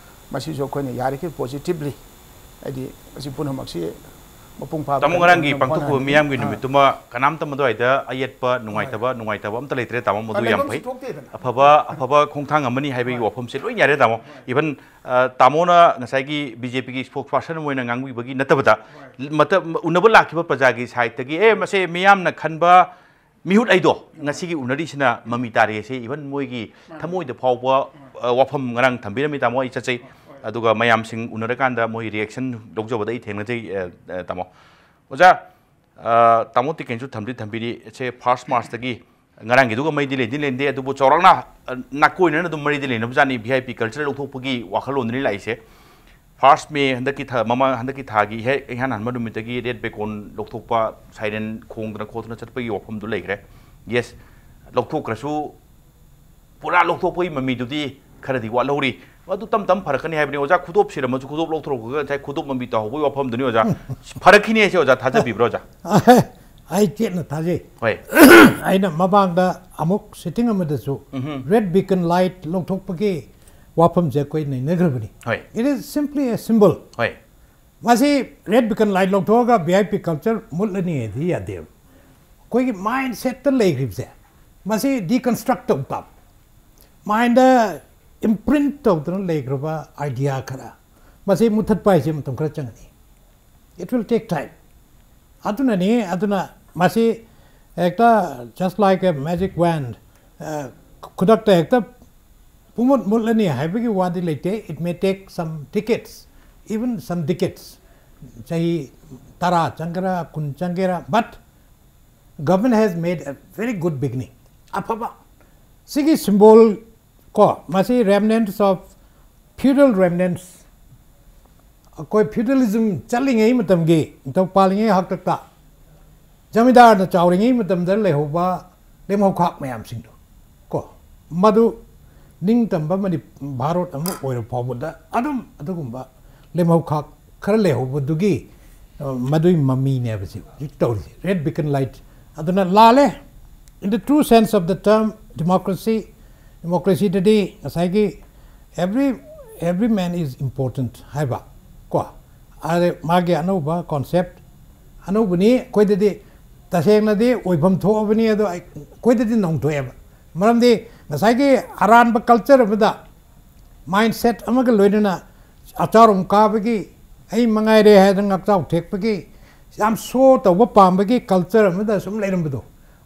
ꯃꯁꯤꯁꯨ ꯑꯩꯈꯣꯏꯅ ꯌꯥꯔꯤꯈꯩ positively, ꯍꯥꯏꯗꯤ, ꯃꯁꯤ ꯄꯨꯝꯅꯃꯛꯁꯤ ꯃꯄꯨꯡ ꯐꯥꯕ ꯇꯥꯃꯣ, ꯀꯩꯅꯣ ꯉꯔꯥꯡꯒꯤ ꯑꯣꯏꯅꯕ ꯄꯥꯡꯊꯣꯛꯈꯤꯕ ꯍꯣꯠꯅꯍꯟꯅꯤꯡꯉꯤ꯫ ꯃꯤꯌꯥꯝꯒꯤ ꯑꯥ꯫ ꯅꯨꯃꯤꯠꯇꯨꯃ ꯀꯅꯥꯝꯇ ꯃꯗꯨꯋꯥꯏꯗ ꯑꯌꯦꯠꯄ, ꯅꯨꯡꯉꯥꯏꯇꯕ, ꯍꯣꯏ꯫ ꯅꯨꯡꯉꯥꯏꯇꯕ ꯑꯝꯇ ꯂꯩꯇ꯭ꯔꯦ, ꯇꯥꯃꯣ, ꯃꯗꯨ ꯌꯥꯝ ꯂꯩꯐꯝꯁꯨ ꯐꯩ꯫ ꯊꯣꯛꯇꯦꯗꯅ꯫ ꯑꯐꯕ, ꯑꯐꯕ ꯈꯣꯡꯊꯥꯡ ꯑꯃꯅꯤ ꯍꯥꯏꯕꯒꯤ ꯍꯣꯏ꯫ ꯋꯥꯐꯝꯁꯦ ꯂꯣꯏ ꯌꯥꯔꯦ, ꯇꯥꯃꯣ꯫ ꯍꯣꯏ꯫ Even, ꯑ, ꯇꯥꯃꯣꯅ ꯉꯁꯥꯏꯒꯤ BJPꯒꯤ spokesperson ꯑꯃ ꯑꯣꯏꯅ ꯉꯥꯡꯕꯤꯕꯒꯤ ꯅꯠꯇꯕꯗ, ꯍꯣꯏ꯫ ꯃꯇꯝ, ꯎꯅꯕ ꯂꯥꯛꯈꯤꯕ ꯄ꯭ꯔꯖꯥꯒꯤ sideꯇꯒꯤ, "ꯑꯦ, ꯃꯁꯦ ꯃꯤꯌꯥꯝꯅ ꯈꯟꯕ ꯃꯤꯍꯨꯠ ꯍꯥꯏꯗꯣ ꯉꯁꯤꯒꯤ ꯎꯅꯔꯤꯁꯤꯅ ꯃꯃꯤ ꯇꯥꯔꯦ" ꯁꯦ, even ꯃꯣꯏꯒꯤ ꯃꯥꯅꯦ꯫ ꯊꯃꯣꯏꯗ ꯐꯥꯎꯕ, ꯍꯣꯏ꯫ ꯑ, ꯋꯥꯐꯝ ꯉꯔꯥꯡ ꯊꯝꯕꯤꯔꯝꯃꯤ, ꯇꯥꯃꯣ, ꯑꯩ ꯆꯠꯆꯩ꯫ ꯍꯣꯏ꯫ ꯑꯗꯨꯒ ꯃꯌꯥꯝꯁꯤꯡ ꯎꯅꯔꯀꯥꯟꯗ ꯃꯣꯏ reaction ꯂꯧꯖꯕꯗ ꯑꯩ ꯊꯦꯡꯅꯖꯩ, ꯑ, ꯑ, ꯇꯥꯃꯣ꯫ ꯑꯣꯖꯥ, ꯑ, ꯇꯥꯃꯣ ꯇꯤꯀꯦꯟꯁꯨ ꯊꯝꯗꯤ ꯊꯝꯕꯤꯔꯤ꯫ ꯁꯦ, ꯐꯥꯔꯁ ꯃꯥꯔꯁꯇꯒꯤ ꯉꯔꯥꯡꯒꯤꯗꯨꯒ ꯃꯔꯤꯗꯤ ꯂꯩꯗꯤ ꯂꯩꯅꯗꯦ, ꯑꯗꯨꯕꯨ ꯆꯥꯎꯔꯥꯛꯅ, ꯑ, ꯅꯥꯀꯣꯏꯅꯅ ꯑꯗꯨꯝ ꯃꯔꯤꯗꯤ ꯂꯩꯅꯕꯖꯥꯠꯅꯤ꯫ ꯚꯤ ꯑꯥꯏ ꯄꯤ ꯀꯜꯆꯔ ꯂꯧꯊꯣꯛꯄꯒꯤ ꯋꯥꯈꯜꯂꯣꯟꯗꯨꯅꯤ ꯂꯥꯛꯏꯁꯦ꯫ ꯐꯥꯔꯁ ꯃꯦ ꯍꯟꯗꯛꯀꯤ ꯊꯥ, ꯃꯃꯥꯡ ꯍꯟꯗꯛꯀꯤ ꯊꯥꯒꯤ ꯍꯦꯛ ꯏꯍꯥꯟ ꯍꯥꯟꯕ ꯅꯨꯃꯤꯠꯇꯒꯤ ꯔꯦꯠ ꯕꯦꯀꯣꯟ ꯂꯧꯊꯣꯛꯄ, ꯁꯥꯏꯔꯦꯟ ꯈꯣꯡꯗꯅ ꯈꯣꯠꯇꯅ ꯆꯠꯄꯒꯤ ꯋꯥꯐꯝꯗꯨ ꯂꯩꯈ꯭ꯔꯦ꯫ ꯌꯦꯁ, ꯂꯧꯊꯣꯛꯈ꯭ꯔꯁꯨ ꯄꯨꯔꯥ ꯂꯧꯊꯣꯛꯄꯒꯤ ꯃꯃꯤꯗꯨꯗꯤ ꯈꯔꯗꯤ ꯋꯥꯠꯍꯧꯔꯤ꯫ ꯑꯗꯨ ꯇꯞ ꯇꯞ ꯐꯔꯛꯀꯅꯤ ꯍꯥꯏꯕꯅꯤ꯫ ꯑꯣꯖꯥ, ꯈꯨꯗꯣꯞ ꯁꯤꯔꯝꯃꯁꯨ ꯈꯨꯗꯣꯞ ꯂꯧꯊꯣꯔꯛꯄꯒ ꯉꯁꯥꯏ ꯈꯨꯗꯣꯞ ꯃꯃꯤ ꯇꯧꯍꯧꯕꯒꯤ ꯋꯥꯐꯝꯗꯨꯅꯤ, ꯑꯣꯖꯥ꯫ ꯐꯔꯛꯈꯤꯅꯤ ꯍꯥꯏꯁꯦ, ꯑꯣꯖꯥ, ꯊꯥꯖꯕꯤꯕ꯭ꯔꯣ, ꯑꯣꯖꯥ? ꯑꯩ ꯆꯦꯠꯅ ꯊꯥꯖꯩ꯫ ꯍꯣꯏ꯫ ꯑꯩꯅ ꯃꯃꯥꯡꯗ ꯑꯃꯨꯛ ꯁꯤꯇꯤꯡ ꯑꯃꯗꯁꯨ ꯎꯝꯍꯨꯝ꯫ ꯔꯦꯠ ꯕꯤꯀꯟ ꯂꯥꯏꯠ ꯂꯧꯊꯣꯛꯄꯒꯤ ꯋꯥꯐꯝꯁꯦ ꯑꯩꯈꯣꯏ ꯅꯩꯅꯈ꯭ꯔꯕꯅꯤ꯫ ꯍꯣꯏ꯫ It is simply a symbol. ꯍꯣꯏ꯫ ꯃꯁꯤ ꯔꯦꯠ ꯕꯤꯀꯟ ꯂꯥꯏꯠ ꯂꯧꯊꯣꯛꯑꯒ ꯚꯤ ꯑꯥꯏ ꯄꯤ ꯀꯜꯆꯔ ꯃꯨꯠꯂꯅꯤ ꯍꯥꯏꯗꯤ ꯌꯥꯗꯦꯕ꯫ ꯑꯩꯈꯣꯏꯒꯤ ꯃꯥꯏꯟ ꯁꯦꯠꯇ ꯂꯩꯈ꯭ꯔꯤꯕꯁꯦ, ꯃꯁꯤ ꯗꯤꯀꯟꯁꯇ꯭ꯔꯛ ꯇꯧ ꯇꯥꯕ꯫ ꯃꯥꯏꯟꯗ ꯏꯝꯄ꯭ꯔꯤꯟꯠ ꯇꯧꯗꯨꯅ ꯂꯩꯈ꯭ꯔꯕ ꯑꯥꯏꯗꯤꯌꯥ ꯈꯔ, ꯃꯁꯤ ꯃꯨꯊꯠꯄ ꯍꯥꯏꯁꯦ ꯃꯇꯝ ꯈꯔ ꯆꯪꯒꯅꯤ꯫ It will take time. ꯑꯗꯨꯅꯅꯤ, ꯑꯗꯨꯅ ꯃꯁꯤ ꯍꯦꯛꯇ just like a magic wand, ꯑ, ꯈꯨꯗꯛꯇ ꯍꯦꯛꯇ ꯄꯨꯃꯨꯠ ꯃꯨꯠꯂꯅꯤ ꯍꯥꯏꯕꯒꯤ ꯋꯥꯗꯤ ꯂꯩꯇꯦ꯫ It may take some decades, even some decades. ꯆꯍꯤ ꯇꯔꯥ ꯆꯪꯒꯦꯔꯥ, ꯀꯨꯟ ꯆꯪꯒꯦꯔꯥ, but government has made a very good beginning. ꯑꯐꯕ꯫ ꯁꯤꯒꯤ symbol ꯀꯣ, ꯃꯁꯤ remnants of feudal remnants꯫ ꯑꯩꯈꯣꯏ feudalism ꯆꯠꯂꯤꯉꯩ ꯃꯇꯝꯒꯤ, ꯅꯤꯡꯊꯧ ꯄꯥꯜꯂꯤꯉꯩ ꯍꯥꯛꯇꯛꯇ, ꯖꯃꯤꯟꯗꯥꯔꯅ ꯆꯥꯎꯔꯤꯉꯩ ꯃꯇꯝꯗ ꯂꯩꯍꯧꯕ ꯂꯦꯝꯍꯧꯈꯥꯛ ꯃꯌꯥꯝꯁꯤꯡꯗꯣ ꯀꯣ, ꯃꯗꯨ ꯅꯤꯡꯇꯝꯕ ꯃꯅꯤ-, ꯚꯥꯔꯠ ꯑꯃ ꯑꯣꯏꯔ ꯐꯥꯎꯕꯗ ꯑꯗꯨꯝ ꯑꯗꯨꯒꯨꯝꯕ ꯂꯦꯝꯍꯧꯈꯥꯛ ꯈꯔ ꯂꯩꯍꯧꯕꯗꯨꯒꯤ, ꯑ, ꯃꯗꯨꯒꯤ ꯃꯃꯤꯅꯦꯕ ꯁꯤ ꯍꯧꯖꯤꯛ ꯇꯧꯔꯤꯁꯦ, ꯔꯦꯠ ꯕꯤꯀꯟ ꯂꯥꯏꯠ꯫ ꯑꯗꯨꯅ ꯂꯥꯜꯂꯦ꯫ In the true sense of the term, democracy, democracyꯗꯗꯤ ꯉꯁꯥꯏꯒꯤ every, every man is important ꯍꯥꯏꯕ ꯀꯣ, ꯑꯗ ꯃꯥꯒꯤ ꯑꯅꯧꯕ concept, ꯑꯅꯧꯕꯅꯤ, ꯑꯩꯈꯣꯏꯗꯗꯤ ꯇꯁꯦꯡꯅꯗꯤ ꯑꯣꯏꯐꯝ ꯊꯣꯛꯑꯕꯅꯤ, ꯑꯗꯣ ꯑꯩ-, ꯑꯩꯈꯣꯏꯗꯗꯤ ꯅꯧꯊꯣꯛꯑꯦꯕ꯫ ꯃꯔꯝꯗꯤ ꯉꯁꯥꯏꯒꯤ ꯑꯔꯥꯟꯕ culture ꯑꯃꯗ, mindset ꯑꯃꯒ ꯂꯣꯏꯅꯅ ꯑꯆꯥꯔꯣꯝ ꯀꯥꯕꯒꯤ, ꯑꯩ ꯃꯉꯥꯏꯔꯦ ꯍꯥꯏꯗꯅ ꯉꯥꯛꯆꯥꯎ ꯊꯦꯛꯄꯒꯤ, ꯌꯥꯝ show ꯇꯧꯕ ꯄꯥꯝꯕꯒꯤ culture ꯑꯃꯗ ꯁꯨꯝ ꯂꯩꯔꯝꯕꯗꯣ,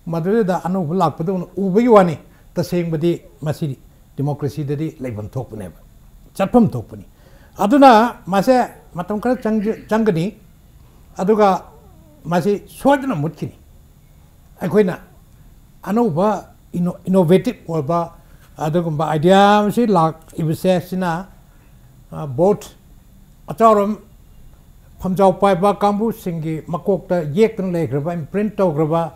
ꯃꯗꯨꯗ ꯑꯅꯧꯕ ꯂꯥꯛꯄꯗꯧꯅ ꯎꯕꯒꯤ ꯋꯥꯅꯤ꯫ ꯇꯁꯦꯡꯕꯗꯤ ꯃꯁꯤꯗꯤ democracyꯗꯗꯤ ꯂꯩꯐꯝ ꯊꯣꯛꯄꯅꯦꯕ, ꯆꯠꯐꯝ ꯊꯣꯛꯄꯅꯤ꯫ ꯑꯗꯨꯅ ꯃꯁꯦ ꯃꯇꯝ ꯈꯔ ꯆꯪꯖ-, ꯆꯪꯒꯅꯤ꯫ ꯑꯗꯨꯒ ꯃꯁꯤ ꯁꯣꯏꯗꯅ ꯃꯨꯠꯈꯤꯅꯤ꯫ ꯑꯩꯈꯣꯏꯅ ꯑꯅꯧꯕ innovative ꯑꯣꯏꯕ ꯑꯗꯨꯒꯨꯝꯕ idea ꯑꯃꯁꯤ ꯂꯥꯛꯏꯕꯁꯦ, ꯁꯤꯅ vote ꯑꯆꯧꯔꯝ ꯐꯝꯖꯥꯎ ꯄꯥꯏꯕ ꯀꯥꯡꯕꯨꯁꯤꯡꯒꯤ ꯃꯀꯣꯛꯇ ꯌꯦꯛꯇꯨꯅ ꯂꯩꯈ꯭ꯔꯕ, imprint ꯇꯧꯈ꯭ꯔꯕ,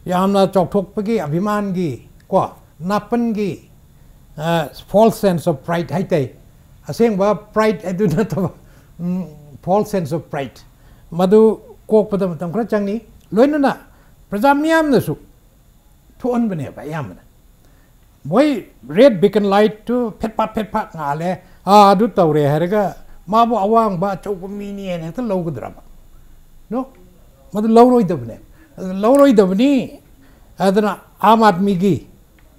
ꯌꯥꯝꯅ ꯆꯥꯎꯊꯣꯛꯄꯒꯤ ꯑꯚꯤꯃꯥꯟꯒꯤ ꯀꯣ, ꯅꯥꯄꯟꯒꯤ false sense of pride ꯍꯥꯏꯇꯥꯏ꯫ ꯑꯁꯦꯡꯕ pride ꯍꯥꯏꯗꯨ ꯅꯠꯇꯕ, false sense of pride, ꯃꯗꯨ ꯀꯣꯛꯄꯗ ꯃꯇꯝ ꯈꯔ ꯆꯪꯏ꯫ ꯂꯣꯏꯅꯅ ꯄ꯭ꯔꯖꯥ ꯃꯤꯌꯥꯝꯅꯁꯨ ꯊꯣꯛꯍꯟꯕꯅꯦꯕ ꯑꯌꯥꯝꯕꯅ꯫ ꯃꯣꯏ red beacon lightꯇꯨ ꯐꯦꯠ ꯐꯥꯠ ꯐꯦꯠ ꯐꯥꯠ ꯉꯥꯜꯂꯦ, ꯑꯥ, ꯑꯗꯨ ꯇꯧꯔꯦ ꯍꯥꯏꯔꯒ ꯃꯥꯕꯨ ꯑꯋꯥꯡꯕ ꯑꯆꯧꯕ ꯃꯤꯅꯤ ꯍꯥꯏꯅ ꯍꯦꯛꯇ ꯂꯧꯒꯗ꯭ꯔꯕ? No, ꯃꯗꯨ ꯂꯧꯔꯣꯏꯗꯕꯅꯦ꯫ ꯑꯗꯨ ꯂꯧꯔꯣꯏꯗꯕꯅꯤ꯫ ꯑꯗꯨꯅ ꯑꯥꯝ ꯑꯥꯗꯃꯤꯒꯤ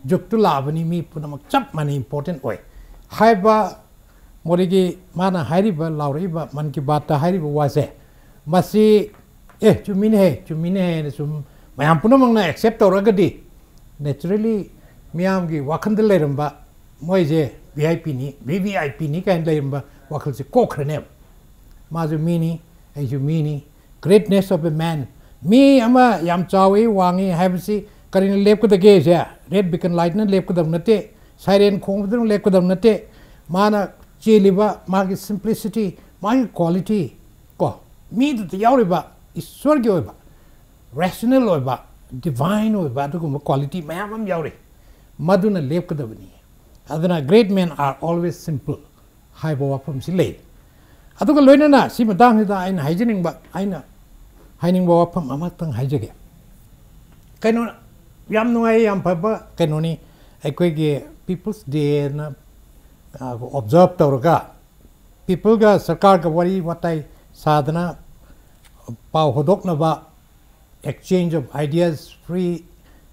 ꯖꯨꯛꯇꯨ ꯂꯥꯛꯑꯕꯅꯤ, ꯃꯤ ꯄꯨꯝꯅꯃꯛ ꯆꯞ ꯃꯥꯟꯅꯩ, important ꯑꯣꯏ ꯍꯥꯏꯕ꯫ ꯃꯣꯗꯤꯒꯤ ꯃꯥꯅ ꯍꯥꯏꯔꯤꯕ, ꯂꯥꯎꯔꯛꯏꯕ ꯃꯟ ꯀꯤ ꯕꯥꯠꯇ ꯍꯥꯏꯔꯤꯕ ꯋꯥꯁꯦ, ꯃꯁꯤ, ꯑꯦ, ꯆꯨꯝꯃꯤꯅꯦꯍꯦ, ꯆꯨꯝꯃꯤꯅꯦꯍꯦꯅ ꯁꯨꯝ ꯃꯌꯥꯝ ꯄꯨꯝꯅꯃꯛꯅ accept ꯇꯧꯔꯒꯗꯤ, naturally ꯃꯤꯌꯥꯝꯒꯤ ꯋꯥꯈꯜꯗ ꯂꯩꯔꯝꯕ, ꯃꯣꯏꯁꯦ V I Pꯅꯤ, V V I Pꯅꯤ ꯀꯥꯏꯅ ꯂꯩꯔꯝꯕ ꯋꯥꯈꯜꯁꯦ ꯀꯣꯛꯈ꯭ꯔꯅꯦꯕ꯫ ꯃꯥꯁꯨ ꯃꯤꯅꯤ, ꯑꯩꯁꯨ ꯃꯤꯅꯤ꯫ Greatness of a man, ꯃꯤ ꯑꯃ ꯌꯥꯝ ꯆꯥꯎꯏ, ꯋꯥꯡꯉꯤ ꯍꯥꯏꯕꯁꯤ ꯀꯔꯤꯅ ꯂꯦꯞꯀꯗꯒꯦꯁꯦ? Red beacon lightꯅ ꯂꯦꯞꯀꯗꯕ ꯅꯠꯇꯦ, siren ꯈꯣꯡꯕꯗꯨꯅ ꯂꯦꯞꯀꯗꯕ ꯅꯠꯇꯦ꯫ ꯃꯥꯅ ꯆꯦꯜꯂꯤꯕ ꯃꯥꯒꯤ simplicity, ꯃꯥꯒꯤ quality, ꯀꯣ, ꯃꯤꯗꯨꯗ ꯌꯥꯎꯔꯤꯕ ꯏꯁ꯭ꯋꯔꯒꯤ ꯑꯣꯏꯕ, rational ꯑꯣꯏꯕ, divine ꯑꯣꯏꯕ ꯑꯗꯨꯒꯨꯝꯕ quality ꯃꯌꯥꯝ ꯑꯃ ꯌꯥꯎꯔꯤ, ꯃꯗꯨꯅ ꯂꯦꯞꯀꯗꯕꯅꯤ꯫ ꯑꯗꯨꯅ great men are always simple ꯍꯥꯏꯕ ꯋꯥꯐꯝꯁꯤ ꯂꯩ꯫ ꯑꯗꯨꯒ ꯂꯣꯏꯅꯅ ꯁꯤ ꯃꯇꯥꯡꯁꯤꯗ ꯑꯩꯅ ꯍꯥꯏꯖꯅꯤꯡꯕ, ꯑꯩꯅ ꯍꯥꯏꯅꯤꯡꯕ ꯋꯥꯐꯝ ꯑꯃꯇꯪ ꯍꯥꯏꯖꯒꯦ꯫ ꯀꯩꯅꯣ, ꯌꯥꯝ ꯅꯨꯡꯉꯥꯏ, ꯌꯥꯝ ꯐꯕ ꯀꯩꯅꯣꯅꯤ꯫ ꯑꯩꯈꯣꯏꯒꯤ People's Dayꯅ observe ꯇꯧꯔꯒ, peopleꯒ ꯁꯔꯀꯥꯔꯒ ꯋꯥꯔꯤ ꯋꯥꯇꯥꯏ ꯁꯥꯗꯅ, ꯄꯥꯎ ꯍꯧꯗꯣꯛꯅꯕ, exchange of ideas, free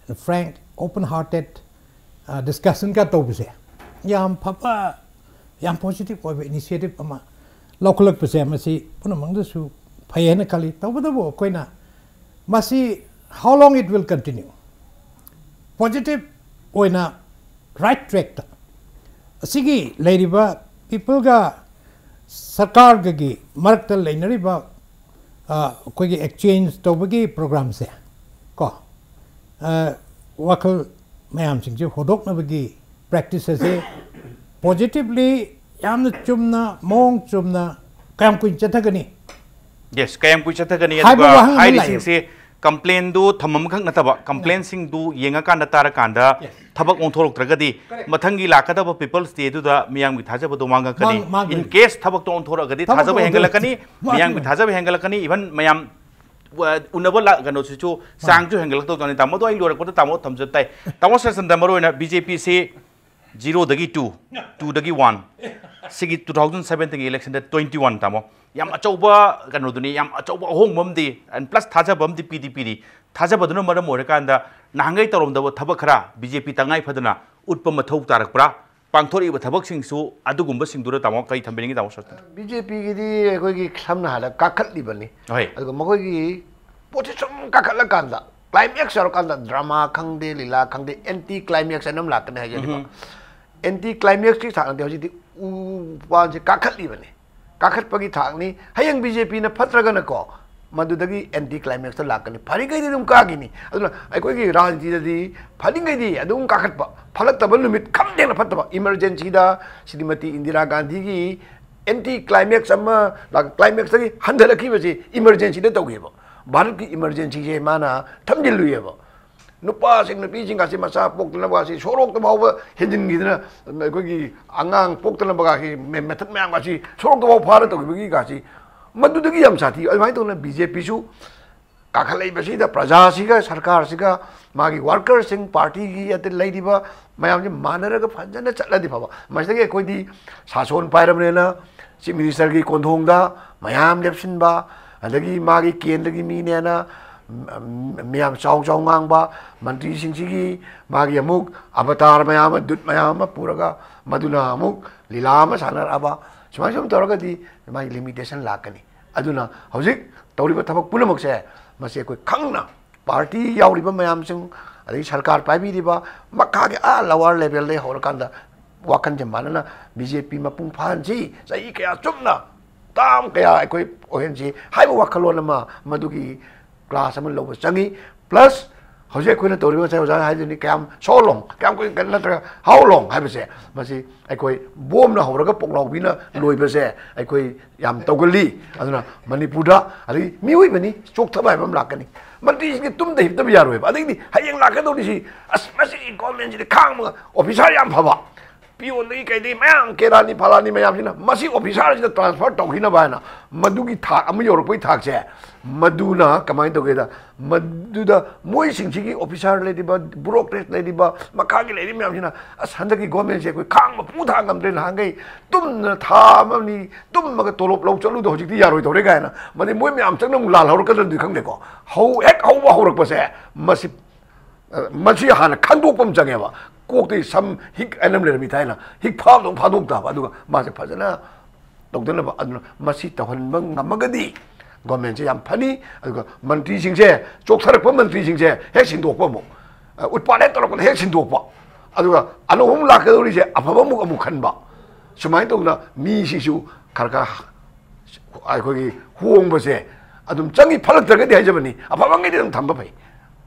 and frank, open hearted discussionꯒ ꯇꯧꯕꯁꯦ ꯌꯥꯝ ꯐꯕ, ꯌꯥꯝ positive ꯑꯣꯏꯕ initiative ꯑꯃ ꯂꯧꯈꯠꯂꯛꯄꯁꯦ, ꯃꯁꯤ ꯄꯨꯝꯅꯃꯛꯇꯁꯨ ꯐꯩ ꯍꯥꯏꯅ ꯈꯜꯂꯤ꯫ ꯇꯧꯕꯇꯕꯨ ꯑꯩꯈꯣꯏꯅ ꯃꯁꯤ how long it will continue? Positive ꯑꯣꯏꯅ right trackꯇ ꯑꯁꯤꯒꯤ ꯂꯩꯔꯤꯕ peopleꯒ ꯁꯔꯀꯥꯔꯒꯒꯤ ꯃꯔꯛꯇ ꯂꯩꯅꯔꯤꯕ ꯑꯩꯈꯣꯏꯒꯤ ꯑꯦꯛꯆꯦꯟꯖ ꯇꯧꯕꯒꯤ ꯄ꯭ꯔꯣꯒ꯭ꯔꯥꯝꯁꯦ ꯀꯣ, ꯋꯥꯈꯜ ꯃꯌꯥꯝꯁꯤꯡꯁꯦ ꯍꯣꯗꯣꯛꯅꯕꯒꯤ ꯄ꯭ꯔꯦꯛꯇꯤꯁ ꯑꯁꯦ ꯄꯣꯖꯤꯇꯤꯚꯂꯤ, ꯌꯥꯝꯅ ꯆꯨꯝꯅ, ꯃꯑꯣꯡ ꯆꯨꯝꯅ ꯀꯌꯥꯝ ꯀꯨꯏꯅ ꯆꯠꯊꯒꯅꯤ? ꯌꯦꯁ, ꯀꯌꯥꯝ ꯀꯨꯏ ꯆꯠꯊꯒꯅꯤ? ꯍꯥꯏꯕ ꯑꯗꯨꯒ ꯋꯥꯍꯪ ꯑꯃ ꯍꯥꯏꯔꯤꯁꯤꯡꯁꯦ, ꯀꯝꯄ꯭ꯂꯦꯟꯗꯨ ꯊꯝꯕ ꯑꯃꯈꯛ ꯅꯠꯇꯕ, ꯀꯝꯄ꯭ꯂꯦꯟꯁꯤꯡꯗꯨ ꯌꯦꯡꯉꯀꯥꯟꯗ, ꯇꯥꯔꯀꯥꯟꯗ ꯊꯕꯛ ꯑꯣꯟꯊꯣꯔꯛꯇ꯭ꯔꯒꯗꯤ, ꯃꯊꯪꯒꯤ ꯂꯥꯛꯀꯗꯕ ꯄꯤꯄꯜꯁ ꯗꯦꯗꯨꯗ ꯃꯤꯌꯥꯝꯒꯤ ꯊꯥꯖꯕꯗꯣ ꯃꯥꯡꯉꯛꯀꯅꯤ꯫ ꯃꯥꯡ- ꯃꯥꯡꯒꯅꯤ꯫ ꯏꯟ ꯀꯦꯁ ꯊꯕꯛꯇꯣ ꯑꯣꯟꯊꯣꯔꯛꯑꯒꯗꯤ, ꯊꯕꯛꯇꯣ ꯊꯥꯖꯕ ꯍꯦꯟꯒꯠꯂꯛꯀꯅꯤ, ꯑꯣꯟꯊꯣꯔꯛ- ꯃꯥꯡ- ꯃꯤꯌꯥꯝꯒꯤ ꯊꯥꯖꯕ ꯍꯦꯟꯒꯠꯂꯛꯀꯅꯤ꯫ ꯏꯚꯟ ꯃꯌꯥꯝ, ꯑ, ꯎꯅꯕ ꯂꯥꯛ-, ꯀꯩꯅꯣꯁꯤꯁꯨ ꯆꯥꯡꯁꯨ ꯍꯦꯟꯒꯠꯂꯛꯇꯧꯗꯅꯤ꯫ ꯇꯥꯃꯣꯗꯣ ꯑꯩ ꯂꯣꯏꯔꯛꯄꯗ ꯇꯥꯃꯣ ꯊꯝꯖꯕ ꯇꯥꯏ꯫ ꯇꯥꯃꯣ ꯁꯔꯆꯟꯗ꯭ꯔ, ꯃꯔꯨ ꯑꯣꯏꯅ ꯕꯤ ꯖꯦ ꯄꯤꯁꯤ ꯖꯤꯔꯣꯗꯒꯤ ꯇꯨ, ꯇꯨꯗꯒꯤ ꯋꯥꯟ, ꯁꯤꯒꯤ ꯇꯨ ꯊꯥꯎꯖꯟ ꯁꯕꯦꯟꯇꯤꯟꯒꯤ ꯏꯂꯦꯛꯁꯟꯗ ꯇ꯭ꯋꯦꯟꯇꯤ ꯋꯥꯟ, ꯇꯥꯃꯣ꯫ ꯌꯥꯝ ꯑꯆꯧꯕ ꯀꯩꯅꯣꯗꯨꯅꯤ, ꯌꯥꯝ ꯑꯆꯧꯕ ꯑꯍꯣꯡꯕ ꯑꯃꯗꯤ, and plus ꯊꯥꯖꯕ ꯑꯃꯗꯤ ꯄꯤꯗꯤ ꯄꯤꯔꯤ꯫ ꯊꯥꯖꯕꯗꯨꯅ ꯃꯔꯝ ꯑꯣꯏꯔꯀꯥꯟꯗ ꯅꯍꯥꯟꯈꯩ ꯇꯧꯔꯝꯗꯕ ꯊꯕꯛ ꯈꯔ ꯕꯤ ꯖꯦ ꯄꯤ ꯇꯉꯥꯏ ꯐꯗꯅ ꯎꯠꯄ ꯃꯊꯧ ꯇꯥꯔꯛꯄ꯭ꯔꯥ? ꯄꯥꯡꯊꯣꯔꯛꯏꯕ ꯊꯕꯛꯁꯤꯡꯁꯨ ꯑꯗꯨꯒꯨꯝꯕꯁꯤꯡꯗꯨꯗ, ꯇꯥꯃꯣ, ꯀꯔꯤ ꯊꯝꯕꯤꯅꯤꯡꯉꯤ, ꯇꯥꯃꯣ ꯁꯔꯆꯟꯗ꯭ꯔ? ꯕꯤ ꯖꯦ ꯄꯤꯒꯤꯗꯤ ꯑꯩꯈꯣꯏꯒꯤ ꯁꯝꯅ ꯍꯥꯏꯔꯕꯗ ꯀꯥꯈꯠꯂꯤꯕꯅꯤ꯫ ꯍꯣꯏ꯫ ꯑꯗꯨꯒ ꯃꯈꯣꯏꯒꯤ ꯄꯣꯠꯁꯤ ꯁꯨꯝ ꯀꯥꯈꯠꯂꯀꯥꯟꯗ, ꯀ꯭ꯂꯥꯏꯃꯦꯛꯁ ꯌꯧꯔꯀꯥꯟꯗ ꯗ꯭ꯔꯃꯥ ꯈꯪꯗꯦ, ꯂꯤꯂꯥ ꯈꯪꯗꯦ, ꯑꯦꯟꯇꯤ ꯀ꯭ꯂꯥꯏꯃꯦꯛꯁ ꯍꯥꯏꯅ ꯑꯃ ꯂꯥꯛꯀꯅꯤ ꯍꯥꯏꯖꯔꯤꯕ꯫ ꯑꯦꯟꯇꯤ ꯀ꯭ꯂꯥꯏꯃꯦꯛꯁꯀꯤ ꯊꯥꯛꯅꯗꯤ ꯍꯧꯖꯤꯛꯇꯤ ꯎ ꯄꯥꯟꯁꯦ ꯀꯥꯈꯠꯂꯤꯕꯅꯤ꯫ ꯀꯥꯈꯠꯄꯒꯤ ꯊꯥꯛꯅꯤ꯫ ꯍꯌꯦꯡ ꯕꯤ ꯖꯦ ꯄꯤꯅ ꯐꯠꯇ꯭ꯔꯒꯅꯀꯣ, ꯃꯗꯨꯗꯒꯤ ꯑꯦꯟꯇꯤ ꯀ꯭ꯂꯥꯏꯃꯦꯛꯁꯇ ꯂꯥꯛꯀꯅꯤ꯫ ꯐꯔꯤꯈꯩꯗꯤ ꯑꯗꯨꯝ ꯀꯥꯈꯤꯅꯤ꯫ ꯑꯗꯨꯅ ꯑꯩꯈꯣꯏꯒꯤ ꯔꯥꯖꯅꯤꯇꯤꯗꯗꯤ ꯐꯔꯤꯉꯩꯗꯤ ꯑꯗꯨꯝ ꯀꯥꯈꯠꯄ, ꯐꯠꯂꯛꯇꯕ ꯅꯨꯃꯤꯠ ꯈꯝ ꯊꯦꯡꯅ ꯐꯠꯇꯕ꯫ ꯏꯃꯔꯖꯦꯟꯁꯤꯗ ꯁ꯭ꯔꯤꯃꯇꯤ ꯏꯟꯗꯤꯔꯥ ꯒꯥꯟꯙꯤꯒꯤ ꯑꯦꯟꯇꯤ ꯀ꯭ꯂꯥꯏꯃꯦꯛꯁ ꯑꯃ ꯂꯥꯛ-, ꯀ꯭ꯂꯥꯏꯃꯦꯛꯁꯇꯒꯤ ꯍꯟꯊꯔꯛꯈꯤꯕꯁꯤ ꯏꯃꯔꯖꯦꯟꯁꯤꯗ ꯇꯧꯈꯤꯕ꯫ ꯚꯥꯔꯠꯀꯤ ꯏꯃꯔꯖꯦꯟꯁꯤꯁꯦ ꯃꯥꯅ ꯊꯝꯖꯤꯜꯂꯨꯏꯌꯦꯕ꯫ ꯅꯨꯄꯥꯁꯤꯡ ꯅꯨꯄꯤꯁꯤꯡꯒꯁꯤ ꯃꯆꯥ ꯄꯣꯛꯇꯅꯕꯒꯁꯤ ꯁꯣꯔꯣꯛꯇ ꯐꯥꯎꯕ ꯍꯦꯟꯖꯤꯟꯈꯤꯗꯅ, ꯑꯩꯈꯣꯏꯒꯤ ꯑꯉꯥꯡ ꯄꯣꯛꯇꯅꯕꯒꯁꯤ ꯃꯦ-, ꯃꯦꯊꯠ ꯃꯌꯥꯝꯒꯁꯤ ꯁꯣꯔꯣꯛꯇ ꯐꯥꯎ ꯐꯥꯔ ꯇꯧꯈꯤꯕꯒꯤꯒꯁꯤ, ꯃꯗꯨꯗꯒꯤ ꯌꯥꯝ ꯁꯥꯊꯤ꯫ ꯑꯗꯨꯃꯥꯏꯅ ꯇꯧꯗꯅ ꯕꯤ ꯖꯦ ꯄꯤꯁꯨ ꯀꯥꯈꯠꯂꯛꯏꯕꯁꯤꯗ ꯄ꯭ꯔꯖꯥꯁꯤꯒ ꯁꯔꯀꯥꯔꯁꯤꯒ ꯃꯥꯒꯤ ꯋꯥꯔꯀꯔꯁꯤꯡ, ꯄꯥꯔꯇꯤꯒꯤ ꯑꯗ ꯂꯩꯔꯤꯕ ꯃꯌꯥꯝꯁꯤ ꯃꯥꯟꯅꯔꯒ ꯐꯖꯅ ꯆꯠꯂꯗꯤ ꯐꯕ꯫ ꯃꯁꯤꯗꯒꯤ ꯑꯩꯈꯣꯏꯗꯤ ꯁꯥꯁꯣꯟ ꯄꯥꯏꯔꯕꯅꯤꯅ ꯆꯤꯐ ꯃꯤꯅꯤꯁꯇꯔꯒꯤ ꯀꯣꯟꯊꯣꯡꯗ ꯃꯌꯥꯝ ꯂꯦꯞꯁꯤꯟꯕ, ꯑꯗꯒꯤ ꯃꯥꯒꯤ ꯀꯦꯟꯗ꯭ꯔꯒꯤ ꯃꯤꯅꯦꯅ ꯃꯌꯥꯝ ꯆꯥꯎ ꯆꯥꯎ ꯉꯥꯡꯕ, ꯃꯟꯇ꯭ꯔꯤꯁꯤꯡꯁꯤꯒꯤ ꯃꯥꯒꯤ ꯑꯃꯨꯛ ꯑꯕꯇꯥꯔ ꯃꯌꯥꯝ ꯑꯃ, ꯗꯨꯠ ꯃꯌꯥꯝ ꯑꯃ ꯄꯨꯔꯒ ꯃꯗꯨꯅ ꯑꯃꯨꯛ ꯂꯤꯂꯥ ꯑꯃ ꯁꯥꯟꯅꯔꯛꯑꯕ, ꯁꯨꯃꯥꯏꯅ ꯁꯨꯝ ꯇꯧꯔꯒꯗꯤ ꯃꯥꯒꯤ ꯂꯤꯃꯤꯇꯦꯁꯟ ꯂꯥꯛꯀꯅꯤ꯫ ꯑꯗꯨꯅ ꯍꯧꯖꯤꯛ ꯇꯧꯔꯤꯕ ꯊꯕꯛ ꯄꯨꯝꯅꯃꯛꯁꯦ, ꯃꯁꯤ ꯑꯩꯈꯣꯏ ꯈꯪꯅ ꯄꯥꯔꯇꯤ ꯌꯥꯎꯔꯤꯕ ꯃꯌꯥꯝꯁꯤꯡ, ꯑꯗꯒꯤ ꯁꯔꯀꯥꯔ ꯄꯥꯏꯕꯤꯔꯤꯕ ꯃꯈꯥꯒꯤ ꯑꯥ ꯂꯋꯥꯔ ꯂꯦꯚꯦꯜꯗꯒꯤ ꯍꯧꯔꯀꯥꯟꯗ ꯋꯥꯈꯜꯁꯦ ꯃꯥꯟꯅꯅ ꯕꯤ ꯖꯦ ꯄꯤ ꯃꯄꯨꯡ ꯐꯥꯍꯟꯁꯤ꯫ ꯆꯍꯤ ꯀꯌꯥ ꯆꯨꯞꯅ ꯇꯥꯝ ꯀꯌꯥ ꯑꯩꯈꯣꯏ ꯑꯣꯏꯍꯟꯁꯤ ꯍꯥꯏꯕ ꯋꯥꯈꯜꯂꯣꯟ ꯑꯃ ꯃꯗꯨꯒꯤ ꯀ꯭ꯂꯥꯁ ꯑꯃ ꯂꯧꯕ ꯆꯪꯉꯤ꯫ ꯄ꯭ꯂꯁ ꯍꯧꯖꯤꯛ ꯑꯩꯈꯣꯏꯅ ꯇꯧꯔꯤꯕ, ꯉꯁꯥꯏ ꯑꯣꯖꯥꯅ ꯍꯥꯏꯗꯨꯅꯤ, ꯀꯌꯥꯝ ꯁꯣꯂꯣꯡ, ꯀꯌꯥꯝ ꯀꯨꯏꯅ, ꯅꯠꯇ꯭ꯔꯒ ꯍꯥꯎ ꯂꯣꯡ ꯍꯥꯏꯕꯁꯦ, ꯃꯁꯤ ꯑꯩꯈꯣꯏ ꯕꯣꯝꯅ ꯍꯧꯔꯒ ꯄꯣꯛꯂꯥꯎꯕꯤꯅ ꯂꯣꯏꯕꯁꯦ ꯑꯩꯈꯣꯏ ꯌꯥꯝ ꯇꯧꯒꯜꯂꯤ꯫ ꯑꯗꯨꯅ ꯃꯅꯤꯄꯨꯔꯗ ꯑꯗꯒꯤ ꯃꯤꯑꯣꯏꯕꯅꯤ, ꯆꯣꯛꯊꯕ ꯍꯥꯏꯕ ꯑꯃ ꯂꯥꯛꯀꯅꯤ꯫ ꯃꯟꯇ꯭ꯔꯤꯁꯤꯡꯗꯤ ꯇꯨꯝꯗ ꯍꯤꯞꯇꯕ ꯌꯥꯔꯣꯏꯕ꯫ ꯑꯗꯒꯤꯗꯤ ꯍꯌꯦꯡ ꯂꯥꯛꯀꯗꯧꯔꯤꯁꯤ, ꯑꯁ, ꯃꯁꯤꯒꯤ ꯒꯣꯔꯃꯦꯟꯁꯤꯗꯤ ꯈꯥꯡꯕ, ꯑꯣꯐꯤꯁꯥꯔ ꯌꯥꯝ ꯐꯕ, ꯄꯤꯌꯣꯟꯗꯒꯤ ꯀꯩꯗꯒꯤ ꯃꯌꯥꯝ, ꯀꯦꯔꯥꯅꯤ ꯐꯂꯥꯅꯤ ꯃꯌꯥꯝꯁꯤꯅ ꯃꯁꯤ ꯑꯣꯐꯤꯁꯥꯔꯁꯤꯗ ꯇ꯭ꯔꯥꯟꯁꯐꯔ ꯇꯧꯈꯤꯅꯕ ꯍꯥꯏꯅ ꯃꯗꯨꯒꯤ ꯊꯥꯛ ꯑꯃ ꯌꯧꯔꯛꯄꯒꯤ ꯊꯥꯛꯁꯦ, ꯃꯗꯨꯅ ꯀꯃꯥꯏꯅ ꯇꯧꯒꯦꯗ, ꯃꯗꯨꯗ ꯃꯣꯏꯁꯤꯡꯁꯤꯒꯤ ꯑꯣꯐꯤꯁꯥꯔ ꯂꯩꯔꯤꯕ, ꯕ꯭ꯌꯨꯔꯣꯀ꯭ꯔꯦꯠ ꯂꯩꯔꯤꯕ, ꯃꯈꯥꯒꯤ ꯂꯩꯔꯤꯕ ꯃꯌꯥꯝꯁꯤꯅ, "ꯑꯁ, ꯍꯟꯗꯛꯀꯤ ꯒꯣꯔꯃꯦꯟꯁꯦ ꯑꯩꯈꯣꯏ ꯈꯥꯡꯕ ꯄꯨ ꯊꯥꯡ ꯉꯝꯗ꯭ꯔꯦ, ꯅꯍꯥꯟꯈꯩ ꯇꯨꯝꯗꯅ ꯊꯥ ꯑꯃꯅꯤ ꯇꯨꯝꯃꯒ ꯇꯣꯂꯣꯞ ꯂꯧ ꯆꯠꯂꯨꯗ ꯍꯧꯖꯤꯛꯇꯤ ꯌꯥꯔꯣꯏꯗꯧꯔꯦ" ꯀꯥꯏꯅ, ꯃꯗꯩ ꯃꯣꯏ ꯃꯌꯥꯝ ꯆꯪꯅ ꯑꯃꯨꯛ ꯂꯥꯜꯍꯧꯔꯛꯀꯗ꯭ꯔꯗꯤ ꯈꯪꯗꯦꯀꯣ꯫ ꯍꯧ-, ꯍꯦꯛ ꯍꯧꯕ ꯍꯧꯔꯛꯄꯁꯦ, ꯃꯁꯤ, ꯑ, ꯃꯁꯤ ꯍꯥꯟꯅ ꯈꯪꯗꯣꯛꯄ ꯑꯃ ꯆꯪꯉꯦꯕ꯫ ꯀꯣꯛꯇꯒꯤ ꯁꯝ ꯍꯤꯛ ꯑꯅꯝ ꯂꯩꯔꯝꯃꯤ ꯊꯥꯏꯅ, ꯍꯤꯛ ꯐꯥꯕꯗꯧ ꯐꯥꯗꯣꯛ ꯇꯥꯕ꯫ ꯑꯗꯨꯒ ꯃꯥꯁꯦ ꯐꯖꯅ ꯇꯧꯗꯅꯕ꯫ ꯑꯗꯨꯅ ꯃꯁꯤ ꯇꯧꯍꯟꯕ ꯉꯝꯃꯒꯗꯤ ꯒꯣꯔꯃꯦꯟꯁꯦ ꯌꯥꯝ ꯐꯅꯤ꯫ ꯑꯗꯨꯒ ꯃꯟꯇ꯭ꯔꯤꯁꯤꯡꯁꯦ, ꯆꯣꯛꯊꯔꯛꯄ ꯃꯟꯇ꯭ꯔꯤꯁꯤꯡꯁꯦ ꯍꯦꯛ ꯁꯤꯟꯗꯣꯛꯄ ꯑꯃꯨꯛ, ꯑ, ꯎꯠꯄꯥꯠ ꯍꯦꯛ ꯇꯧꯔꯛꯄꯗ ꯍꯦꯛ ꯁꯤꯟꯗꯣꯛꯄ꯫ ꯑꯗꯨꯒ ꯑꯅꯧꯕ ꯑꯃꯨꯛ ꯂꯥꯛꯀꯗꯧꯔꯤꯁꯦ ꯑꯐꯕ ꯑꯃꯨꯛ, ꯑꯃꯨꯛ ꯈꯟꯕ꯫ ꯁꯨꯃꯥꯏꯅ ꯇꯧꯗꯅ ꯃꯤꯁꯤꯁꯨ ꯈꯔ ꯈꯔ ꯑꯩꯈꯣꯏꯒꯤ ꯍꯣꯡꯕꯁꯦ ꯑꯗꯨꯝ ꯆꯪꯉꯤ꯫ ꯐꯠꯂꯛꯇ꯭ꯔꯒꯗꯤ ꯍꯥꯏꯖꯕꯅꯤ, ꯑꯐꯕꯉꯩꯗꯤ ꯑꯗꯨꯝ ꯊꯝꯕ ꯐꯩ꯫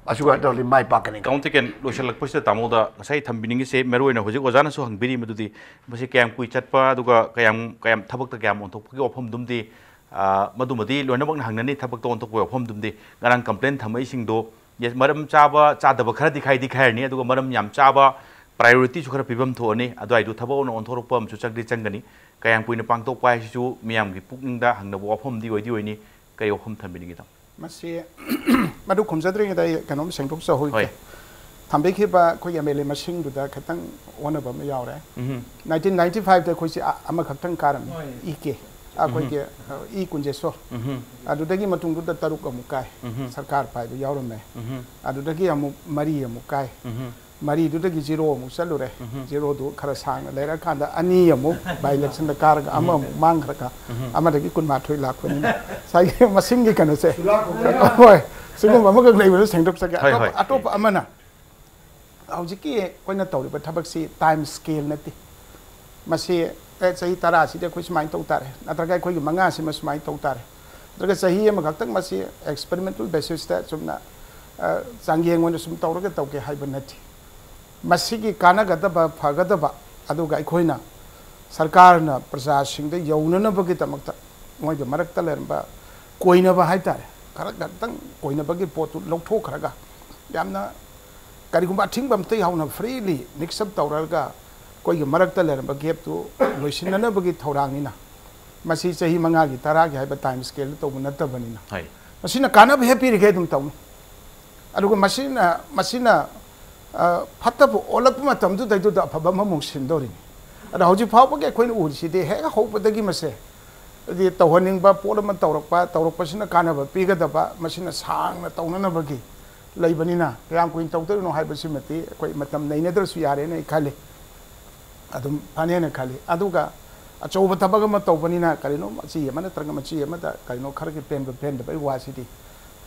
ꯑꯁꯨꯃꯥꯏꯅ ꯇꯧꯔꯗꯤ ꯃꯥꯏ ꯄꯥꯛꯀꯅꯤ꯫ ꯀꯥꯎꯟ ꯇꯦꯀꯦꯟ, ꯂꯣꯏꯁꯤꯜꯂꯛꯄꯁꯤꯗ ꯇꯥꯃꯣꯗ ꯉꯁꯥꯏ ꯊꯝꯕꯤꯅꯤꯡꯉꯤꯁꯦ, ꯃꯔꯨ ꯑꯣꯏꯅ ꯍꯧꯖꯤꯛ ꯑꯣꯖꯥꯅꯁꯨ ꯍꯪꯕꯤꯔꯤ, ꯃꯗꯨꯗꯤ ꯃꯁꯤ ꯀꯌꯥꯝ ꯀꯨꯏ ꯆꯠꯄ, ꯑꯗꯨꯒ ꯀꯌꯥꯝ, ꯀꯌꯥꯝ ꯊꯕꯛꯇ ꯀꯌꯥꯝ ꯑꯣꯟꯊꯣꯛꯄꯒꯤ ꯋꯥꯐꯝꯗꯨꯝꯗꯤ, ꯑ, ꯃꯗꯨꯃꯗꯤ ꯂꯣꯏꯅꯃꯛꯅ ꯍꯪꯅꯅꯤ꯫ ꯊꯕꯛꯇ ꯑꯣꯟꯊꯣꯛꯄꯒꯤ ꯋꯥꯐꯝꯗꯨꯝꯗꯤ ꯉꯔꯥꯡ ꯀꯝꯄ꯭ꯂꯦꯟ ꯊꯝꯃꯛꯏꯁꯤꯡꯗꯣ, ꯌꯦꯁ, ꯃꯔꯝ ꯆꯥꯕ ꯆꯥꯗꯕ ꯈꯔꯗꯤ ꯈꯥꯏꯗꯤ ꯈꯥꯏꯔꯅꯤ, ꯑꯗꯨꯒ ꯃꯔꯝ ꯌꯥꯝ ꯆꯥꯕ, ꯄ꯭ꯔꯥꯏꯌꯣꯔꯤꯇꯤꯁꯨ ꯈꯔ ꯄꯤꯐꯝ ꯊꯣꯛꯑꯅꯤ꯫ ꯑꯗꯨꯋꯥꯏꯗꯨ ꯊꯕꯛ ꯑꯣꯏꯅ ꯑꯣꯟꯊꯣꯔꯛꯄ ꯑꯃꯁꯨ ꯆꯪꯗꯤ ꯆꯪꯒꯅꯤ꯫ ꯀꯌꯥꯝ ꯀꯨꯏꯅ ꯄꯥꯡꯊꯣꯛꯄ ꯍꯥꯏꯁꯤꯁꯨ ꯃꯤꯌꯥꯝꯒꯤ ꯄꯨꯛꯅꯤꯡꯗ ꯍꯪꯅꯕ ꯋꯥꯐꯝꯗꯤ ꯑꯣꯏꯗꯤ ꯑꯣꯏꯅꯤ꯫ ꯀꯔꯤ ꯋꯥꯐꯝ ꯊꯝꯕꯤꯅꯤꯡꯉꯤ, ꯇꯥꯃꯣ? ꯃꯁꯤ ꯃꯗꯨ ꯈꯨꯝꯖꯗ꯭ꯔꯤꯉꯩꯗ ꯑꯩ ꯀꯩꯅꯣꯝ ꯁꯦꯡꯗꯣꯛꯆꯍꯧꯒꯦ꯫ ꯍꯣꯏ꯫ ꯊꯝꯕꯤꯈꯤꯕ ꯑꯩꯈꯣꯏ ꯑꯦꯝ ꯑꯦꯜ ꯑꯦ ꯃꯁꯤꯡꯗꯨꯗ ꯈꯤꯇꯪ ꯑꯣꯟꯅꯕ ꯑꯃ ꯌꯥꯎꯔꯦ꯫ ꯎꯝꯍꯨꯝ꯫ ꯅꯥꯏꯟꯇꯤꯟ ꯅꯥꯏꯟꯇꯤ ꯐꯥꯏꯚꯇ ꯑꯩꯈꯣꯏꯁꯦ ꯑ-, ꯑꯃꯈꯛꯇꯪ ꯀꯥꯔꯝꯃꯤ, ꯍꯣꯏ꯫ ꯏ ꯀꯦ꯫ ꯑꯩꯈꯣꯏꯒꯤ, ꯎꯝꯍꯨꯝ꯫ ꯑ, ꯏ ꯀꯨꯟꯖꯦꯁꯣꯔ꯫ ꯎꯝꯍꯨꯝ꯫ ꯑꯗꯨꯗꯒꯤ ꯃꯇꯨꯡꯗꯨꯗ ꯇꯔꯨꯛ ꯑꯃꯨꯛ ꯀꯥꯏ꯫ ꯎꯝꯍꯨꯝ꯫ ꯁꯔꯀꯥꯔ ꯄꯥꯏꯕ ꯌꯥꯎꯔꯝꯃꯦ꯫ ꯎꯝꯍꯨꯝ꯫ ꯑꯗꯨꯗꯒꯤ ꯑꯃꯨꯛ ꯃꯔꯤ ꯑꯃꯨꯛ ꯀꯥꯏ꯫ ꯎꯝꯍꯨꯝ꯫ ꯃꯔꯤꯗꯨꯗꯒꯤ ꯖꯤꯔꯣ ꯑꯃꯨꯛ ꯆꯠꯂꯨꯔꯦ꯫ ꯎꯝꯍꯨꯝ꯫ ꯖꯤꯔꯣꯗꯨ ꯈꯔ ꯁꯥꯡꯅ ꯂꯩꯔꯀꯥꯟꯗ ꯑꯅꯤ ꯑꯃꯨꯛ ꯕꯥꯏ ꯏꯂꯦꯛꯁꯟꯗ ꯀꯥꯔꯒ ꯑꯃ ꯎꯝꯍꯨꯝ꯫ ꯑꯃꯨꯛ ꯃꯥꯡꯈ꯭ꯔꯒ ꯎꯝꯍꯨꯝ꯫ ꯑꯃꯗꯒꯤ ꯀꯨꯟꯃꯥꯊꯣꯏ ꯂꯥꯛꯄꯅꯤꯅ ꯉꯁꯥꯏꯒꯤ ꯃꯁꯤꯡꯒꯤ ꯀꯩꯅꯣꯁꯦ, ꯍꯣꯏ, ꯁꯤꯒꯨꯝꯕ ꯑꯃꯈꯛ ꯂꯩꯕꯗꯨ ꯁꯦꯡꯗꯣꯛꯆꯒꯦ꯫ ꯍꯣꯏ, ꯑꯇꯣꯞꯄ, ꯍꯣꯏ꯫ ꯑꯇꯣꯞꯄ ꯑꯃꯅ ꯍꯧꯖꯤꯛꯀꯤ ꯑꯩꯈꯣꯏꯅ ꯇꯧꯔꯤꯕ ꯊꯕꯛꯁꯤ ꯇꯥꯏꯝ ꯁ꯭ꯀꯦꯜ ꯅꯠꯇꯦ꯫ ꯃꯁꯤ ꯑꯦ, ꯆꯍꯤ ꯇꯔꯥꯁꯤꯗꯤ ꯑꯩꯈꯣꯏ ꯁꯨꯃꯥꯏꯅ ꯇꯧ ꯇꯥꯔꯦ, ꯅꯠꯇ꯭ꯔꯒ ꯑꯩꯈꯣꯏꯒꯤ ꯃꯉꯥꯁꯤꯃ ꯁꯨꯃꯥꯏꯅ ꯇꯧ ꯇꯥꯔꯦ, ꯅꯠꯇ꯭ꯔꯒ ꯆꯍꯤ ꯑꯃꯈꯛꯇꯪ ꯃꯁꯤ experimental basisꯇ ꯆꯨꯝꯅ, ꯑ, ꯆꯥꯡꯌꯦꯡ ꯑꯣꯏꯅ ꯁꯨꯝ ꯇꯧꯔꯒ ꯇꯧꯒꯦ ꯍꯥꯏꯕ ꯅꯠꯇꯦ꯫ ꯃꯁꯤꯒꯤ ꯀꯥꯟꯅꯒꯗꯕ, ꯐꯒꯗꯕ, ꯑꯗꯨꯒ ꯑꯩꯈꯣꯏꯅ ꯁꯔꯀꯥꯔꯅ ꯄ꯭ꯔꯖꯥꯁꯤꯡꯗ ꯌꯧꯅꯅꯕꯒꯤꯗꯃꯛꯇ ꯃꯣꯏꯒꯤ ꯃꯔꯛꯇ ꯂꯩꯔꯝꯕ ꯀꯣꯏꯅꯕ ꯍꯥꯏ ꯇꯥꯔꯦ, ꯈꯔ ꯈꯛꯇꯪ ꯀꯣꯏꯅꯕꯒꯤ ꯄꯣꯠꯇꯨ ꯂꯧꯊꯣꯛꯈ꯭ꯔꯒ, ꯌꯥꯝꯅ ꯀꯔꯤꯒꯨꯝꯕ ꯑꯊꯤꯡꯕ ꯑꯝꯇ ꯌꯥꯎꯅ freely mix up ꯇꯧꯔꯒ ꯑꯩꯈꯣꯏꯒꯤ ꯃꯔꯛꯇ ꯂꯩꯔꯝꯕ gapꯇꯨ ꯂꯣꯏꯁꯤꯟꯅꯅꯕꯒꯤ ꯊꯧꯔꯥꯡꯅꯤꯅ, ꯃꯁꯤ ꯆꯍꯤ ꯃꯉꯥꯒꯤ, ꯇꯔꯥꯒꯤ ꯍꯥꯏꯕ time scaleꯗ ꯇꯧꯕ ꯅꯠꯇꯕꯅꯤꯅ, ꯍꯣꯏ꯫ ꯃꯁꯤꯅ ꯀꯥꯟꯅꯕ ꯍꯦꯛ ꯄꯤꯔꯤꯈꯩ ꯑꯗꯨꯝ ꯇꯧꯅꯤ꯫ ꯑꯗꯨꯒ ꯃꯁꯤꯅ, ꯃꯁꯤꯅ, ꯑ, ꯐꯠꯇꯕ ꯑꯣꯜꯂꯛꯄ ꯃꯇꯝꯗꯨꯗꯩꯗꯨꯗ ꯑꯐꯕ ꯑꯃꯃꯨꯛ ꯁꯤꯟꯗꯧꯔꯤꯅꯤ꯫ ꯑꯗ ꯍꯧꯖꯤꯛ ꯐꯥꯎꯕꯒꯤ ꯑꯩꯈꯣꯏꯅ ꯎꯔꯤꯁꯤꯗꯤ ꯍꯦꯛ ꯍꯧꯕꯗꯒꯤ ꯃꯁꯦ, ꯍꯥꯏꯗꯤ ꯇꯧꯍꯟꯅꯤꯡꯕ ꯄꯣꯠ ꯑꯃ ꯇꯧꯔꯛꯄ, ꯇꯧꯔꯛꯄꯁꯤꯅ ꯀꯥꯟꯅꯕ ꯄꯤꯒꯗꯕ, ꯃꯁꯤꯅ ꯁꯥꯡꯅ ꯇꯧꯅꯅꯕꯒꯤ ꯂꯩꯕꯅꯤꯅ, ꯀꯌꯥꯝ ꯀꯨꯏꯅ ꯇꯧꯗꯣꯏꯅꯣ ꯍꯥꯏꯕꯁꯤꯃꯗꯤ ꯑꯩꯈꯣꯏ ꯃꯇꯝ ꯅꯩꯅꯗ꯭ꯔꯁꯨ ꯌꯥꯔꯦꯅ ꯑꯩ ꯈꯜꯂꯤ꯫ ꯑꯗꯨꯝ ꯐꯅꯦꯅ ꯈꯜꯂꯤ꯫ ꯑꯗꯨꯒ ꯑꯆꯧꯕ ꯊꯕꯛ ꯑꯃ ꯇꯧꯕꯅꯤꯅ, ꯀꯔꯤꯅꯣ ꯃꯆꯤ ꯑꯃ ꯅꯠꯇ꯭ꯔꯒ ꯃꯆꯤ ꯑꯃꯗ ꯀꯔꯤꯅꯣ ꯈꯔꯒꯤ ꯄꯦꯟꯕ ꯄꯦꯟꯗꯕꯒꯤ ꯋꯥꯁꯤꯗꯤ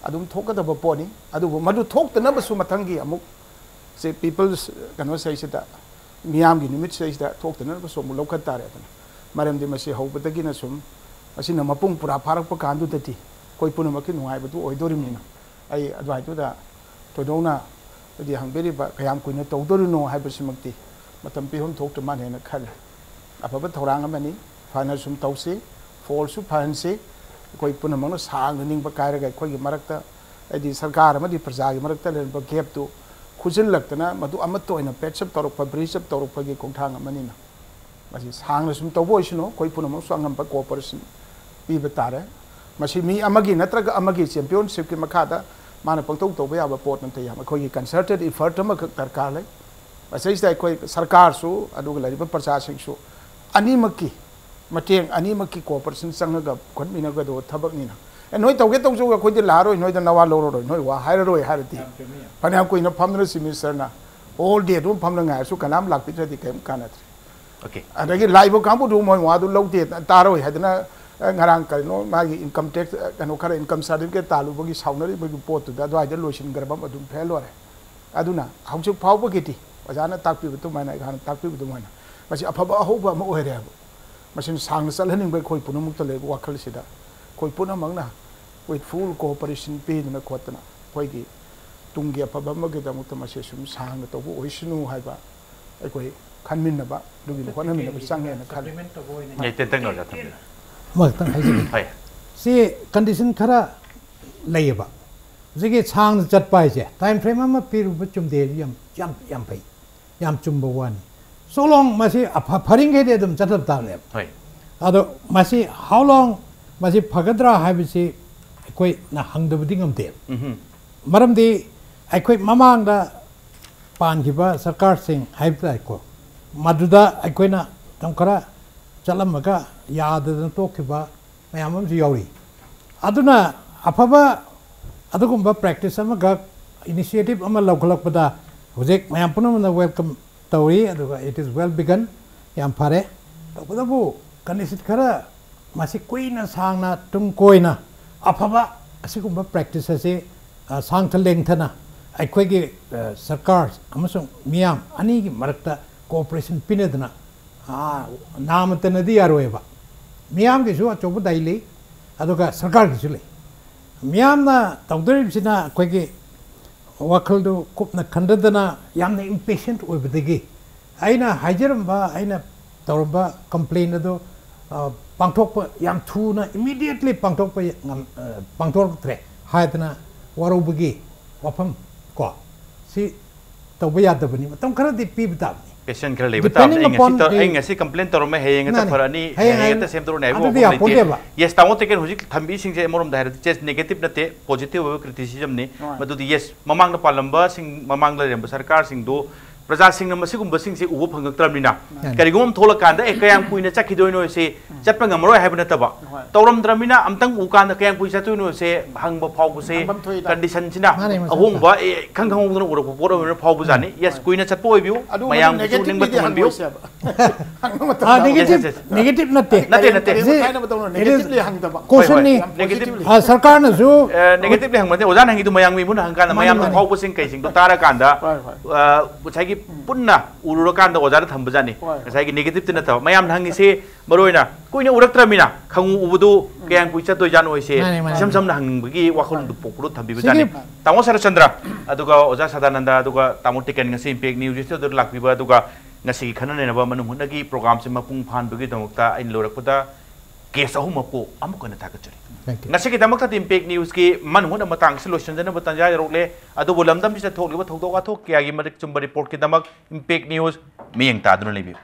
ꯑꯗꯨꯝ ꯊꯣꯛꯀꯗꯕ ꯄꯣꯠꯅꯤ꯫ ꯑꯗꯨꯕꯨ ꯃꯗꯨ ꯊꯣꯛꯇꯅꯕꯁꯨ ꯃꯊꯪꯒꯤ ꯑꯃꯨꯛ ꯁꯦ People's ꯀꯩꯅꯣ ꯁꯩꯁꯤꯗ, ꯃꯤꯌꯥꯝꯒꯤ ꯅꯨꯃꯤꯠ ꯁꯩꯁꯤꯗ ꯊꯣꯛꯇꯅꯕꯁꯨ ꯑꯃꯨꯛ ꯂꯧꯈꯠ ꯇꯥꯔꯦ꯫ ꯑꯗꯨꯅ ꯃꯔꯝꯗꯤ ꯃꯁꯤ ꯍꯧꯕꯗꯒꯤꯅ ꯁꯨꯝ ꯃꯁꯤꯅ ꯃꯄꯨꯡ ꯄꯨꯔꯥ ꯐꯥꯔꯛꯄ ꯀꯥꯟꯗꯨꯗꯗꯤ ꯑꯩꯈꯣꯏ ꯄꯨꯝꯅꯃꯛꯀꯤ ꯅꯨꯡꯉꯥꯏꯕꯗꯨ ꯑꯣꯏꯗꯣꯔꯤꯕꯅꯤꯅ, ꯑꯩ ꯑꯗꯨꯋꯥꯏꯗꯨꯗ ꯊꯣꯏꯗꯣꯛꯅ ꯍꯥꯏꯗꯤ ꯍꯪꯕꯤꯔꯤꯕ ꯀꯌꯥꯝ ꯀꯨꯏꯅ ꯇꯧꯗꯣꯔꯤꯅꯣ ꯍꯥꯏꯕꯁꯤꯃꯛꯇꯤ ꯃꯇꯝ ꯄꯤꯐꯝ ꯊꯣꯛꯇ ꯃꯥꯜꯂꯦꯅ ꯈꯜꯂꯤ꯫ ꯑꯐꯕ ꯊꯧꯔꯥꯡ ꯑꯃꯅꯤ, ꯐꯅ ꯁꯨꯝ ꯇꯧꯁꯤ, ꯐꯣꯜꯁꯨ ꯐꯍꯟꯁꯤ꯫ ꯑꯩꯈꯣꯏ ꯄꯨꯝꯅꯃꯛꯅ ꯁꯥꯡꯅ ꯅꯤꯡꯕ ꯀꯥꯏꯔꯒ ꯑꯩꯈꯣꯏꯒꯤ ꯃꯔꯛꯇ, ꯍꯥꯏꯗꯤ ꯁꯔꯀꯥꯔ ꯑꯃꯗꯤ ꯄ꯭ꯔꯖꯥꯒꯤ ꯃꯔꯛꯇ ꯂꯩꯔꯝꯕ gapꯇꯨ ꯈꯨꯖꯤꯜꯂꯛꯇꯅ ꯃꯗꯨ ꯑꯃꯠꯇ ꯑꯣꯏꯅ patch up ꯇꯧꯔꯛꯄ, bridge up ꯇꯧꯔꯛꯄꯒꯤ ꯈꯣꯡꯊꯥꯡ ꯑꯃꯅꯤꯅ꯫ ꯃꯁꯤ ꯁꯥꯡꯅ ꯁꯨꯝ ꯇꯧꯕ ꯑꯣꯏꯁꯅꯨ, ꯑꯩꯈꯣꯏ ꯄꯨꯝꯅꯃꯛꯁꯨ ꯑꯉꯝꯕ cooperation ꯄꯤꯕ ꯇꯥꯔꯦ꯫ ꯃꯁꯤ ꯃꯤ ꯑꯃꯒꯤ ꯅꯠꯇ꯭ꯔꯒ ꯑꯃꯒꯤ championshipꯀꯤ ꯃꯈꯥꯗ ꯃꯥꯅ ꯄꯪꯇꯧ ꯇꯧꯕ ꯌꯥꯕ ꯄꯣꯠ ꯅꯠꯇꯦ, ꯌꯥꯝ ꯑꯩꯈꯣꯏꯒꯤ concerted effort ꯑꯃꯈꯛ ꯗꯔꯀꯥꯔ ꯂꯩ꯫ ꯃꯁꯤꯗꯩꯁꯤꯗ ꯑꯩꯈꯣꯏ ꯁꯔꯀꯥꯔꯁꯨ ꯑꯗꯨꯒ ꯂꯩꯔꯤꯕ ꯄ꯭ꯔꯖꯥꯁꯤꯡꯁꯨ ꯑꯅꯤꯃꯛꯀꯤ ꯃꯇꯦꯡ, ꯑꯅꯤꯃꯛꯀꯤ cooperation ꯆꯪꯉꯒ ꯄꯨꯈꯠꯃꯤꯟꯅꯒꯗꯧꯕ ꯊꯕꯛꯅꯤꯅ, "ꯑꯦ, ꯅꯣꯏ ꯇꯧꯒꯦ ꯇꯧꯖꯧ, ꯑꯩꯈꯣꯏꯗꯤ ꯂꯥꯛꯑꯔꯣꯏ, ꯅꯣꯏꯗ ꯅꯋꯥ ꯂꯧꯔꯔꯣꯏ, ꯅꯣꯏ ꯋꯥ ꯍꯥꯏꯔꯔꯣꯏ" ꯍꯥꯏꯔꯗꯤ, ꯌꯥꯝ ꯆꯨꯝꯃꯤ, ꯌꯥꯝ꯫ ꯐꯅꯌꯥꯝ ꯀꯨꯏꯅ ꯐꯝꯗꯅ Chief Ministerꯅ whole day ꯑꯗꯨꯝ ꯐꯝꯅ ꯉꯥꯏꯔꯁꯨ ꯀꯅꯥꯝ ꯂꯥꯛꯄꯤꯗ꯭ꯔꯗꯤ ꯀꯔꯤꯝ ꯀꯥꯟꯅꯗ꯭ꯔꯦ꯫ Okay꯫ ꯑꯗꯒꯤ ꯂꯥꯛꯏꯕ ꯀꯥꯡꯕꯨꯗꯨ ꯃꯣꯏ ꯋꯥꯗꯨ ꯂꯧꯗꯦ, ꯇꯥꯔꯣꯏ ꯍꯥꯏꯗꯅ, ꯑꯦ, ꯉꯔꯥꯡ ꯀꯔꯤꯅꯣ ꯃꯥꯒꯤ income tax, ꯑꯦ, ꯀꯩꯅꯣ ꯈꯔ income certificate ꯇꯥꯜꯂꯨꯕꯒꯤ ꯁꯥꯎꯅꯔꯤꯕꯒꯤ ꯄꯣꯠꯇꯨꯗ ꯑꯗꯨꯋꯥꯏꯗ ꯂꯣꯏꯁꯤꯟꯈ꯭ꯔꯕ ꯑꯗꯨꯝ ꯐꯦꯜ ꯑꯣꯏꯔꯦ꯫ ꯑꯗꯨꯅ ꯍꯧꯖꯤꯛ ꯐꯥꯎꯕꯒꯤꯗꯤ ꯑꯣꯖꯥꯅ ꯇꯥꯛꯄꯤꯕ ꯑꯗꯨꯃꯥꯏꯅ, ꯑꯩ ꯍꯥꯟꯅ ꯇꯥꯛꯄꯤꯕ ꯑꯗꯨꯃꯥꯏꯅ ꯃꯁꯤ ꯑꯐꯕ ꯑꯍꯧꯕ ꯑꯃ ꯑꯣꯏꯔꯦ ꯍꯥꯏꯕ꯫ ꯃꯁꯤꯅ ꯁꯥꯡꯅ ꯆꯠꯍꯟꯅꯤꯡꯕ ꯑꯩꯈꯣꯏ ꯄꯨꯝꯅꯃꯛꯇ ꯂꯩꯕ ꯋꯥꯈꯜꯁꯤꯗ ꯑꯩꯈꯣꯏ ꯄꯨꯝꯅꯃꯛꯅ with full cooperation ꯄꯤꯗꯨꯅ ꯈꯣꯠꯇꯅ ꯑꯩꯈꯣꯏꯒꯤ ꯇꯨꯡꯒꯤ ꯑꯐꯕ ꯑꯃꯒꯤꯗꯃꯛꯇ ꯃꯁꯤ ꯁꯨꯝ ꯁꯥꯡꯅ ꯇꯧꯕ ꯑꯣꯏꯁꯅꯨ ꯍꯥꯏꯕ ꯑꯩꯈꯣꯏ ꯈꯟꯃꯤꯟꯅꯕ ꯑꯗꯨꯒꯤ ꯍꯣꯠꯅꯃꯤꯟꯅꯕ ꯆꯪꯉꯦꯅ ꯈꯜꯂꯤ꯫ ꯌꯥꯏ, ꯇꯦꯟꯇꯛ ꯅꯧꯖꯥ ꯊꯝꯕꯤꯌꯨ꯫ ꯑꯃꯈꯛꯇꯪ ꯍꯥꯏꯖꯒꯦ꯫ ꯍꯣꯏ꯫ ꯁꯤ ꯀꯟꯗꯤꯁꯟ ꯈꯔ ꯂꯩꯌꯦꯕ꯫ ꯍꯧꯖꯤꯛꯀꯤ ꯁꯥꯡꯅ ꯆꯠꯄ ꯍꯥꯏꯁꯦ ꯇꯥꯏꯝ ꯐ꯭ꯔꯦꯝ ꯑꯃ ꯄꯤꯔꯨꯕ ꯆꯨꯝꯗꯦ ꯍꯥꯏꯁꯨ ꯌꯥꯝ ꯌꯥꯝ ꯌꯥꯝ ꯐꯩ, ꯌꯥꯝ ꯆꯨꯝꯕ ꯋꯥꯅꯤ꯫ So long ꯃꯁꯤ ꯑꯐ ꯐꯔꯤꯡꯈꯩꯗꯤ ꯑꯗꯨꯝ ꯆꯠꯊꯕ ꯇꯥꯕꯅꯦꯕ꯫ ꯍꯣꯏ꯫ ꯑꯗꯣ ꯃꯁꯤ how long ꯃꯁꯤ ꯐꯒꯗ꯭ꯔꯥ ꯍꯥꯏꯕꯁꯤ ꯑꯩꯈꯣꯏꯅ ꯍꯪꯗꯕꯗꯤ ꯉꯝꯗꯦꯕ꯫ ꯎꯝꯍꯨꯝ꯫ ꯃꯔꯝꯗꯤ ꯑꯩꯈꯣꯏ ꯃꯃꯥꯡꯗ ꯄꯥꯟꯈꯤꯕ ꯁꯔꯀꯥꯔꯁꯤꯡ ꯍꯥꯏꯕ ꯇꯥꯏꯀꯣ, ꯃꯗꯨꯗ ꯑꯩꯈꯣꯏꯅ ꯃꯇꯝ ꯈꯔ ꯆꯠꯂꯝꯃꯒ ꯌꯥꯗꯗꯅ ꯇꯣꯛꯈꯤꯕ ꯃꯌꯥꯝ ꯑꯃꯁꯨ ꯌꯥꯎꯔꯤ꯫ ꯑꯗꯨꯅ ꯑꯐꯕ ꯑꯗꯨꯒꯨꯝꯕ ꯄ꯭ꯔꯦꯛꯇꯤꯁ ꯑꯃꯈꯛ, ꯏꯅꯤꯁꯤꯌꯦꯇꯤꯚ ꯑꯃ ꯂꯧꯈꯠꯂꯛꯄꯗ ꯍꯧꯖꯤꯛ ꯃꯌꯥꯝ ꯄꯨꯝꯅꯃꯛꯅ ꯋꯦꯜꯀꯝ ꯇꯧꯔꯤ, ꯑꯗꯨꯒ it is well begun, ꯌꯥꯝ ꯐꯔꯦ꯫ ꯇꯧꯕꯇꯕꯨ ꯀꯟꯗꯤꯁꯟ ꯈꯔ ꯃꯁꯤ ꯀꯨꯏꯅ ꯁꯥꯡꯅ ꯇꯨꯡ ꯀꯣꯏꯅ ꯑꯐꯕ ꯑꯁꯤꯒꯨꯝꯕ ꯄ꯭ꯔꯦꯛꯇꯤꯁ ꯑꯁꯤ, ꯑ, ꯁꯥꯡꯊ ꯂꯦꯡꯊꯅ ꯑꯩꯈꯣꯏꯒꯤ, ꯑ, ꯁꯔꯀꯥꯔ ꯑꯃꯁꯨꯡ ꯃꯤꯌꯥꯝ ꯑꯅꯤꯒꯤ ꯃꯔꯛꯇ ꯀꯣꯑꯣꯄꯔꯦꯁꯟ ꯄꯤꯅꯗꯅ, ꯑ, ꯅꯥꯃꯇꯅꯗꯤ ꯌꯥꯔꯣꯏꯕ꯫ ꯃꯤꯌꯥꯝꯒꯤꯁꯨ ꯑꯆꯧꯕ ꯗꯥꯏ ꯂꯩ, ꯑꯗꯨꯒ ꯁꯔꯀꯥꯔꯒꯤꯁꯨ ꯂꯩ꯫ ꯃꯤꯌꯥꯝꯅ ꯇꯧꯗꯣꯔꯤꯕꯁꯤꯅ ꯑꯩꯈꯣꯏꯒꯤ ꯋꯥꯈꯜꯗꯨ ꯀꯨꯞꯅ ꯈꯟꯊꯗꯅ ꯌꯥꯝꯅ impatient ꯑꯣꯏꯕꯗꯒꯤ ꯑꯩꯅ ꯍꯥꯏꯖꯔꯝꯕ, ꯑꯩꯅ ꯇꯧꯔꯝꯕ complain ꯑꯗꯨ, ꯑ, ꯄꯥꯡꯊꯣꯛꯄ ꯌꯥꯝ ꯊꯨꯅ, immediately ꯄꯥꯡꯊꯣꯛꯄ ꯉꯝ-, ꯑ, ꯄꯥꯡꯊꯣꯔꯛꯇ꯭ꯔꯦ ꯍꯥꯏꯗꯅ ꯋꯥꯔꯧꯕꯒꯤ ꯋꯥꯐꯝ ꯀꯣ, ꯁꯤ ꯇꯧꯕ ꯌꯥꯗꯕꯅꯤ, ꯃꯇꯝ ꯈꯔꯗꯤ ꯄꯤꯕ ꯇꯥꯕꯅꯤ꯫ Patient ꯈꯔ ꯂꯩꯕ Depending ꯇꯥꯕꯅꯤ꯫ ꯑꯩ ꯉꯁꯤ upon ꯇꯧ-, the ꯑꯩ ꯉꯁꯤ complain ꯇꯧꯔꯝꯃꯦ, ꯍꯌꯦꯡ ꯍꯦꯛꯇ ꯃꯥꯅꯤ꯫ ꯐꯔꯛꯑꯅꯤ, ꯍꯌꯦꯡ ꯍꯌꯦꯡ ꯍꯦꯛꯇ ꯍꯥꯏ-, ꯁꯦꯝꯗꯣꯔꯛꯑꯅꯤ ꯍꯥꯏꯕ ꯑꯗꯨꯗꯤ ꯋꯥꯐꯝ ꯂꯩꯇꯦ꯫ ꯌꯥꯄꯣꯟꯇꯦꯕ꯫ Yes, ꯇꯥꯃꯣ ꯇꯦꯀꯦꯟ ꯍꯧꯖꯤꯛ ꯊꯝꯕꯤꯁꯤꯡꯁꯦ ꯑꯃꯔꯣꯝꯗ ꯍꯥꯏꯔꯗꯤ just negative ꯅꯠꯇꯦ, positive ꯑꯣꯏꯕ criticism ꯅꯤ꯫ ꯍꯣꯏ꯫ ꯃꯗꯨꯗꯤ yes, ꯃꯃꯥꯡꯗ ꯄꯥꯜꯂꯝꯕꯁꯤꯡ, ꯃꯃꯥꯡꯗ ꯂꯩꯔꯝꯕ ꯁꯔꯀꯥꯔꯁꯤꯡꯗꯨ ꯄ꯭ꯔꯖꯥꯁꯤꯡꯅ ꯃꯁꯤꯒꯨꯝꯕꯁꯤꯡꯁꯦ ꯎꯕ ꯐꯪꯉꯛꯇ꯭ꯔꯕꯅꯤꯅ, ꯃꯥꯅꯤ꯫ ꯀꯔꯤꯒꯨꯝꯕ ꯑꯃ ꯊꯣꯛꯂꯛꯀꯥꯟꯗ, "ꯑꯦ, ꯀꯌꯥꯝ ꯀꯨꯏꯅ ꯆꯠꯈꯤꯗꯣꯏꯅꯣ ꯁꯤ ꯆꯠꯄ ꯉꯝꯃꯔꯣꯏ" ꯍꯥꯏꯕ ꯅꯠꯇꯕ, ꯍꯣꯏ꯫ ꯇꯧꯔꯝꯗ꯭ꯔꯃꯤꯅ ꯑꯝꯇꯪ ꯎꯀꯥꯟꯗ ꯀꯌꯥꯝ ꯀꯨꯏ ꯆꯠꯇꯣꯏꯅꯣꯁꯦ ꯍꯪꯕ ꯐꯥꯎꯕꯁꯦ, ꯍꯪꯐꯝ ꯊꯣꯛꯏꯗ꯫ Condition ꯁꯤꯅ ꯃꯥꯅꯦ, ꯃꯥꯅꯦ꯫ ꯑꯍꯣꯡꯕ, ꯑꯦ, ꯈꯪ ꯈꯪꯍꯧꯗꯅ ꯎꯔꯛꯄ ꯄꯣꯠ ꯑꯣꯏꯕꯅ ꯐꯥꯎꯕꯖꯥꯠꯅꯤ꯫ Yes, ꯀꯨꯏꯅ ꯆꯠꯄ ꯑꯣꯏꯕꯤꯌꯨ, ꯑꯗꯨꯒꯨꯝꯕꯗꯤ ꯃꯌꯥꯝꯒꯤꯁꯨ ꯅꯤꯡꯕ negatively ꯗꯤ ꯊꯨꯡꯍꯟꯕꯤꯌꯨ꯫ ꯍꯪꯉꯣꯏꯁꯦꯕ꯫ ꯍꯪꯕ ꯑꯥ, ꯃꯇꯝꯗ negative, yes, yes, yes꯫ Negative ꯅꯠꯇꯦ꯫ ꯅꯠꯇꯦ, ꯀꯔꯦꯝ, ꯅꯠꯇꯦ꯫ ꯀꯔꯦꯝ ꯁꯤ ꯊꯥꯏꯅꯕꯗꯧꯅ it is negatively ꯍꯪꯗꯕ꯫ ꯍꯣꯏ, ꯍꯣꯏ꯫ Question ꯅꯤ꯫ Negative꯫ Positively꯫ ꯑꯥ, ꯁꯔꯀꯥꯔꯅꯁꯨ ꯑꯦ, negative ꯂꯤ ꯍꯪꯕ ꯅꯠꯇꯦ, ꯑꯣꯖꯥꯅ ꯍꯪꯉꯤꯗꯨ ꯃꯌꯥꯝꯒꯤ ꯃꯨꯟꯅ ꯍꯪꯀꯥꯟꯗ ꯃꯥꯅꯦ, ꯃꯌꯥꯝꯅ ꯃꯥꯅꯦ꯫ ꯐꯥꯎꯕꯁꯤꯡ ꯀꯩꯁꯤꯡꯗꯣ ꯇꯥꯔꯀꯥꯟꯗ, ꯍꯣꯏ, ꯍꯣꯏ꯫ ꯑ, ꯉꯁꯥꯏꯒꯤ ꯄꯨꯟꯅ ꯎꯔꯨꯔꯀꯥꯟꯗ ꯑꯣꯖꯥꯗ ꯊꯝꯕꯖꯥꯠꯅꯤ꯫ ꯍꯣꯏ, ꯍꯣꯏ꯫ ꯉꯁꯥꯏꯒꯤ negative ꯇꯤ ꯅꯠꯇꯕ, ꯃꯌꯥꯝꯅ ꯍꯪꯉꯤꯁꯤ ꯃꯔꯨ ꯑꯣꯏꯅ ꯀꯨꯏꯅ ꯎꯔꯛꯇ꯭ꯔꯃꯤꯅ ꯈꯪꯎ ꯎꯕꯗꯨ ꯀꯌꯥꯝ ꯀꯨꯏ ꯆꯠꯇꯣꯏꯖꯥꯠꯅꯣ ꯍꯥꯏꯁꯦ ꯃꯥꯅꯦ, ꯃꯥꯅꯦ꯫ ꯏꯁꯝ ꯁꯝꯅ ꯍꯪꯅꯤꯡꯕꯒꯤ ꯋꯥꯈꯜꯂꯣꯟꯗꯨ ꯄꯣꯛꯄꯗꯣ ꯊꯝꯕꯤꯕꯖꯥꯠꯅꯤ꯫ ꯁꯤꯒꯤ ꯇꯥꯃꯣ ꯁꯔꯠꯆꯟꯗ꯭ꯔ, ꯑꯗꯨꯒ ꯑꯣꯖꯥ ꯁꯗꯥꯅꯟꯗ, ꯑꯗꯨꯒ ꯇꯥꯃꯣ ꯇꯤꯀꯦꯟ, ꯉꯁꯤ Impact News ꯁꯤꯗ ꯂꯥꯛꯄꯤꯕ, ꯑꯗꯨꯒ ꯉꯁꯤꯒꯤ ꯈꯟꯅ ꯅꯩꯅꯕ ꯃꯅꯨꯡ ꯍꯨꯠꯅꯒꯤ program ꯁꯤ ꯃꯄꯨꯡ ꯐꯥꯍꯟꯕꯒꯤꯗꯃꯛꯇ ꯑꯩꯅ ꯂꯣꯏꯔꯛꯄꯗ guest ꯑꯍꯨꯝꯃꯛꯄꯨ ꯑꯃꯨꯛ ꯍꯟꯅ ꯊꯥꯒꯠꯆꯔꯤ꯫ Thank you꯫ ꯉꯁꯤꯒꯤꯗꯃꯛꯇꯗꯤ Impact News ꯀꯤ ꯃꯅꯨꯡ ꯍꯨꯠꯅ ꯃꯇꯥꯡ ꯑꯁꯤ ꯂꯣꯏꯁꯤꯟꯖꯅꯕ ꯇꯥꯟꯖꯥ ꯌꯧꯔꯛꯂꯦ꯫ ꯑꯗꯨꯕꯨ ꯂꯝꯗꯝꯁꯤꯗ ꯊꯣꯛꯂꯤꯕ ꯊꯧꯗꯣꯛ ꯋꯥꯊꯣꯛ ꯀꯌꯥꯒꯤ ꯃꯔꯤꯛ ꯆꯨꯝꯕ report ꯀꯤꯗꯃꯛ Impact News ꯃꯤꯠꯌꯦꯡ ꯇꯥꯗꯨꯅ ꯂꯩꯕꯤꯌꯨ꯫